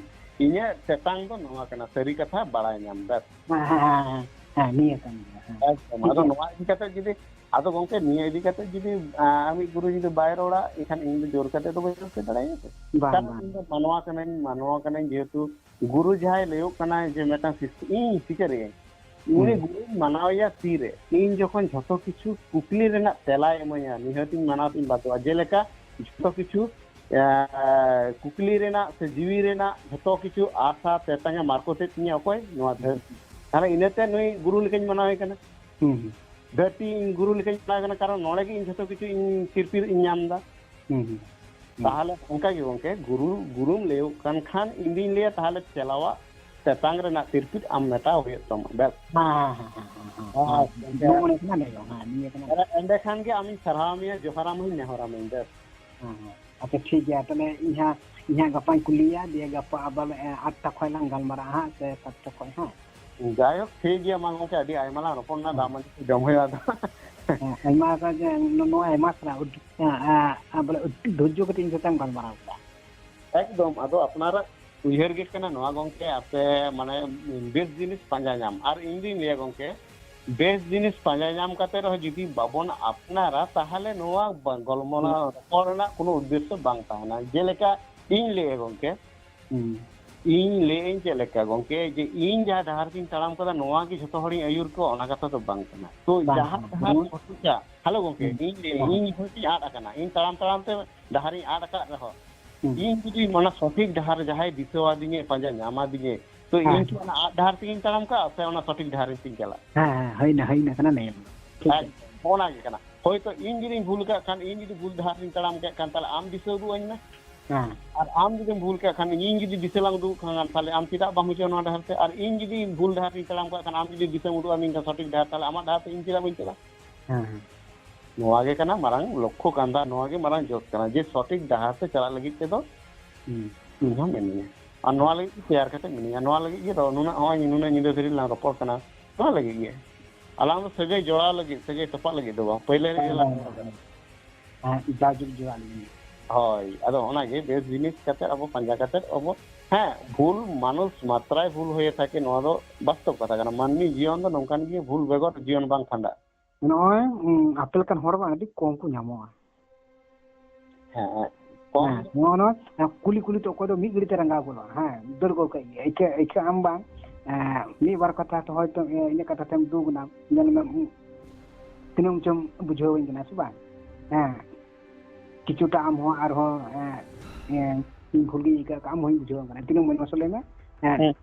ᱤᱧᱟᱹᱜ ᱴᱮᱴᱟᱝ ᱫᱚ ᱱᱚᱣᱟ ᱠᱟᱱᱟ, ᱥᱟᱹᱨᱤ ᱠᱟᱛᱷᱟ ᱵᱟᱲᱟᱭ ᱧᱟᱢ, ᱵᱮᱥ᱾ ᱦᱮᱸ, ᱦᱮᱸ, ᱦᱮᱸ, ᱦᱮᱸ, ᱦᱮᱸ, ᱱᱤᱭᱟᱹ ᱠᱟᱱ ᱜᱮᱭᱟ, ᱦᱮᱸ᱾ ᱮᱠᱫᱚᱢ, ᱴᱷᱤᱠ ᱟᱫᱚ ᱜᱮᱭᱟ᱾ ᱱᱚᱣᱟ ᱤᱫᱤ ᱠᱟᱛᱮ ᱡᱩᱫᱤ, ᱟᱫᱚ ᱜᱚᱢᱠᱮ, ᱱᱤᱭᱟᱹ ᱤᱫᱤ ᱠᱟᱛᱮ ᱡᱩᱫᱤ, ᱟ, ᱟᱢᱤᱡ ᱜᱩᱨᱩ ᱡᱩᱫᱤ ᱵᱟᱭ ᱨᱚᱲᱟ, ᱮᱱᱠᱷᱟᱱ ᱤᱧ ᱫᱚ ᱡᱳᱨ ᱠᱟᱛᱮ ᱫᱚ ᱵᱟᱹᱧ ᱨᱚᱲ ᱦᱚᱪᱚ ᱫᱟᱲᱮᱭᱟᱜᱼᱟ ᱥᱮ᱾ ᱵᱟᱝ, ᱠᱟᱨᱚᱱ ᱵᱟᱝ᱾ ᱤᱧ ᱫᱚ ᱢᱟᱱᱣᱟ ᱠᱟᱹᱱᱟᱹᱧ, ᱢᱟᱱᱣᱟ ᱠᱟᱹᱱᱟᱹᱧ, ᱡᱮᱦᱮᱛᱩ ᱜᱩᱨᱩ ᱡᱟᱦᱟᱸᱭ ᱞᱟᱹᱭᱚᱜ ᱠᱟᱱᱟᱭ ᱡᱮ ᱢᱤᱫᱴᱟᱝ ᱥᱤᱥᱴᱚᱢ ᱤᱧ ᱥᱤᱠᱟᱹᱨᱤᱭᱟᱹᱧ, ᱩᱱᱤ ᱦᱩᱸ᱾ ᱜᱩᱨᱩᱧ ᱢᱟᱱᱟᱣᱮᱭᱟ ᱛᱤᱨᱮ? ᱤᱧ ᱡᱚᱠᱷᱚᱱ ᱡᱷᱚᱛᱚ ᱠᱤᱪᱷᱩ ᱠᱩᱠᱞᱤ ᱨᱮᱱᱟᱜ ᱛᱮᱞᱟᱭ ᱤᱢᱟᱹᱧᱟ, ᱱᱤᱦᱟᱹᱛᱤᱧ ᱢᱟᱱᱟᱣ ᱛᱤᱧ ᱵᱟᱫᱷᱚᱜᱼᱟ᱾ ᱡᱮᱞᱮᱠᱟ ᱡᱷᱚᱛᱚ ᱠᱤᱪᱷᱩ, ᱮ, ᱠᱩᱠᱞᱤ ᱨᱮᱱᱟᱜ ᱥᱮ ᱡᱤᱣᱤ ᱨᱮᱱᱟᱜ ᱡᱷᱚᱛᱚ ᱠᱤᱪᱷᱩ ᱟᱥᱟ ᱛᱮᱛᱟᱝ ᱮ ᱢᱟᱨᱠᱚᱥᱮᱫ ᱛᱤᱧᱟᱹ ᱚᱠᱚᱭ? ᱱᱚᱣᱟ ᱫᱷᱟᱹᱨᱛᱤ᱾ ᱛᱟᱦᱞᱮ ᱤᱱᱟᱹᱛᱮ ᱱᱩᱭ ᱜᱩᱨᱩ ᱞᱮᱠᱟᱧ ᱢᱟᱱᱟᱣᱮ ᱠᱟᱱᱟ᱾ ᱦᱩᱸ, ᱦᱩᱸ᱾ ᱫᱷᱟᱹᱨᱛᱤ ᱤᱧ ᱜᱩᱨᱩ ᱞᱮᱠᱟᱧ ᱢᱟᱱᱟᱣᱮ ᱠᱟᱱᱟ, ᱠᱟᱨᱚᱱ ᱱᱚᱰᱮ ᱜᱮ ᱤᱧ ᱡᱷᱚᱛᱚ ᱠᱤᱪᱷᱩ ᱤᱧ ᱛᱤᱨᱯᱤᱛ ᱤᱧ ᱧᱟᱢ ᱮᱫᱟ᱾ ᱦᱩᱸ, ᱦᱩᱸ᱾ ᱦᱩᱸ᱾ ᱛᱟᱦᱞᱮ ᱚᱱᱠᱟ ᱜᱮ ᱜᱚᱝᱠᱮ, ᱜᱩᱨᱩ, ᱜᱩᱨᱩᱢ ᱞᱟᱹᱭᱚᱜ ᱠᱟᱱ ᱠᱷᱟᱱ ᱤᱧ ᱫᱩᱧ ᱞᱟᱹᱭᱟ ᱛᱟᱦᱞᱮ ᱪᱮᱞᱟᱣᱟᱜ ᱛᱮᱛᱟᱝ ᱨᱮᱱᱟᱜ ᱛᱤᱨᱯᱤᱛ ᱟᱢ ᱢᱮᱴᱟᱣ ᱦᱩᱭᱩᱜ ᱛᱟᱢᱟ᱾ ᱵᱮᱥ᱾ ᱦᱮᱸ, ᱦᱮᱸ, ᱦᱮᱸ, ᱦᱮᱸ, ᱦᱮᱸ, ᱦᱮᱸ, ᱦᱮᱸ᱾ ᱦᱮᱸ, ᱱᱚᱜᱼᱚ ᱱᱚᱝᱠᱟᱱᱟᱜ ᱞᱟᱹᱭ ᱫᱚ, ᱦᱮᱸ, ᱱᱤᱭᱟᱹ ᱠᱟᱱᱟ᱾ ᱮᱸᱰᱮ-, ᱮᱸᱰᱮᱠᱷᱟᱱ ᱜᱮ ᱟᱢᱤᱧ ᱥᱟᱨᱦᱟᱣ ᱢᱮᱭᱟ, ᱡᱚᱦᱟᱨᱟᱢᱟᱹᱧ, ᱱᱮᱦᱚᱨᱟᱢᱟᱹᱧ, ᱵᱮᱥ᱾ ᱦᱮᱸ, ᱦᱮᱸ᱾ ᱟᱪᱪᱷᱟ, ᱴᱷᱤᱠ ᱜᱮᱭᱟ᱾ ᱛᱟᱦᱞᱮ ᱤᱧ ᱦᱟᱸᱜ, ᱤᱧ ᱦᱟᱸᱜ ᱜᱟᱯᱟᱧ ᱠᱩᱞᱤᱭᱮᱭᱟ, ᱫᱤᱭᱮ ᱜᱟᱯᱟ ᱟᱵᱟᱨ, ᱮ, ᱟᱴᱴᱟ ᱠᱷᱚᱱ ᱞᱟᱝ ᱜᱟᱞᱢᱟᱨᱟᱜᱼᱟ ᱦᱟᱸᱜ, ᱥᱮ ᱥᱟᱛᱴᱟ ᱠᱷᱚᱱ ᱦᱟᱸᱜ᱾ ᱡᱟᱭᱦᱳᱠ, ᱴᱷᱤᱠ ᱜᱮᱭᱟ, ᱢᱟ ᱜᱚᱝᱠᱮ, ᱟᱹᱰᱤ ᱟᱭᱢᱟ ᱞᱟᱝ ᱨᱚᱯᱚᱲ ᱱᱟ, ᱦᱮᱸ᱾ ᱫᱟᱜ ᱢᱟᱹᱰᱤ ᱠᱚ ᱡᱚᱢ ᱦᱩᱭᱩᱜᱼᱟ ᱟᱫᱚ᱾ ᱦᱮᱸ, ᱟᱭᱢᱟ ᱥᱟᱨᱦᱟᱣ ᱡᱮ ᱱᱚ-, ᱱᱚᱣᱟ ᱟᱭᱢᱟ ᱥᱟᱨᱦᱟᱣ, ᱩᱫ-, ᱮ, ᱮ, ᱵᱚᱞᱮ, ᱟᱹᱰᱤ ᱫᱷᱳᱨᱡᱚ ᱠᱟᱛᱮ ᱤᱧ ᱥᱟᱶᱛᱮᱢ ᱜᱟᱞᱢᱟᱨᱟᱣ ᱠᱮᱫᱟ᱾ ᱮᱠᱫᱚᱢ, ᱟᱫᱚ ᱟᱯᱱᱟᱨᱟᱜ ᱩᱭᱦᱟᱹᱨ ᱜᱮ ᱠᱟᱱᱟ ᱱᱚᱣᱟ ᱜᱚᱝᱠᱮ, ᱟᱯᱮ ᱢᱟᱱᱮ ᱵᱮᱥ ᱡᱤᱱᱤᱥ ᱯᱟᱸᱡᱟ ᱧᱟᱢ᱾ ᱟᱨ ᱤᱧ ᱫᱩᱧ ᱞᱟᱹᱭᱟ ᱜᱚᱝᱠᱮ, ᱵᱮᱥ ᱡᱤᱱᱤᱥ ᱯᱟᱸᱡᱟ ᱧᱟᱢ ᱠᱟᱛᱮ ᱨᱮᱦᱚᱸ ᱡᱩᱫᱤ ᱵᱟᱵᱚᱱ ᱟᱯᱱᱟᱨᱟ, ᱛᱟᱦᱞᱮ ᱱᱚᱣᱟ ᱵᱟ-, ᱜᱚᱞᱢᱚᱞᱟ ᱦᱩᱸ᱾ ᱨᱚᱯᱚᱲ ᱨᱮᱱᱟᱜ ᱠᱳᱱᱳ ᱩᱫᱽᱫᱮᱥᱥᱚ ᱵᱟᱝ ᱛᱟᱦᱮᱱᱟ᱾ ᱡᱮᱞᱮᱠᱟ ᱤᱧ ᱞᱟᱹᱭᱟ ᱜᱚᱝᱠᱮ, ᱦᱩᱸ᱾ ᱤᱧ ᱞᱟᱹᱭᱟᱹᱧ ᱪᱮᱫ ᱞᱮᱠᱟ ᱜᱚᱝᱠᱮ, ᱡᱮ ᱤᱧ ᱡᱟᱦᱟᱸ ᱰᱟᱦᱟᱨ ᱛᱤᱧ ᱛᱟᱲᱟᱢ ᱠᱟᱫᱟ, ᱱᱚᱣᱟ ᱜᱮ ᱡᱷᱚᱛᱚ ᱦᱚᱲᱤᱧ ᱟᱹᱭᱩᱨ ᱠᱚᱣᱟ, ᱚᱱᱟ ᱠᱟᱛᱷᱟ ᱫᱚ ᱵᱟᱝ ᱠᱟᱱᱟ᱾ ᱛᱚ, ᱵᱟᱝ ᱡᱟᱦᱟᱸ ᱠᱟᱱᱟ᱾ ᱰᱟᱦᱟᱨ ᱡᱮᱢᱚᱱ ᱥᱚᱴᱷᱤᱠᱟ, ᱦᱮᱞᱳ ᱜᱚᱝᱠᱮ, ᱦᱩᱸ᱾ ᱤᱧ ᱞᱟᱹᱭᱟᱹᱧ, ᱦᱮᱸ᱾ ᱤᱧ ᱦᱚᱭᱛᱳᱧ ᱟᱫ ᱟᱠᱟᱱᱟ, ᱤᱧ ᱛᱟᱲᱟᱢ ᱛᱟᱲᱟᱢ ᱛᱮ ᱰᱟᱦᱟᱨᱤᱧ ᱟᱫ ᱟᱠᱟᱫ ᱨᱮᱦᱚᱸ, ᱦᱩᱸ᱾ ᱤᱧ ᱡᱩᱫᱤ ᱚᱱᱟ ᱥᱚᱴᱷᱤᱠ ᱰᱟᱦᱟᱨ ᱡᱟᱦᱟᱸᱭ ᱫᱤᱥᱟᱹ ᱟᱹᱫᱤᱧᱟᱭ, ᱯᱟᱸᱡᱟ ᱧᱟᱢ ᱟᱹᱫᱤᱧᱟᱭ, ᱛᱚ ᱦᱮᱸ᱾ ᱤᱧ ᱠᱤ ᱚᱱᱟ ᱟᱫ ᱰᱟᱦᱟᱨ ᱛᱮᱜᱤᱧ ᱛᱟᱲᱟᱢ ᱠᱟᱜᱼᱟ ᱥᱮ ᱚᱱᱟ ᱥᱚᱴᱷᱤᱠ ᱰᱟᱦᱟᱨ ᱛᱤᱧ ᱪᱟᱞᱟᱜᱼᱟ? ᱦᱮᱸ, ᱦᱮᱸ, ᱦᱩᱭᱱᱟ, ᱦᱩᱭᱱᱟ ᱠᱟᱱᱟ ᱱᱤᱭᱚᱢ ᱫᱚ᱾ ᱴᱷᱤᱠ ᱦᱮᱸ, ᱜᱮᱭᱟ᱾ ᱚᱱᱟ ᱜᱮ ᱠᱟᱱᱟ᱾ ᱦᱳᱭᱛᱳ ᱤᱧ ᱡᱩᱫᱤᱧ ᱵᱷᱩᱞ ᱠᱟᱜ ᱠᱷᱟᱱ, ᱤᱧ ᱡᱩᱫᱤ ᱵᱷᱩᱞ ᱰᱟᱦᱟᱨ ᱨᱤᱧ ᱛᱟᱲᱟᱢ ᱠᱮᱫ ᱠᱷᱟᱱ, ᱛᱟᱦᱞᱮ ᱟᱢ ᱫᱤᱥᱟᱹ ᱩᱫᱩᱜ ᱟᱹᱧ ᱢᱮ᱾ ᱦᱮᱸ᱾ ᱟᱨ ᱟᱢ ᱡᱩᱫᱤᱢ ᱵᱷᱩᱞ ᱠᱟᱜ ᱠᱷᱟᱱ, ᱤᱧ ᱡᱩᱫᱤ ᱫᱤᱥᱟᱹ ᱞᱟᱝ ᱩᱫᱩᱜ ᱠᱷᱟᱱ, ᱛᱟᱦᱞᱮ ᱟᱢ ᱪᱮᱫᱟᱜ ᱵᱟᱢ ᱦᱤᱡᱩᱜᱼᱟ ᱱᱚᱣᱟ ᱰᱟᱦᱟᱨ ᱛᱮ? ᱟᱨ ᱤᱧ ᱡᱩᱫᱤ ᱵᱷᱩᱞ ᱰᱟᱦᱟᱨ ᱨᱤᱧ ᱛᱟᱲᱟᱢ ᱠᱟᱜ ᱠᱷᱟᱱ, ᱟᱢ ᱡᱩᱫᱤ ᱫᱤᱥᱟᱹᱢ ᱩᱫᱩᱜ ᱟᱹᱧ ᱠᱷᱟᱱ ᱥᱚᱴᱷᱤᱠ ᱰᱟᱦᱟᱨ, ᱛᱟᱦᱞᱮ ᱟᱢᱟᱜ ᱰᱟᱦᱟᱨ ᱛᱮ ᱤᱧ ᱪᱮᱫᱟᱜ ᱵᱟᱹᱧ ᱪᱟᱞᱟᱜᱼᱟ? ᱦᱮᱸ, ᱦᱮᱸ᱾ ᱱᱚᱣᱟ ᱜᱮ ᱠᱟᱱᱟ ᱢᱟᱨᱟᱝ ᱞᱚᱠᱠᱷᱚ ᱠᱟᱱ ᱫᱚ, ᱱᱚᱣᱟ ᱜᱮ ᱢᱟᱨᱟᱝ ᱡᱚᱥ ᱠᱟᱱᱟ, ᱡᱮ ᱥᱚᱴᱷᱤᱠ ᱰᱟᱦᱟᱨ ᱛᱮ ᱪᱟᱞᱟᱜ ᱞᱟᱹᱜᱤᱫ ᱛᱮᱫᱚ ᱦᱩᱸ᱾ ᱤᱧ ᱦᱚᱸ ᱢᱮᱱᱟᱹᱧᱟ᱾ ᱟᱨ ᱱᱚᱣᱟ ᱞᱟᱹᱜᱤᱫ ᱜᱮ ᱛᱮᱭᱟᱨ ᱠᱟᱛᱮ ᱢᱤᱱᱟᱹᱧᱟ, ᱱᱚᱣᱟ ᱞᱟᱹᱜᱤᱫ ᱜᱮ ᱫᱚ ᱱᱩᱱᱟᱹᱜ, ᱱᱚᱜᱼᱚᱭ ᱱᱩᱱᱟᱹᱜ ᱧᱤᱫᱟᱹ ᱫᱷᱟᱹᱨᱤᱡ ᱞᱟᱝ ᱨᱚᱯᱚᱲ ᱠᱟᱱᱟ, ᱱᱚᱣᱟ ᱞᱟᱹᱜᱤᱫ ᱜᱮ᱾ ᱟᱞᱟᱝ ᱫᱚ ᱥᱟᱹᱜᱟᱹᱭ ᱡᱚᱲᱟᱣ ᱞᱟᱹᱜᱤᱫ, ᱥᱟᱹᱜᱟᱹᱭ ᱛᱚᱯᱟᱜ ᱞᱟᱹᱜᱤᱫ ᱫᱚ ᱵᱟᱝ, ᱯᱟᱹᱭᱞᱟᱹ ᱨᱮᱜᱮ ᱦᱮᱸ, ᱞᱟᱝ ᱦᱮᱸ, ᱨᱚᱲ ᱦᱮᱸ᱾ ᱠᱟᱱᱟ᱾ ᱦᱮᱸ, ᱡᱟᱭᱡᱩᱜᱽ ᱡᱚᱲᱟᱣ ᱞᱟᱹᱜᱤᱫ᱾ ᱦᱳᱭ, ᱟᱫᱚ ᱚᱱᱟᱜᱮ ᱵᱮᱥ ᱡᱤᱱᱤᱥ ᱠᱟᱛᱮ ᱟᱵᱚ ᱯᱟᱸᱡᱟ ᱠᱟᱛᱮ ᱟᱵᱚ, ᱦᱮᱸ, ᱵᱷᱩᱞ ᱢᱟᱱᱩᱥ ᱢᱟᱛᱨᱟᱭ ᱵᱷᱩᱞ ᱦᱩᱭ ᱛᱷᱟᱠᱮ, ᱱᱚᱣᱟ ᱫᱚ ᱵᱟᱥᱛᱚᱵ ᱠᱟᱛᱷᱟ ᱠᱟᱱᱟ᱾ ᱢᱟᱹᱱᱢᱤ ᱡᱤᱭᱚᱱ ᱫᱚ ᱱᱚᱝᱠᱟᱱ ᱜᱮ, ᱵᱷᱩᱞ ᱵᱮᱜᱚᱨ ᱡᱤᱭᱚᱱ ᱵᱟᱝ ᱠᱷᱟᱸᱰᱟᱜᱼᱟ᱾ ᱱᱚᱜᱼᱚᱭ, ᱩᱸ, ᱟᱯᱮ ᱞᱮᱠᱟᱱ ᱦᱚᱲ ᱵᱟᱝ ᱟᱹᱰᱤ ᱠᱚᱢ ᱠᱚ ᱧᱟᱢᱚᱜᱼᱟ᱾ ᱦᱮᱸ, ᱦᱮᱸ᱾ ᱦᱮᱸ, ᱱᱚᱣᱟ, ᱱᱚᱣᱟ, ᱦᱮᱸ, ᱠᱩᱞᱤ ᱠᱩᱞᱤ ᱛᱮ ᱚᱠᱚᱭ ᱫᱚ ᱢᱤᱫ ᱜᱷᱟᱹᱲᱤ ᱛᱮ ᱨᱟᱸᱜᱟᱣ ᱜᱚᱫᱚᱜᱼᱟ᱾ ᱦᱮᱸ, ᱫᱟᱹᱲ ᱜᱚᱫ ᱠᱟᱜ ᱜᱮ᱾ ᱟᱹᱭᱠᱟᱹ, ᱟᱹᱭᱠᱟᱹ ᱟᱢ ᱵᱟᱝ, ᱮᱸ, ᱢᱤᱫ ᱵᱟᱨ ᱠᱟᱛᱷᱟ ᱛᱮ ᱦᱚᱭᱛᱳ, ᱮᱸ, ᱤᱧᱟᱹᱜ ᱠᱟᱛᱷᱟ ᱛᱮᱢ ᱫᱩᱜᱽ ᱮᱱᱟ, ᱧᱮᱞ ᱢᱮ, ᱩᱸ, ᱛᱤᱱᱟᱹᱜ ᱪᱚᱢ ᱵᱩᱡᱷᱟᱹᱣᱟᱹᱧ ᱠᱟᱱᱟ, ᱥᱮ ᱵᱟᱝ? ᱦᱮᱸ, ᱠᱤᱪᱷᱩᱴᱟ ᱟᱢ ᱦᱚᱸ ᱟᱨᱦᱚᱸ, ᱮᱸ, ᱮᱸ, ᱤᱧ ᱵᱷᱩᱞ ᱜᱤᱧ ᱟᱹᱭᱠᱟᱹᱣ ᱠᱟᱜᱼᱟ, ᱟᱢ ᱦᱚᱸᱧ ᱵᱩᱡᱷᱟᱹᱣ ᱠᱟᱱᱟ᱾ ᱛᱤᱱᱟᱹᱜ ᱢᱚᱡᱽ ᱢᱟᱥᱮ ᱞᱟᱹᱭ ᱢᱮ? ᱦᱮᱸ, ᱦᱮᱸ᱾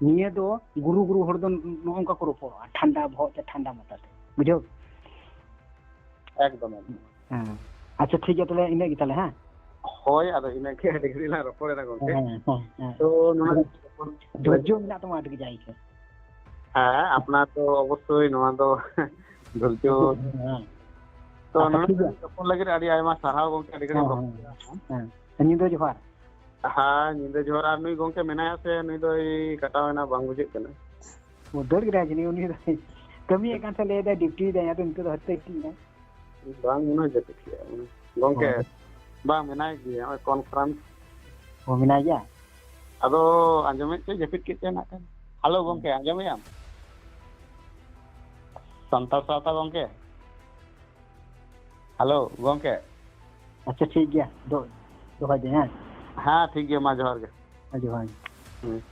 ᱱᱤᱭᱟᱹ ᱫᱚ ᱜᱩᱨᱩ ᱜᱩᱨᱩ ᱦᱚᱲ ᱫᱚ ᱱᱚᱜᱼᱚ ᱱᱚᱝᱠᱟ ᱠᱚ ᱨᱚᱯᱚᱲᱚᱜᱼᱟ, ᱴᱷᱟᱱᱰᱟ ᱵᱚᱦᱚᱜ ᱛᱮ ᱴᱷᱟᱱᱰᱟ ᱢᱟᱛᱟ ᱛᱮ, ᱵᱩᱡᱷᱟᱹᱣ? ᱮᱠᱫᱚᱢ, ᱮᱠᱫᱚᱢ᱾ ᱦᱮᱸ, ᱟᱪᱪᱷᱟ, ᱴᱷᱤᱠ ᱜᱮᱭᱟ, ᱛᱟᱦᱞᱮ ᱤᱱᱟᱹᱜ ᱜᱮ ᱛᱟᱦᱞᱮ, ᱦᱮᱸ? ᱦᱳᱭ, ᱟᱫᱚ ᱤᱱᱟᱹᱜᱮ ᱟᱹᱰᱤ ᱜᱷᱟᱹᱲᱤᱡ ᱞᱟᱝ ᱨᱚᱯᱚᱲ ᱮᱱᱟ, ᱜᱚᱢᱠᱮ᱾ ᱦᱮᱸ, ᱦᱮᱸ, ᱦᱮᱸ᱾ ᱛᱚ, ᱱᱚᱣᱟ ᱫᱷᱳᱨᱡᱚ ᱢᱮᱱᱟᱜ ᱛᱟᱢᱟ ᱟᱹᱰᱤ ᱠᱟᱡᱟᱠ ᱜᱮ᱾ ᱦᱮᱸ, ᱟᱯᱱᱟᱨ ᱫᱚ ᱚᱵᱚᱥᱥᱳᱭ ᱱᱚᱣᱟ ᱫᱚ ᱫᱷᱳᱨᱡᱚ᱾ ᱦᱮᱸ᱾ ᱛᱚ, ᱟᱪᱪᱷᱟ, ᱱᱚᱰᱮ ᱴᱷᱤᱠ ᱜᱮᱭᱟ᱾ ᱨᱚᱯᱚᱲ ᱞᱟᱹᱜᱤᱫ ᱟᱹᱰᱤ ᱟᱭᱢᱟ ᱥᱟᱨᱦᱟᱣ, ᱜᱚᱢᱠᱮ, ᱟᱹᱰᱤ ᱜᱷᱟᱹᱲᱤᱡ ᱦᱮᱸ, ᱨᱚᱯᱚᱲ ᱦᱮᱸ, ᱠᱮᱫᱟ᱾ ᱦᱮᱸ᱾ ᱧᱤᱫᱟᱹ ᱡᱚᱦᱟᱨ᱾ ᱦᱮᱸ, ᱧᱤᱫᱟᱹ ᱡᱚᱦᱟᱨ᱾ ᱟᱨ ᱱᱩᱭ ᱜᱚᱢᱠᱮ ᱢᱮᱱᱟᱭᱟ ᱥᱮ, ᱱᱩᱭ ᱫᱚᱭ ᱠᱟᱴᱟᱣ ᱮᱱᱟ, ᱵᱟᱝ ᱵᱩᱡᱷᱟᱹᱜ ᱠᱟᱱᱟ᱾ ᱚ, ᱫᱟᱹᱲ ᱠᱮᱫᱟᱭ ᱡᱟᱹᱱᱤᱡ, ᱩᱱᱤ ᱫᱚ ᱠᱟᱹᱢᱤᱭᱮᱫ ᱠᱟᱱ ᱛᱟᱦᱮᱸ, ᱞᱟᱹᱭ ᱮᱫᱟᱭ ᱰᱤᱭᱩᱴᱤ ᱮᱫᱟᱭ, ᱟᱫᱚ ᱱᱤᱛᱚᱜ ᱫᱚ ᱦᱚᱭᱛᱳ ᱜᱤᱛᱤᱡ ᱮᱱᱟᱭ᱾ ᱵᱟᱝ, ᱢᱚᱱᱮ ᱦᱚᱭ ᱡᱟᱹᱯᱤᱫ ᱠᱮᱫᱟ, ᱢᱚᱱᱮ ᱦᱚᱭ᱾ ᱜᱚᱢᱠᱮ, ᱦᱳᱭ᱾ ᱵᱟᱝ, ᱢᱮᱱᱟᱭ ᱜᱮᱭᱟ, ᱱᱚᱜᱼᱚᱭ ᱠᱚᱱᱯᱷᱟᱨᱮᱱᱥ᱾ ᱚ, ᱢᱮᱱᱟᱭ ᱜᱮᱭᱟ? ᱟᱫᱚ ᱟᱸᱡᱚᱢᱮᱫ ᱪᱚᱭ ᱡᱟᱹᱯᱤᱫ ᱠᱮᱫ ᱪᱚᱭ ᱱᱟᱜ ᱠᱷᱟᱱ᱾ ᱦᱮᱞᱳ, ᱦᱮᱸ᱾ ᱜᱚᱢᱠᱮ, ᱟᱸᱡᱚᱢᱮᱫ ᱟᱢ? ᱥᱟᱱᱛᱟᱲ ᱥᱟᱶᱛᱟ ᱜᱚᱢᱠᱮ? ᱦᱮᱞᱳ, ᱜᱚᱢᱠᱮ᱾ ᱟᱪᱪᱷᱟ, ᱴᱷᱤᱠ ᱜᱮᱭᱟ, ᱫᱚ-, ᱫᱚᱦᱚᱭ ᱫᱟᱹᱧ, ᱦᱮᱸ? ᱦᱮᱸ, ᱴᱷᱤᱠ ᱜᱮᱭᱟ, ᱢᱟ, ᱡᱚᱦᱟᱨ ᱜᱮ᱾ ᱦᱮᱸ, ᱡᱚᱦᱟᱨ ᱜᱮ᱾ ᱦᱮᱸ᱾